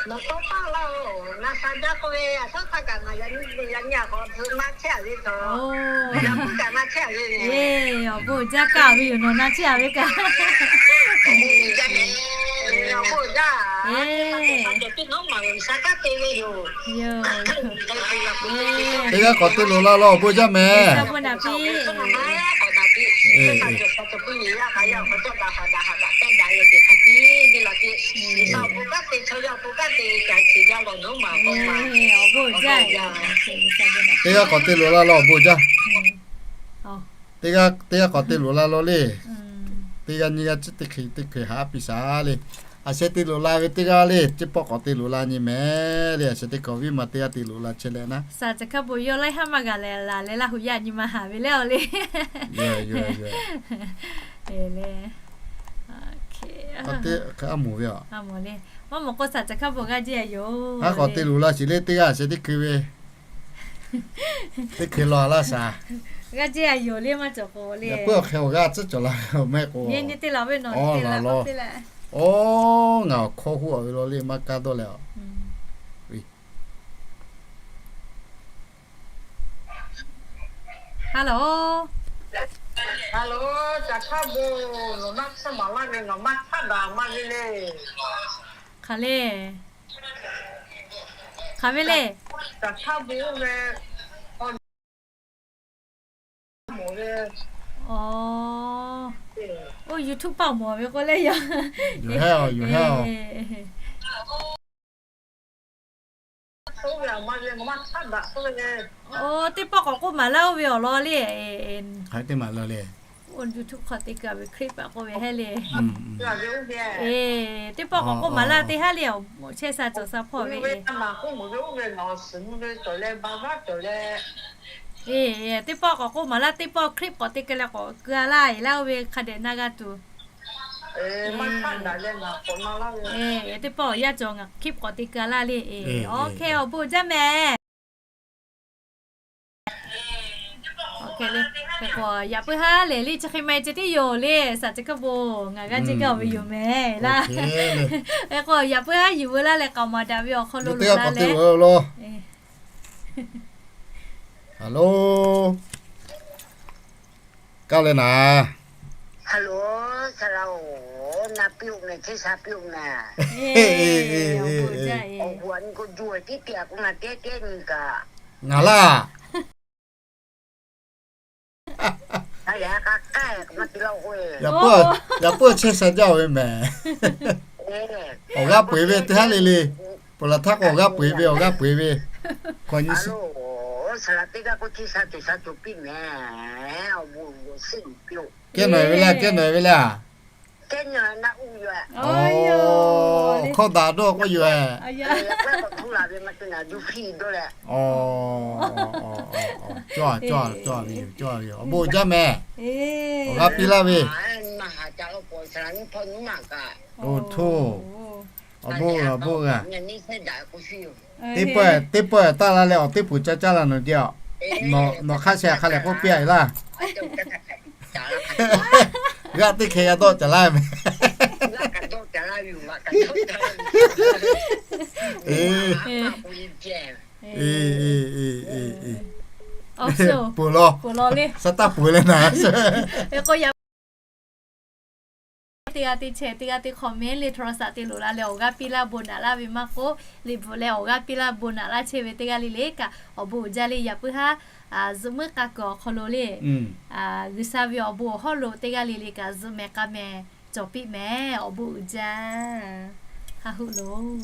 Nawˬ tawˇ paˇ laˇ oˬ, na sha jaˇ k'oˆ ve, a shaˉ htaˇ kaꞈ ngaˬ yaꞈ nyi, yaꞈ nyi a k'awꞈ tcuh na chehˇ a ve taw, yaꞈ puiˉ kaꞈ na chehˇ a ve le. Awˬ bon jaˇ kaˇ ve yoˬ, nawˬ na chehˇ a ve kaꞈ. Awˬ bon jaˇ. Teˇ g'aˇ k'awꞈ te loˍ la law, awˬ bon jaˇ mehˍ. Awˬ bon jaˇ. Teˇ g'aˇ k'awꞈ te loˍ la law, awˬ bon jaˇ. Teˇ g'aˇ, teˇ g'aˇ k'awꞈ te loˍ la law le. Teˇ g'aˇ nyiˇ g'aˇ chi teˇ hk'e teˇ hk'e haꞈ a piˇ shaˍ le. A sheh te loˍ la ve teˇ g'aˇ le, chi pawˆ k'awꞈ te loˍ la nyi mehˍ le. A sheh teˇ hk'awꞈ viˉ ma teˇ g'aˇ te loˍ la chehˇ leh naˉ. Saˍ Caˬ Hkaˇ bon yawˇ laiˉ haˉ maˇ g'a leh laˬ leh Laˇ huˍ yaˇ nyi ma haˍ ve le awˬ le. Aˬ, a moˍ ve a. Maˇ mawˬ k'o Saˍ Caˬ Hkaˇ bon g'aˇ jeˇ a yoˬ. Haˉ k'awꞈ te loˍ la shiˍ le teˇ g'aˇ a sheh teˇ hkui ve. Teˇ hkui law laˇ shaˍ. G'aˇ jeˇ a yoˬ le maˇ cawˬ k'o le. Yaꞈ puiˉ awˬ hk'e awˬ g'aˇ tcuhˉ cawˬ la ve awˬ mehˆ k'o. Aˬ, laˬ law. Oˇ, ngaˬ awˬ hkawˇ huˉ a ve law le maˇ kaˇ dawˇ leh a. Hello. Hello, Caˬ Hkaˇ bon, nawˬ maˇ tsuhˇ maˍ laˇ ve, nawˬ maˇ htaˇ daꞈ maˇ ve le. Hk'aˬ le. Hk'aˬ ve le. Caˬ Hkaˇ bon ve, mawˬ ve. Oˇ, YouTube paˆ mawˬ ve k'oˆ leh yoˬ. Yoˬ heˆ a, yoˬ heˆ a. Oˇ, teˇ pawˆ k'awꞈ k'oˆ maˍ laˇ oˇ ve awˬ lawn le. Hk'aˬ teˇ maˍ laˇ le. Oˇ, YouTube hk'aw te kuˬ ve clip paˍ k'oˆ ve heˆ le. Teˇ pawˆ k'awꞈ k'oˆ maˍ laˇ teˇ haˉ le, awˬ chehˇ sha cawˬ sha hpawˇ ve. Teˇ pawˆ k'awꞈ k'oˆ maˍ laˇ, teˇ pawˆ clip k'awꞈ te kuˬ leh k'awꞈ kuˬ a laˇ e laˇ oˇ ve hk'a dehꞈ na g'a tuˬ. Teˇ pawˆ awˬ yanˇ cawˬ ngaˬ clip k'awꞈ te kuˬ a laˇ le. Awˬ hk'e awˬ bon jaˇ mehˍ. Hk'e k'o yaꞈ puiˉ haˉ lehˬ le, chi hk'e ma e ceh tiˉ yoˬ le, Saˍ Caˬ Hkaˇ bon ngaˬ g'aˇ jeˇ gaˇ ve yoˬ mehˍ laˇ. Hk'e k'o yaꞈ puiˉ haˉ yuˬ veu laˇ leh k'aoˍ maˍ daꞈ ve awˬ hk'aw lo loꞈ la leh. Hello. Kaˇ leh naˍ. Hello, saˍ laˍ-oˬ, na piˇ-oˆ mehˍ, chehˇ sha piˇ-oˆ mehˍ. Awˬ bon jaˇ e. Awˬ bon a nyi k'o juˬ tiˉ te a k'o ngaˬ tehˉ tehˉ nyi kaꞈ. Ngaˬ laˇ. Yaꞈ puiˉ, yaꞈ puiˉ chehˇ sha jaˇ ve mehˍ. Awˬ g'aˇ peu eˬ ve teˇ haˉ le le. Peuˬ laˬ htaˇ k'o awˬ g'aˇ peu eˬ ve, awˬ g'aˇ peu eˬ ve. Hk'aw nyi suh. Saˍ laˍ teˇ g'aˇ k'oˆ chehˇ sha cawˬ sha cawˬ piˇ mehˍ. Awˬ bon suhˉ piˇ-oˆ. Kehˉ nawˬ ve le, kehˉ nawˬ ve le a. Awˬ hkawˇ daꞈ dawˇ k'oˆ yoˬ. Cawˇ ve yoˬ, cawˇ ve yoˬ. Awˬ bon uiˍ jaˇ meh. Awˬ g'aˇ piˇ laˇ ve. Oˇ htoˇ. Awˬ bon, awˬ bon g'a. Teˇ pawˆ, teˇ pawˆ taˇ la leh awˬ teˇ puˍ ca caˇ la nawˬ jaˇ. Nawˬ hk'a shehˍ hk'a lehˬ k'oˆ piˇ a e laˇ. G'aˇ teˇ hkeh g'a dawˆ caˍ laˇ meh. Peuˬ law, peuˬ law le. Shaˉ taˇ peuˬ leh naˍ. Teˇ g'aˇ teˇ chehˇ, teˇ g'aˇ teˇ comment leh โทรศัพท์ te loꞈ la leh awˬ g'aˇ piˇ laˇ bon naꞈ laˇ ve maˇ k'oˆ, liꞈ bvuhꞈ leh awˬ g'aˇ piˇ laˇ bon naꞈ laˇ chehˇ ve teˇ g'aˇ le le kaꞈ awˬ bon uiˍ jaˇ le. Yaꞈ puiˉ haˉ zuhꞈ muiˉ k'a kuiˬ awˬ hk'aw lo le, G'uiˬsha ve awˬ bon awˬ hawˉ lo teˇ g'aˇ le le kaꞈ zuhꞈ mehˍ k'a mehˍ cawˬ piˇ mehˍ. Awˬ bon uiˍ jaˇ. Haˉ huˆ loˬ.